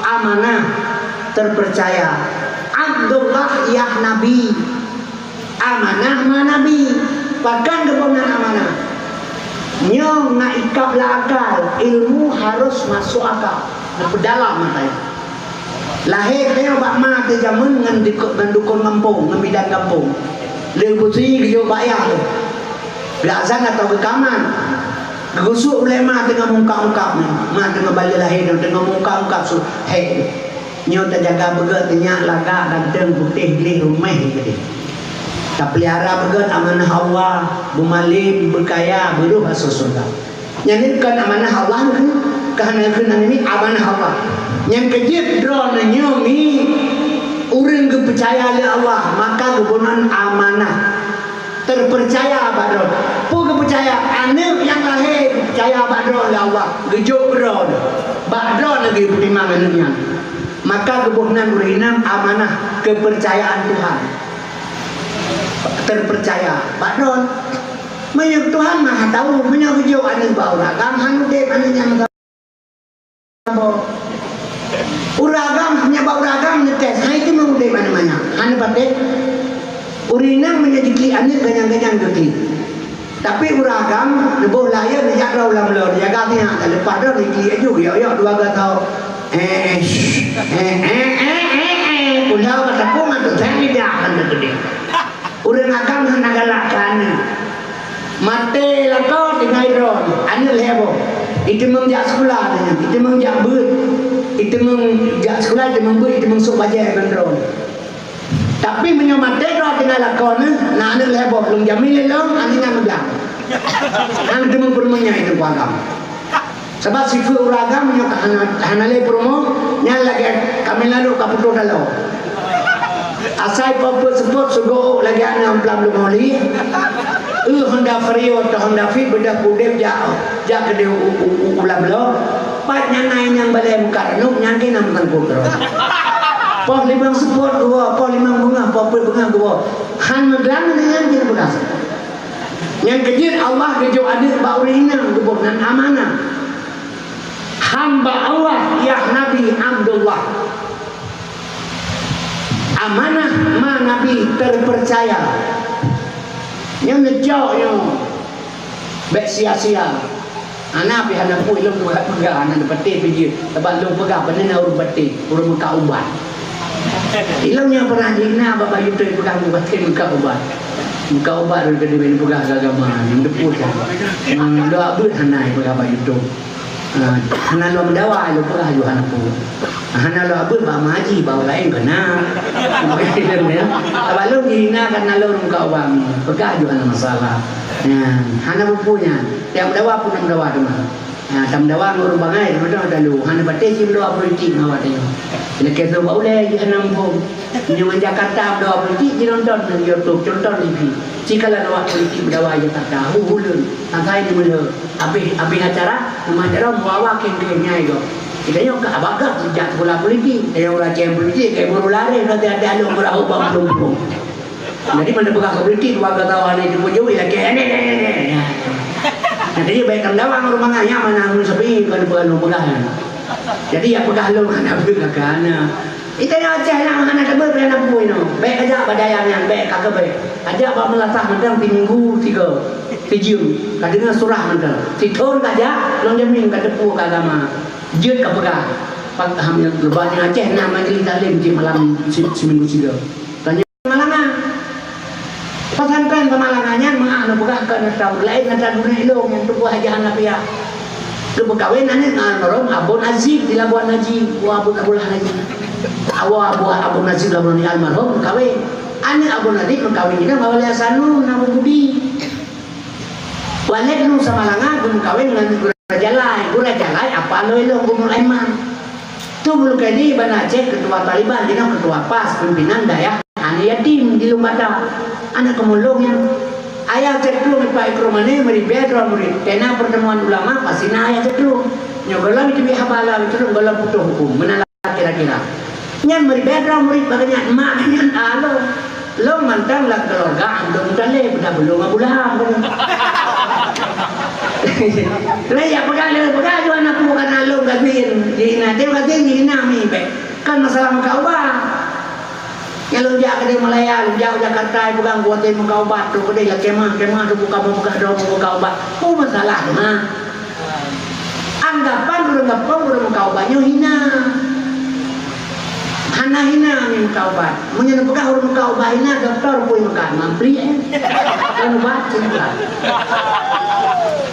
amanah, terpercaya. Abdullah yah Nabi. Amanah ma Nabi. Pakon geuboh nan amanah? Nyoe ngat ikab lam akal, ilmu harus masuk akal. Neupeudalam mata nyoe. Lahé geutanyoe bak ma teuh jameun ngon dukon, ngon dukon gampông, ngon bidan gampông. Lheueh beusih geujok bak yah teuh. Geuazan atau geukamat. Geusut ulèe ma teungoh mungkab-ungkab nyoe. Ma teungoh balèe lahé nyoe teungoh mungkab-ungkab su-, hék. Nyoe tajaga beugèt, nyak lagak ganteng putéh gleh ruméh keudéh. Tapeulihara beugèt amanah Allah, beumalém, beukaya, beurôh asoe syeuruga. Nyan kon amanah Allah keuh, ka hana keuh nan nyoe amanah Allah. Nyang keujeuet droeneuh nyoe mi ureueng geupeucaya lé Allah, maka geuboh nan amanah. Terpercaya bak droe. Peue geupeucaya? Aneuk nyang lahé geupeucaya bak droe lé Allah, geujok droe. Bak droe lagèe peutimang aneuk nyan. Maka geuboh nan ureueng inong amanah kepercayaan Tuhan. Terpercaya bak droe. Meunyoe Tuhan Maha Tahu, meunyoe geujok aneuk bak ureueng agam, han udép aneuk nyan. Ureueng agam, nyan bak ureueng agam neutés, hai teuma udép aneuk manyak, hana patéh. Ureueng inong meunyoe jiklik aneuk ganyang-ganyang geuklik. Tapi ureueng agam neuboh layèe neujak droe lam lo, neujaga siat, leupah droe neuklik aju, yok-yok dua gata. Eh, eh, shh, eh, eh, eh, eh, eh. Udah kata pun mantap saya tidak akan terjadi. Ureueng agam hana galak keu aneuk. Maté lakoe tinggai droe, aneuk lhèe boh. Iteumeung jak sikula nyan, iteumeung jak beuet. Iteumeung jak sikula, iteumeung beuet, iteumeung sôk bajèe ngon droe. Tapi meunyoe maté droe tinggai lakoe nyan, na aneuk lhèe boh, lôn jamin lé lôn, aneuk nyan meugah. Hana iteumeung peurumoh nyan iteumeung agam. Sabab sifeuet ureueng agam nyoe ka hana, hana lé peurumoh, nyan lagèe kaméng lalok ka putôh taloe. Asai po peuet seupôt seugoe lagèe aneuk amplam leumo li. Eu Honda Vario atau Honda Fit beudôh udép jak, jak keudéh u, u, u, u Labloh. Pat nyan na nyang balèe muka reunôk, nyan keuh na meuteungku keudroe. Poh limong seupôt geuwoe, poh limong beungoh, poh peuet beungoh geuwoe. Han meuglang nyan keuh na peugah. Nyang keujeuet Allah geujok aneuk bak ureueng inong geuboh nan amanah. Hamba Allah, yah Nabi Abdullah. Amanah ma Nabi terpercaya. Nyoe neucok nyoe. Bèk sia-sia. Hana pih hana peue lôn peugah, hana neupatéh pih jeuet. Sabab lôn peugah, bak na ureueng patéh, ureueng meukat ubat. Ilôn nyang pernah jina bak Bayu Toe peugah meupatéh meukat ubat. Meukat ubat lôn keudéh bèk neupeugah keu agama, nyang teupeue that. Lôn abeuet hana peugah Bayu Toe. Ah, hana lôn meudawa, lôn peugah ju hana peue. Hana lôn abeuet bak Mak Haji, bak ureueng laén keu na. Sabab lôn jina kan na lôn meukat ubat, peugah ju hana masalah. Nyan, hana peue-peue nyan. Tiep meudawa pun meudawa teuma. Ha, tameudawa ngon ureueng bangai, meudawa talu. Hana patéh cit meudawa politik ngon awak tanyoe. Lakèe trok bak ulèe jih hana muphom. Meunyoe ngon Jakarta meudawa politik, jinonton di YouTube, contoh T V. Ci kalon awak politik meudawa Jakarta, hu-hu lôn. Asai neumeulhö. Abéh, abéh acara, neumat jaroe meuawa kèng-kèng nyai gob. Geutanyoe ka abagah jak sikula politik. Tanyoe ureueng ceng politik, kayak buru laré, nanti ada along beurahot bak muphom. Jadi, meunyoe peugah keu politik, dua gata hana jipeujoe, lagèe nyan, nyan, nyan, nyan. Nah, jadi, bèk tameudawa ngon ureueng mangat, nyan mana ureueng sabe, bukan, bukan ureueng peugah nyan. Jadi, ya peugah lôn hana beuet kakak, hana. Ita nyang Aceh nyan hana tabeuet, hana bui nyoe. Bèk kajak bak dayah nyan, bèk, ka keuh bèk. Kajak bak meulasah mantong, timinggu tiga, sijeuem. Kadeungoe surah mantong. Sithon kajak, lôn jamin kateupeue keu agama. Jeuet kapeugah. Pak, alhamdulillah, leubeh nyan Aceh na majlis taklim tiep malam si-, siminggu sigoe. Tanya Samalanga. Pesantren Samalanga nyan meu'ah neupeugah keu atra ureueng laén, atra gurèe ilôn nyang tuboh Haji Hanafiah. Geupeukawen aneuk ngon almarhum Abon Aziz di Labuan Haji, Abu Abdullah Haji. Awa Abu, Abon Aziz Labuan Haji almarhum meukawen. Aneuk Abon Aziz meukawen inong Abu Hasanun, Abu Budi. Waled Nuh Samalanga geumeukawen ngon Gura Jalai. Gura Jalai apa lôn ilôn Gubernur Aiman. Tu Bulu Kedi Banda Aceh, ketua Taliban, jinoe ketua pas, pimpinan dayah aneuk yatim di Lumbata. Aneuk keumulông nyan. Ayah Cetrueng Pak Ikrom Mane meuribèe droe murit. Kena pertemuan ulama, pasti na ayah Cetrueng. Nyoe gohlom jiteubiet haba lom Cetrueng, gohlom putôh huköm. Meunan kira-kira. Nyan meuribèe droe murit bak nyan, mak nyan alô. Lôn mantong lam keuluwarga Abdul Muthalib, dah beulông Abu Lahab. Lé ya peugah, lé peugah ju aneuk bukan alô gadien, jihina, dia gadien jihina mi bèk. Kan masalah meukawa. Nyang lôn jak keudeh Malaya, lôn jak u Jakarta, peugah watèe meukat ubat, trok keudeh lam kemah, kemah tu buka, buka dong, buka ubat. Peue masalah teuma? Anggapan ureueng gampông ureueng meukat ubat nyoe hina. Hana hina mi meukat ubat. Meunyoe neupeugah ureueng meukat ubat hina, dokto peue meukat, mampli, eh. Kon ubat, cinta.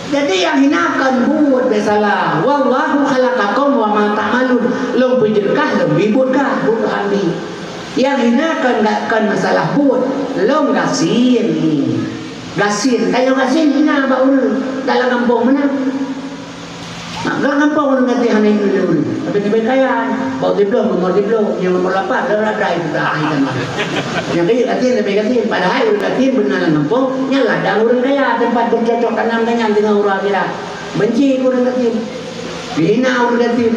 Jadi nyang hina kon buet, bèk salah. "Wallahu khalaqakum wa ma ta'malun." Lôn peujeuet kah, lôn bi buet kah, buet kah bi. Nyang hina kon ga-, kon masalah buet, lôn gasien. Gasien, tanyoe gasien hina bak ureueng dalam gampông meunan. Nah, dalam gampông ureueng gasien hana ingat lé ureueng. Tapi leubeh kaya, bak diplom, nomor diplom, nyang nomor lapan, dah ladai sudah ahi kan. Nyang kaya gasien leubeh gasien, padahai ureueng gasien beuna lam gampông, nyan ladang ureueng kaya, teumpat beucocok tanam dengan, dengan ureueng akhirat. Benci ureueng gasien. Dihina ureueng gasien.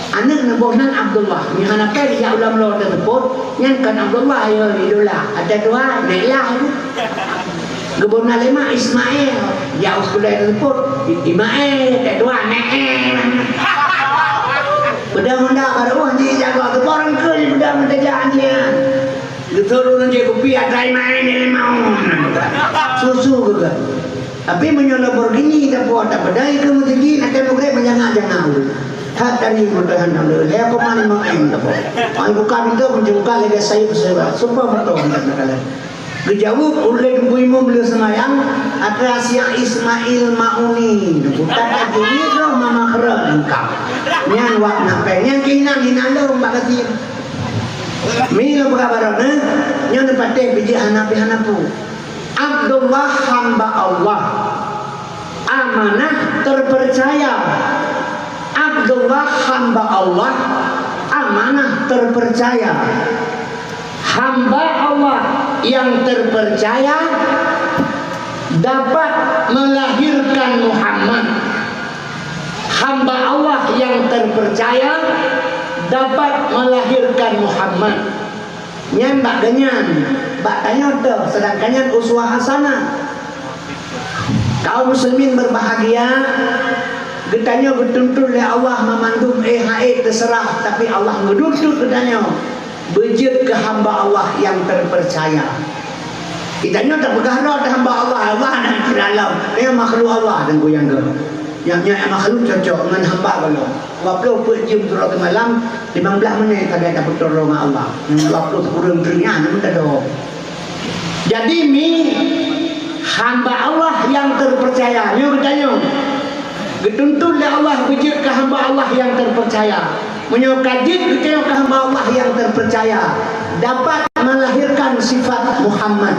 Aneuk neuboh nan Abdullah. Nyan hana pèng jak u Lamlo teuseupôt, nyan kon Abdullah, yo, idola. Até tuha, Nailah. Geuboh nan lé mak Ismail. Jak u sekolah teuseupôt, I-, Imael, até tuha, Neel. Peudong honda baru, oh, jijaga. Geuboh rangkeue jipeudong meutajak nyan. Geutôh ureueng jih kupi, atra Imael nyan limong. Susu geugat. Tapi meunyoe Lamborghini tapuwoe, tapeudai keu meuseujid, até meugreb meujangak-jangak ureueng. That tadi meutuhan nang lé, lhèe koma limong M tapuwoe. Ai buka pintoe, meunyoe buka lagèe sayeup seura. Sumpah meutuhan nang lé. Geujaweueb ulèe Teungku Imum lheueh seumayang, atra siang Ismail Mauni. Bukan lagèe nyoe, Mama Khren lengkap. Nyan wak na pèng. Nyan keuh inan, inan lôn bak gasien. Mi lôn peugah baroe nyoe, nyoe neupatéh bijéh hana pih hana peue. Abdullah hamba Allah, amanah terpercaya. Abdullah hamba Allah, amanah terpercaya. Hamba Allah yang terpercaya dapat melahirkan Muhammad. Hamba Allah yang terpercaya dapat melahirkan Muhammad. Nyan bak geuhnyan, bak tanyoe teuh, seudangkan nyan uswah hasanah. Kaum muslimin berbahagia, geutanyoe geutuntut lé Allah meumandum, eh, hai, teuseurah, tapi Allah geutuntut geutanyoe beujeuet keu hamba Allah nyang teupeurcaya. Geutanyoe tapeugah droe hamba Allah, Allah na di alam, nyan makhluk Allah dan goyang geuh. Nyang nyan makhluk cocok ngon hamba gohlom. Dua ploh peuet jeuem sidroe teumalam, limong blaih menit sagai tapeutoro ngon Allah. Nyang dua ploh sikureueng teungoh nyan meuteudong. Jadi mi hamba Allah nyang teupeurcaya, nyoe geutanyoe geutuntut lé Allah beujeuet keu hamba Allah nyang teupeurcaya. Meunyoe ka jeuet geutanyoe keu hamba Allah nyang teupeurcaya, dapat melahirkan sifat Muhammad.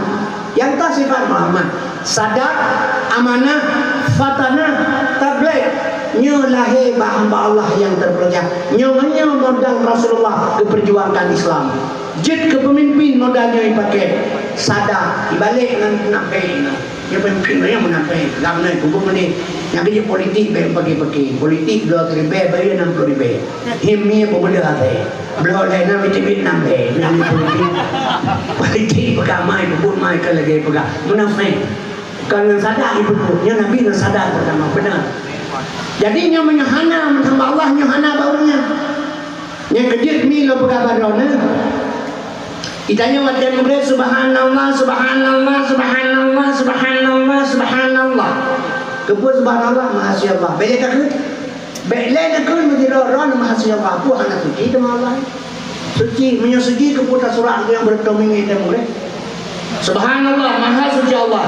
Nyang ka sifat Muhammad, sadaq, amanah, fatanah, tabligh. Nyoe lahé bak hamba Allah nyang teupeurcaya. Nyoe, nyoe modal Rasulullah geupeurjuangkan Islam. Jeuet keu peumimpin modal nyoe ipaké. Sadaq, ibalek ngon munafék nyoe. Nyoe peumimpin nyoe munafék. Lam nyoe peubuet meudeh. Nyang keu politik bèk paké-paké. Politik dua ribèe, bayeue enam ploh ribèe. Him mie peubeuleuh até. Bloe lhèe na meucebit nam lhèe, na politik. Politik peugah mai, peubuet mai, ka lagèe peugah. Munafék. Kon ngon sadaq jipeubuet. Nyoe Nabi ngon sadaq beutama beuna. Jadi nyoe meunyoe hana, meuhamba Allah nyoe hana bak ureueng nyan. Nyang keujeuet mi lôn peugah bak droeneuh. Geutanyoe watèe meugreb, "Subhanallah, subhanallah, subhanallah, subhanallah, subhanallah." Keupeue subhanallah? Mahasuci Allah. Bèk lé takheun. Bèk lé takheun meusidroe droeneuh mahasuci Allah. Peue hana suci teuma Allah? Suci, meunyoe suci keupeue tasurak nyang beureutoh mingi teuh mulai? Subhanallah, mahasuci Allah.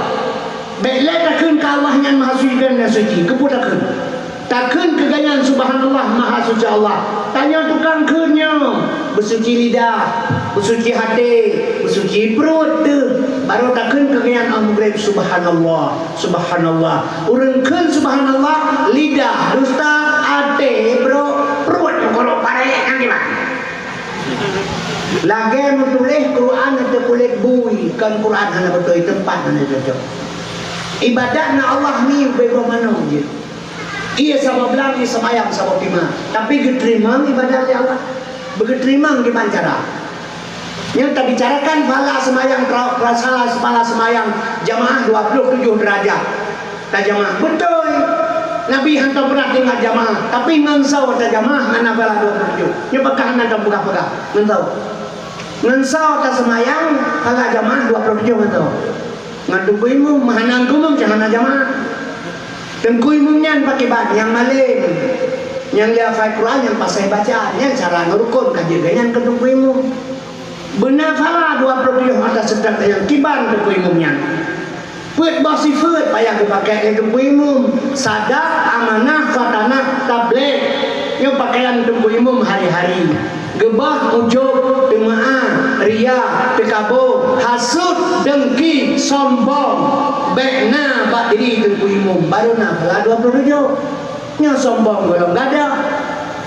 Bèk lé takheun keu Allah nyan mahasuci, keu nyan suci. Keupeue takheun? Takheun keu gobnyan subhanallah, mahasuci Allah. Tanyoe tukang kheun nyoe, beusuci lidah, beusuci até, beusuci pruet teuh. Barô takheun keu gobnyan 'oh meugreb, subhanallah. Subhanallah. Ureueng kheun subhanallah, lidah dusta, até brok, pruet meukurok parek, nyan kiban. Lagèe meutuléh Quran ateueh kulét bui, kon Quran hana beutôi, teumpat hana cocok. Ibadat na Allah ni ubé boh manok jih. Ie saboh blang, ie seumayang saboh pima. Tapi geuteurimong ibadat lé Allah. Beugeuteurimong kiban cara. Nyang tabicarakan pahala seumayang, pra-, pahala, pahala seumayang jamaah dua ploh tujoh deurajat tajamaah. Beutôi, Nabi hantom peunah tinggai jamaah, tapi ngon soe tajamaah hana pahala dua ploh tujoh. Nyoe pakon hana tom peugah-peugah, ngon soe. Ngon soe taseumayang salat jamaah dua ploh tujoh mantong. Ngon teungku imum, meuhanang teungku imum cit hana jamaah. Teungku imum nyan pakiban nyang malém, nyang lheueh hafai Quran, nyang paséh baca, nyan cara ngon rukon ka jeuet geuh nyan keu teungku imum. Beuna salat dua ploh tujoh mata seudang nyang kiban teungku imum nyan. Peuet boh sifeuet payah geupakée lé teungku imum: sadak, amanah, khatanah, tabligh. Nyoe pakaian teungku imum hari-hari. Geubah ujub, teumeu'ah, riya, teukabo, hasut, deungki, sombong. Bék na bak diri teungku imum, barô na pahala dua ploh tujoh. Nyoe sombong gohlom gadôh.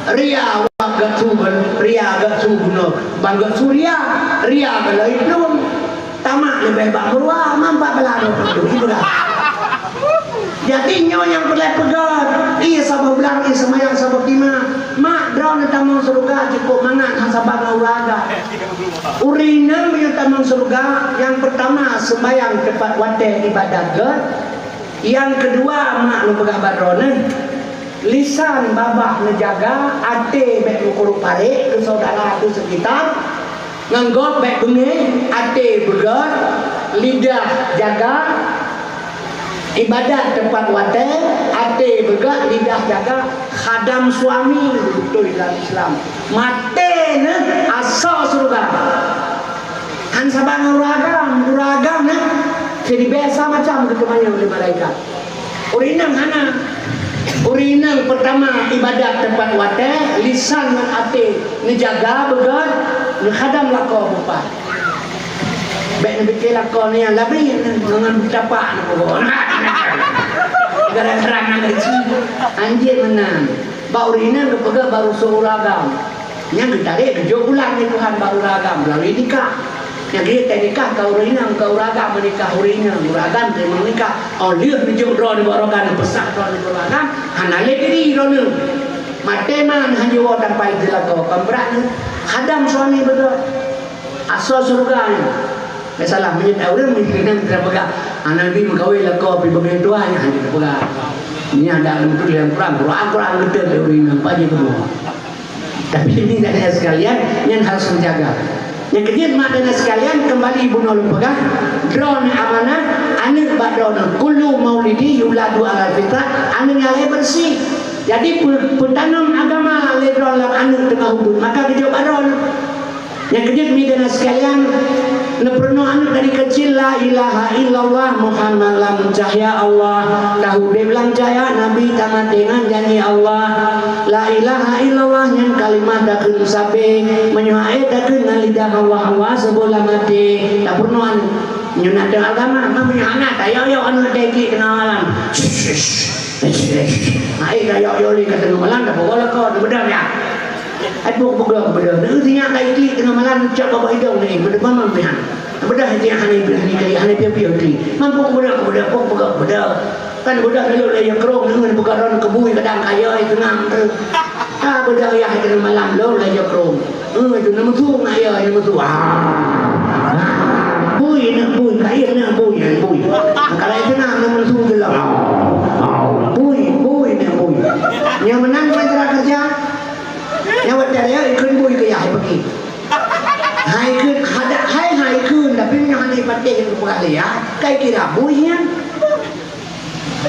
Riya wak geusu, riya geusu bunoe, ban geusu riya, riya geuloe plueng. Tamak leubeh bak meuruwa, mampat bala droe peuduek ibadah. Jadi nyoe nyang peureulée peugah, ie saboh blang, ie seumayang saboh teuma. Mak, droeneuh tamong syeuruga cukôp mangat hana saban ngon ureueng agam. Ureueng inong meunyoe tamong syeuruga, nyang peurtama seumayang teupat watée ibadah gét. Nyang keudua, mak lôn peugah bak droeneuh, lisan babah neujaga, até bék meukurok parek keu syedara keu seukitar, ngon gob bék beungéh, até beugét, lidah jaga, ibadat teupat watée, até beugét, lidah jaga, khadam suami beutôi lam Islam. Maté neuh asoe syeuruga. Han saban ngon ureueng agam, ureueng agam nyan jadi biasa macam geuteumanyong lé malaikat. Ureueng inong hana. Ureueng inong peurtama ibadat teupat watée, lisan ngon até neujaga beugét, neukhadam lakoe beupat. Bék neupike lakoe nyan labri ngon tapak neupeugot. Gara-gara nyan gaji anjing meunan. Bak ureueng inong geupeugah bak rusoh ureueng agam. Nyang geutarek geujok bulan lé Tuhan bak ureueng agam meulalu nikah. Nyang geutarek nikah ka ureueng inong, ka ureueng agam meunikah ureueng inong, ureueng agam teurimong nikah. Oh lheueh neujok droe nibak ureueng agam, neupeusah droe nibak ureueng agam, hana lé diri droeneuh. Maté man hanjeuet woe tampai jeulakoe, kon brat neuh. Khadam suami beutôi. Asoe syeuruga nyoe. Biasalah meunyoe ureueng meunan kita peugah, aneuk bi meukawen lakoe pi bagaih tuha nyan hana kita peugah. Nyan dak leumoh tuléh lam Quran, Quran, Quran beutôi lé ureueng inong paji keudua. Tapi ini dan sekalian nyan harus menjaga. Nyang keujeuet mak dan sekalian kembali bunoe lôn peugah, droeneuh amanah, aneuk bak droeneuh. Kullu maulidi yuladu alal fitrah, aneuk nyang lahé beureusi. Jadi peu-, peutanom agama lé droeneuh lam aneuk teungoh ubit, maka geujok bak droeneuh. Nyang keujeuet mi dan sekalian, neupeurunoe aneuk dari kecil la ilaha illallah Muhammad lam cahya Allah, taudeb lam cahya Nabi, tamaté ngon janji Allah. La ilaha illallah nyan kalimah takheun sabe, meunyoe hana takheun ngon lidah Allah, Allah seuboh lam até. Tapeurunoe aneuk. Nyoe na agama, meunyoe hana tayok-yok aneuk teuki teungoh malam. Hai ka yok-yok lé ka teungoh malam, dah pokok lako, dah bedah ya. Ai pok bedah, bedah. Dah sinyak ka iklik teungoh malam, cok babah idong ni, bedah mamam ni ha. Bedah sinyak hana ibu, hana kali, hana piu-piu iklik. Mampu bedah, bedah, pok bedah, bedah. Kan bedah dulu lah yang kerong dengan begadon kebui kadang kaya itu ngam tu. Ah bedah ya teungoh malam lo lah yang kerong. Eh, itu nama tu nak ya, nama tu. Ah. Ah. Bui nak bui, kain nak bui, nak bui. Kalau itu nak nama tu je lah. Ah. Ah. Bui, bui nak bui. Yang menang masalah kerja. Yang buat dia ikut bui ke ya, pergi. Hai ikut, ada hai hai ikut, tapi yang hanya patih yang buat dia, kai kira bui ya.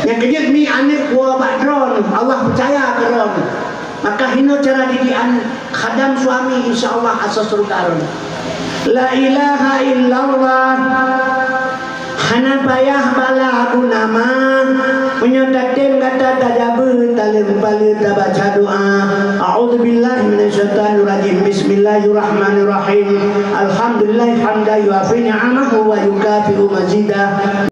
Nyang keujeuet mi aneuk woe bak droeneuh, Allah peucaya keu droeneuh. Maka hinoe cara didik aneuk, khadam suami, insya Allah asoe syeuruga droeneuh. La ilaha illallah. Hana payah bala guna ma. Meunyoe tatem gata tajabeue, taleuem paleue tabaca doa. A'udzubillahi minasyaitonirrajim. Bismillahirrahmanirrahim. Alhamdulillah hamdan yuwafi ni'amahu wa yukafi'u mazidah.